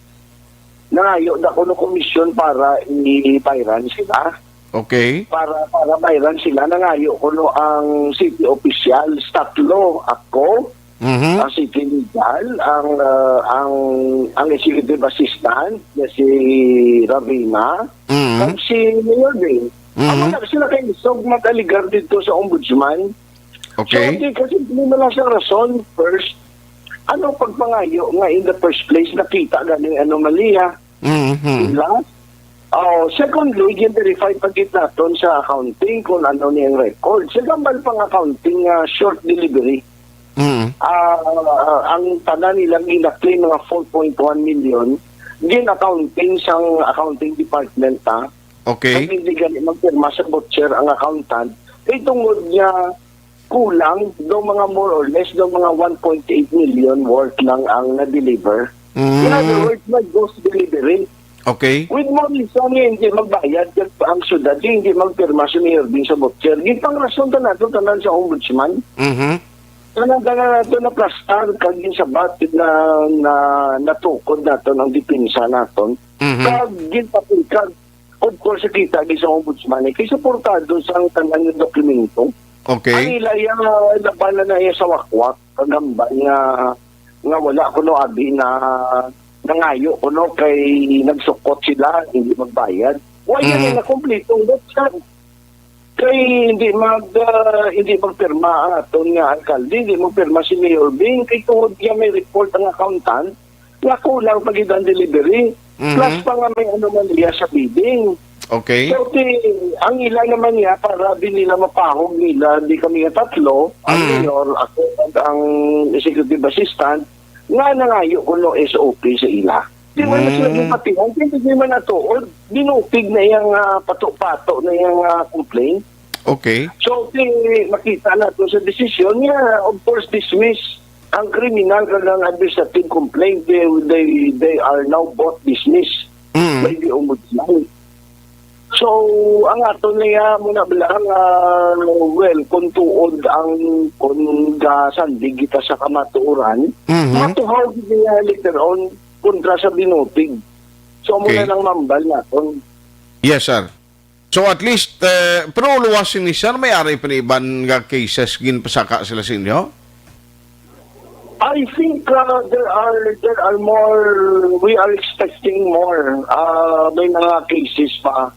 nangayo da kuno komisyon para i-, ibayran sila. Okay. Para, para bayran sila, nangayo kuno ang city official, tatlo, ako, Mhm. ang city legal, ang, ah, ang, ang executive assistant, na si Ravina, Mhm. kag si Mayor Ding. Mhm. Amo na sila kay isog mag-alegar dito sa ombudsman. Okay. So, di, kasi hindi na lang siya rason, first, ano pagpangayo nga in the first place nakita ganing anomalya? Mhm. Sila? Oh, secondly, gin-verify pa gid naton sa accounting kung ano ni ang record. Sa gambal pang accounting nga short delivery, Mhm. ah, ang tanan nilang gina-claim mga four point one million, gin-accounting sang accounting department, ha? Okay. Kag hindi gani magpirma sa voucher ang accountant, kay tungod nga kulang daw mga more or less daw mga one point eight million worth lang ang na-deliver. In other Mm. words, may ghost delivery. Okay. With more reason nga hindi magbayad kag ang syudad, hindi magpirma si Mayor Ding sa voucher. Gipang rason ta nato tanan sa ombudsman. Mhm. Tanan-tanan nato na plastar kag ginsabat na, na natukod naton ang depensa naton. Mhm. Kag ginpatikag, of course, kita gid sa ombudsman, eh, kay suportado sa ang tanan nga dokumento. Okay. Ang ila iya, labanan na iya sa wakwak, kagambal nga, nga wala kuno abi na nangayo kuno kay nagsukot sila, hindi magbayad. Wala Mhm. na kompleto ang voucher. Kay hindi mag, ah, hindi magpirma ang aton nga alkalde, hindi magpirma si Mayor Bing, kay tungod nga may report ang accountant, nga kulang pa gid ang delivery. Mhm. Plus pa nga may anomalya sa bidding. Okay. So, ti, ang ila naman niya, para di nila mapahog nila, di kami nga tatlo, ang Mm. mayor, ako, ag ang executive assistant, nga nangayo kuno S O P sa ila. Di man na sila Mm. gipatihan, kaya di man natuod, binupig na iyang, ah, pato-pato na iyang, ah, complaint. Okay. So, ti makita nato sa desisyon niya, of course, dismiss ang criminal kag ang administrative complaint. They, they, they are now both dismissed Mm. by the ombudsman. So, ang ato niya muna bala nga, well, kung tuod ang, kung gasandig kita sa kamatuoran, Mhm. matuhaw gid niya later on kontra sa binutig. So, muna Okay. lang mambal naton. Yes, sir. So, at least, eh, pero luwas ni sir, may ari pa ni iban nga cases ginpasaka sila sa inyo? I think, uh, there are, there are more, we are expecting more. Uh, may mga cases pa.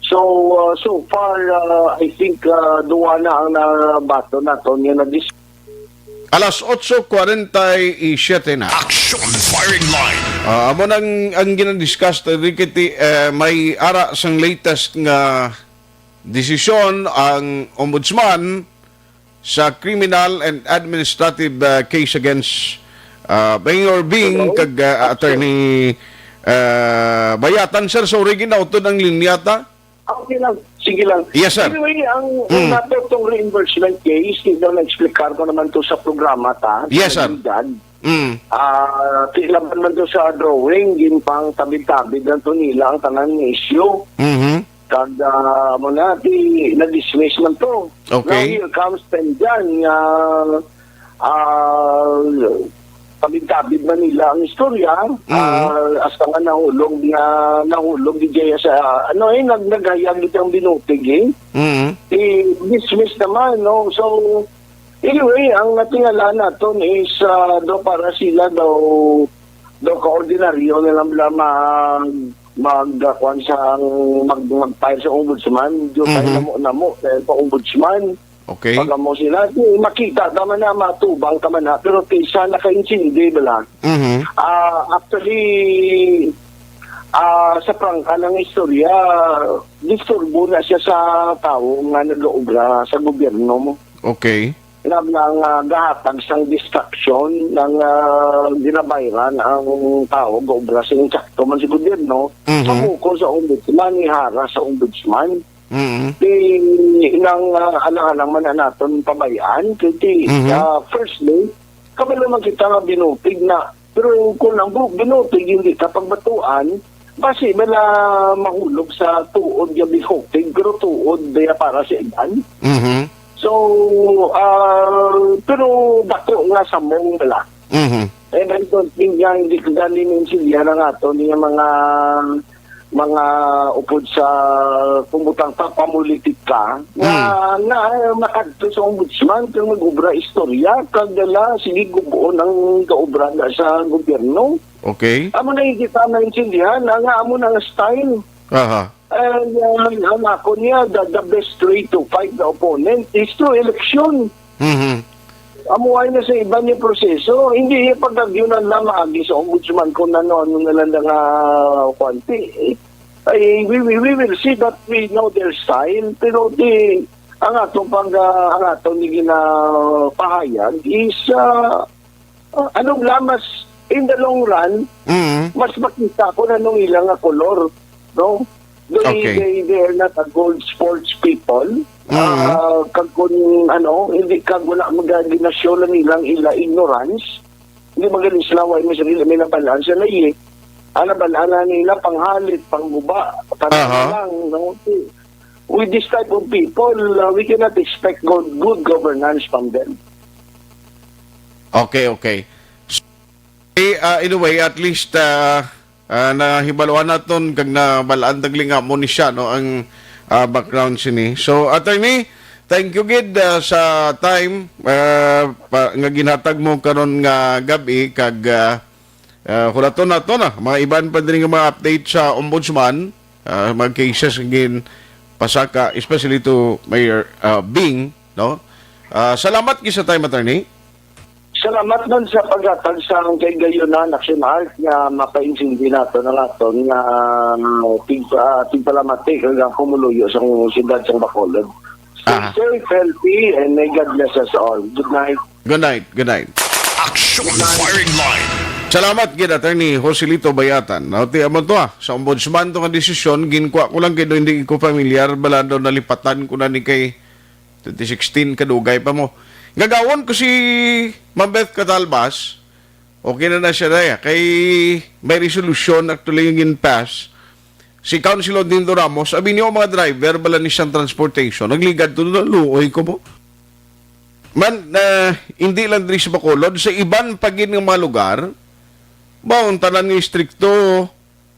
So, uh, so far, uh, I think, uh, duwa na ang nabato naton nga na-dis- Alas otso kwarenta y siete na. Action Firing Line. Ah, amo nang ang ginadiscuss ta diri kay ti-, eh, may ara sang latest nga desisyon ang ombudsman sa criminal and administrative, ah, case against, ah, Mayor Bing Hello? kag, ah, Attorney, ah, Bayatan. Sir, sorry, ginautod ang linya ta. Okay lang. Sige lang. Yes, sir. Anyway, ang Mm. nato tong reimbursement case, di ba, na-explicar ko naman to sa programa ta, Yes, sa sir. Navidad. Mm. Ah, ti laban man to sa drawing, ginpangtabid-tabid lang to nila ang tanan nga issue. Mhm. Kag, ah, mo na, ti, na-dismiss man to. Okay. Now, here comes Penjan, nga, ah, tabid-tabid man nila ang istorya, Mhm. ah, hasta nga nahulog nga, nahulog di dya sa, ano, eh, nag-, naghayag ito ang binutig, eh. Mhm. I-dismiss naman, no? So, anyway, ang natingala naton is, ah, daw para sila daw, daw kaordinaryo na lang bala mag, mag, ah, kwan sa, mag, mag-file sa ombudsman, daw tayo Mhm. namo-namo, dahil pa ombudsman. Okay. Pag amo sila, di, makita ta man na, matubang ta man na, pero ti, sa nakaintindi bala. Mhm. Ah, actually, ah, sa prangka ng istorya, disturbo na siya sa tao nga nag-obra sa gobyerno mo. Okay. Nga, nga, nga gahatag sang distraction, nga, ah, ginabayran ang tao, gaobra sa insakto man sa gobyerno, Mhm. sa bukol sa ombudsman, ihara sa ombudsman. Mm. Di nang, ah, alang-alang man na naton pabay-an, kay ti, Mhm. ah, firstly, kabalo man kita nga binutig na. Pero kung ang bu-, binutig hindi ka pagbatuan, basi bala mahulog sa tuod nga binutig, pero tuod baya para sa iban. Mhm. So, ah, pero dako nga samong bala. Mhm. And I don't think nga hindi ko gani maintindihan ang ato niya mga, mga upod sa kumutang pa pamulitika nga, Mm. nga makadto sa ombudsman kung mag-obra istorya, kag dala, sige, gubuon ang gaobra na sa gobyerno. Okay. Amo na hindi ta maintindihan, nga, nga amo na nga style. Aha. And, uh, ang ako niya, the, the best way to fight the opponent is through election. Mhm. Amo ay na sa iban yung proseso. Hindi yung pag-agyunan na maagi sa ombudsman kung ano-ano na lang nga kwanti. Ay, we, we, we will see that we know their style. Pero di, ang ato pag, ah, ang ato ni ginapahayag is, ah, ah, ano lang, mas in the long run, Mhm. mas makita ko na nung ilang nga kolor, no? They, Okay. they, they are not a good sports people. Mhm. Ah, kag kun, ano, hindi, kag wala magaginasyon lang ilang ila ignorance. Hindi magaling sila, why may sarili, may nabalaan sila, eh. Ang nabalaan na nila, panghalit, pangguba, Aha. pangalang, no? With this type of people, uh, we cannot expect good, good governance from them. Okay, okay. So, eh, ah, anyway, at least, ah, ah, nahibaluan naton kag nabalaan tagli nga mo ni siya, no, ang, ah, background sini. So, attorney, thank you gid, ah, sa time, ah, pa, nga ginhatag mo karon nga gab-i kag, ah, ah, hulaton nato na mga iban pa diri nga mga update sa ombudsman, ah, mga cases nga ginpasaka, especially to Mayor, ah, Bing, no? Ah, salamat gid sa time, attorney. Salamat nun sa paghatag sa ang kay Gayunan Action Art nga mapaintindi nato na naton nga tig-, ah, tigpalamati kag ang pumuluyo sa siyudad sa Bacolod. Stay Aha. safe, healthy, and may God bless us all. Good night. Good night. Good night. Action Firing Line. Salamat gid, Attorney Joselito Bayatan. Now, ti amo to, ah, sa ombudsman to nga desisyon, ginkuha ko lang kay do hindi ko familiar, bala daw nalipatan ko na ni kay twenty sixteen, kadugay pa mo. Gagawon ko si Ma'am Beth Catalbas, okay na na siya na, eh. Kay may resolution actually yung in-pass. Si Councilor Dindo Ramos, abi niyo, mga driver, bala ni siyang transportation, nagligad to, luoy ko mo. Man, ah, hindi lang diri sa Bacolod, sa iban pa gid nga mga lugar, ba, ang tanan nga istrikto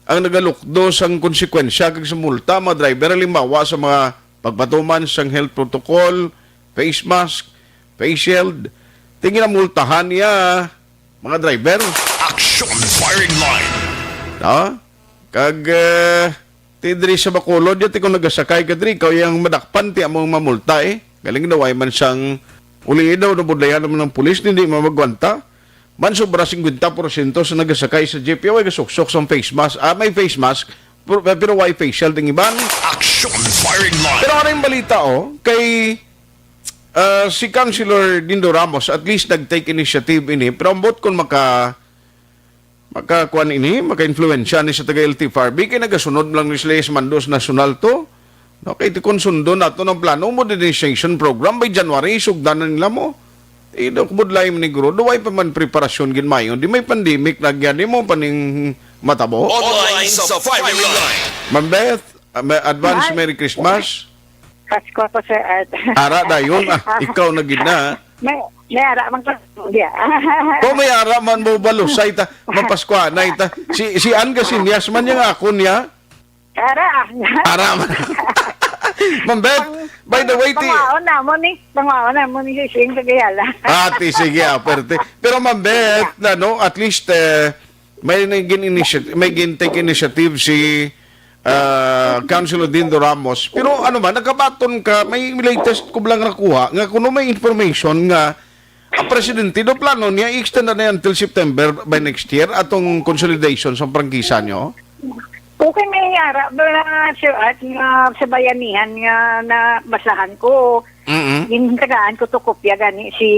ang nagalukdo sang konsekwensya kag sa multa, mga driver, halimbawa sa mga pagpatuman sang health protocol, face mask, face shield, tingin na multahan niya, mga driver. Action Firing Line. Ha? Kag, eh, ti diri sa Bacolod, yati kung nagasakay ka diri, ikaw yang madakpan, ti among mamulta, eh. Galing daw, ay man sang uli daw, nabudlayan naman ng pulis, hindi mamagwanta. Man sobra fifty percent sa nagasakay sa jeep, way gasuksok sang face mask. Ah, may face mask, pero, pero way face shield ang iban. Action Firing Line. Pero ano yung balita, oh? Kay, ah, si Councilor Dindo Ramos, at least nag-take initiative ini. Pero ambot kung maka, makakuan ini, maka-influensya ni sa taga L T F R B, kay nagasunod lang ni sila sa mando sa nasyonal to. No, kay ti kon sundon nato ng plano, modernization program by January, sugdan na nila mo. Idok budlay man ni guro, duway pa man preparasyon gid mayo. Di may pandemic na gyan, di mo paning matabo. Online sa Firing Line. Ma'am Beth, ah, may advance Hi. Merry Christmas. Pasko po, Sir Art. Ara dayon, ah, ikaw na gid na. May, may ara man ko. Diya. Kung may ara man mo balusay ta, mapaskuanay ta. Si, si Ann Gasinyas man yung ako niya. Ara. Ara man. Ma'am Beth, by the way, ti Pangwaon na mo ni. Pangwaon na mo ni si Sing Kagayala. Ah, ti, sige, ah, pwerte. Pero Ma'am Beth, na, no, at least, eh, may naging initiative, may gin-take initiative si, ah, Councilor Dindo Ramos. Pero ano man, nakabaton ka, may latest ko lang nakuha, nga kuno may information nga ang presidente do plano niya i-extend na niya until September by next year atong consolidation sa prangkisa nyo? Okay, may ara ba, Sir Art, nga sa bayanihan nga nabasahan ko, Mm-mm. Gintagaan ko to kopya gani si,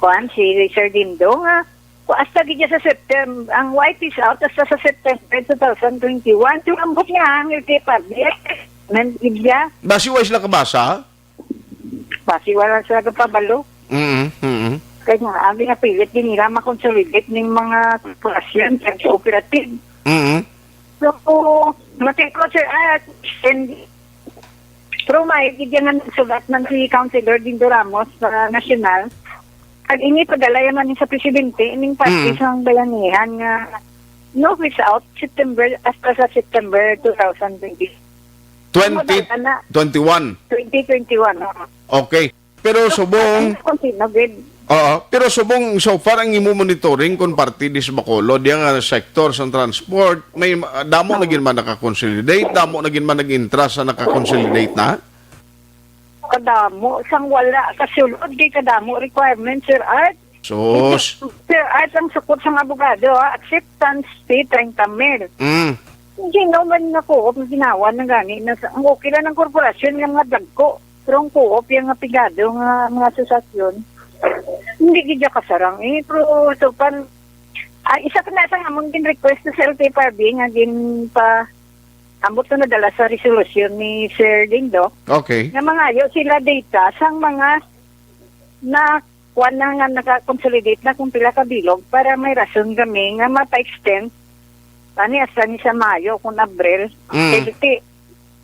kuan, si Sir Dindo nga, ku-, hasta gid siya sa September, ang white is out hasta sa September two thousand twenty-one. So, ambot nga ang L T F R B, nandun siya. Basi wa sila kabasa? Basi wala sila kapabalo. Mm-mm, mm-mm. Kaya nga, ang ginapilit din nila makonsolidate ning mga korporasyon sa cooperative. Mm-mm. So, mati ko, Sir Art, and pero may gid nga nagsulat man si Councilor Dindo Ramos sa National. Kag ini padala man ni sa presidente, ining parte Mm. sang bayanihan nga no, without September, hasta sa September two thousand twenty. Twenty Madala na. twenty-one. Twenty twenty-one, oo. Okay. Pero So, subong, ano kung sino, gid? Oo, pero subong so far ang imo monitoring kung parte di sa Bacolod, yang, ah, sector sa transport, may ma-, damo na Oo. gid man nakakonsolidate, damo na gid man nag-intra sa nakakonsolidate na? Kadamo, sang wala kasulod, di kadamo requirement, Sir Art. Sus. Sir Art, ang sukot sang abogado, ha, acceptance fee, treinta mil. Mm. Hindi naman na co-op, ginawa na gani. Na, ang okay lang ng korporasyon, yung mga dagko. Pero ang co-op, yung nga pigado, nga mga asosasyon, hindi gid siya kasarang. Eh, pero so far, ah, isa ka na sa among gin-request sa L T F R B nga gin pa ambot to nadala sa resolusyon ni Sir Dindo. Okay. Nga mangayo sila data sang mga na kuan na nga naka-consolidate na kung pila ka bilog para may rason kami nga mapa-extend ani hasta ni sa Mayo kung Abril. Mm. Kay thirty,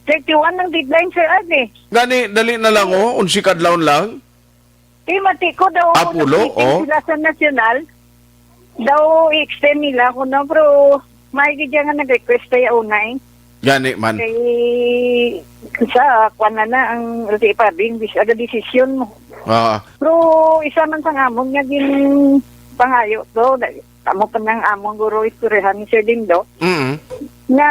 thirty-one ang deadline, Sir Art, eh. Gani, dali na lang, oh, unsi kadlaw lang. Di, mati ko daw, Ah, pulo, nag-meeting oh. sila sa nasyonal. Daw i-extend nila kuno, pero may gid nga nag-request kaya unay. Gani man. Kay sa kuan na na ang L T F R B, bis aga desisyon mo. Ah. Pero isa man sa amon nga gin pangayo to, na-, kamo pa nang among guro istoryahan ni Sir Dindo, Mm. nga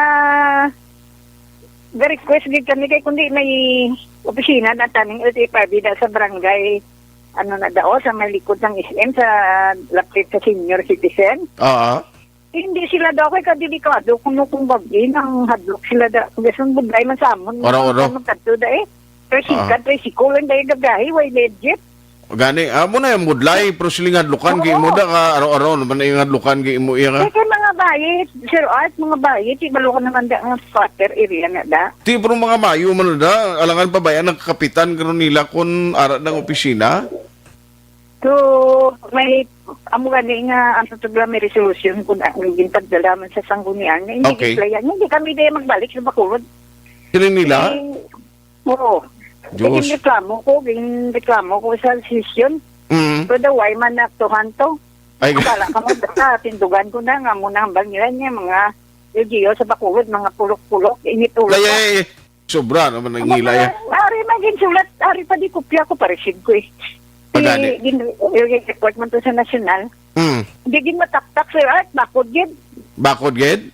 ga-request gid kami kay kundi may opisina na taning L T F R B da sa barangay, ano na dao, sa may likod ng S M, sa lapit sa senior citizen. Oo. Hindi sila daw kay kadelikado kuno kung bag-in ang hadlok sila da. Gason budlay man sa amon. Oro, oro. Magkadto da eh. Pero Ah. singkat, tricycle lang dahil gagahi, way legit. Gani, amo na yung budlay, pero siling hadlukan kay imo da ka, araw-araw naman na yung hadlukan kay imo iya ka. Kay, kay mga bayi, Sir Art, mga bayi, di balo ka naman da nga squatter area na da. Ti, pero mga bayo man da, alangan pa ba yan ang kakapitan karon nila kung ara ng opisina? So, may, amo gani nga, ang tutulo may resolution kung ang ginpagdala man sa sanggunian, nga hindi Okay. giplayan. Hindi kami di magbalik sa Bacolod. Sino nila? Eh, Oo. Diyos. Ginreklamo ko, ginreklamo ko sa sesyon. Mm. Pero daw, why man naaktuhan to? Ay, Bala ka mo, basta tindugan ko na nga mo nang bangilan niya, mga L G U sa Bacolod, mga pulok-pulok, init ulo Ay, ko. ay, ay. Sobra naman ang Ang ngila, mga, eh. Ari man ginsulat, ari pa di kopya ko, pa-receive ko, eh. Pagani. Di, gin-, yung report man to sa nasyonal. Mm. Di gin mataktak, Sir Art, bakod gid. Bakod gid?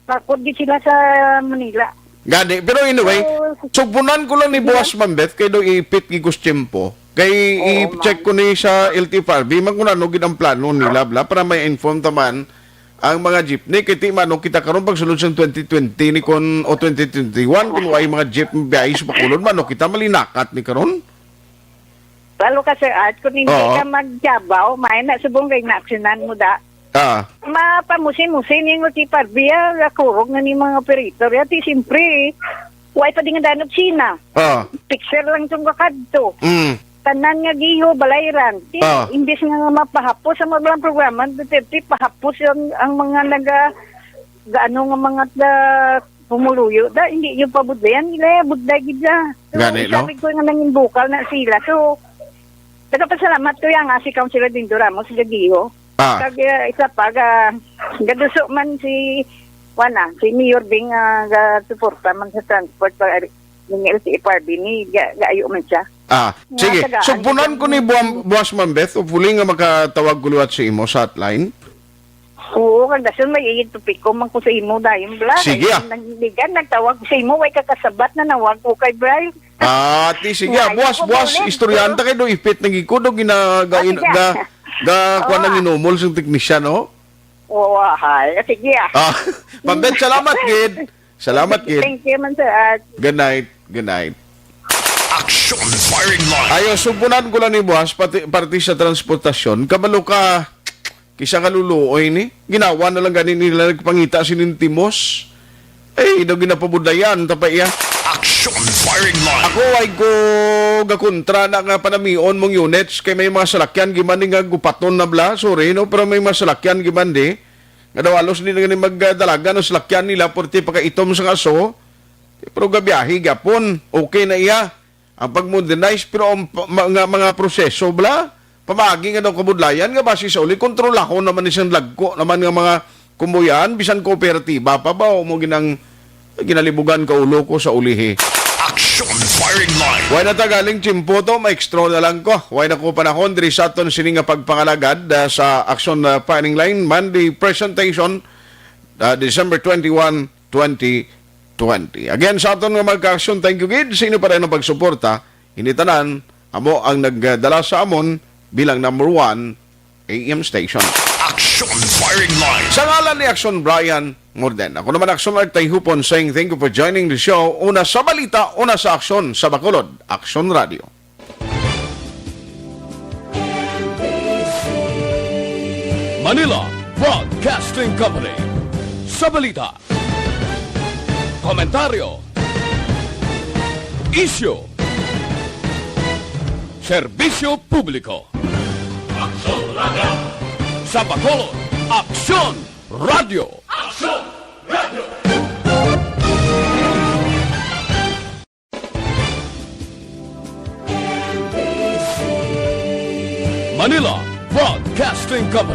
Bakod gid sila sa Manila. Gani, pero anyway, So, sugpunan ko lang ni yeah. Boss Mambeth kay do ipit gid ko sa tiyempo. Kay Oo, i-check ma'am. ko ni sa L T F R B, man kung ano gid ang plano nila, bla, para may inform taman ang mga jeepney. Kay ti mano kita karon pagsulod sa twenty twenty ni kon, o twenty twenty-one, kung ay mga jeep biyahe sa Bacolod, mano kita malinakat ni karon? Lalo ka, Sir Art, kung hindi Oo. ka magjabaw, may na subong kay naaksyonan mo da. Ah. Mapamusin-musin yung tipar biya, kurog na ni mga operator. Yati, siyempre, way pa di nga danop Sina. Ah. Picture lang itong kakadto. Mm. Tanan nga giho, balayran. Ti, Ah. imbes nga mapahapos ang mga programa, Duterte, pahapos ang, ang mga naga, gaano nga mga da, pumuluyo. Da, hindi yung pabudlayan nila, budlay gid na. So, Gani, no? sabi ko nga nangin bukal na sila. So, nagpasalamat ko yan nga si Councilor Dindo Ramos, sa Gagiho. Ah. Kag, eh, isa pa, ga, gaduso man si, wana, si Mayor Bing, ah, ga suporta man sa transport pa, ning L T F R B ni, ga, gaayo man siya. Ah, Nga sige. tagaan, Sugpunan ko ni Buam-, Buas Mambeth, hopefully nga makatawag ko liwat sa imo sa hotline. Oo, kag dason may iyit topiko man ko sa imo dayon, bla. Sige, Kay ah. nag-, di ka, nagtawag sa imo, way ka kasabat na nawag ko kay Bri. Ah, ti, sige, ah, Ay, buas, ako buas, po, istoryahan ta kay do ipit na gid ko, do gina-, ga-, Ah, sige. ga-, ga-, kuwan ang Ah. inumol sang teknisyan, no? Oo, ah, hay. Ah, sige, ah. Ah, Ma'am Beth, salamat gid. Salamat gid. Thank you man, Sir Art. Good night. Good night. Action Firing Line. Ayo, sugpunan ko lang ni buas, pati, parte sa transportasyon. Kabalo ka, kisa kaluluoy ni. Ginawa na lang gani nila nagpangita sining timos. Ay, daw ginapabudlayan, tapa iya. Action Firing Line. Ako ay ko gakontra na nga panamion mong units kay may mga salakyan giman ni nga gupaton na bla. Sorry, no? Pero may mga salakyan giman di. Nga daw halos di na gani magdalagan ang salakyan nila, purti pagkaitom sa aso. Pero gabiyahe gyapon, okay na iya ang pag-modernize, pero ang pa-, mga, mga proseso, bla, pamagi nga daw kabudlayan nga basi sa uli, kontrolahon naman ni siyang lagko naman nga mga kumbuyan, bisan kooperatiba pa ba, o mo ginang, ginalibugan ka ulo ko sa ulihi. Action Firing Line. Way na ta galing tiyempo to, ma-extra na lang ko. Way na ko panahon diri sa aton sini nga pagpangalagad, ah, sa Action, ah, Firing Line, Monday presentation, ah, December twenty-one, twenty twenty. Again, sa aton nga magka-action, thank you gid sa inyo pa rin ang pagsuporta. Ini tanan, amo ang nagdala sa amon bilang number one A M station. Action Firing Line. Sa ngalan ni Action Brian Morden, ako naman Action Art Tayhupon saying thank you for joining the show. Una sa balita, una sa aksyon, sa Bacolod, Action Radio. Manila Broadcasting Company. Sa balita, komentaryo, isyu, serbisyo publiko. Aksyon Radio. Sa Bacolod, Aksyon Radio. Aksyon Radio. Manila Broadcasting Company.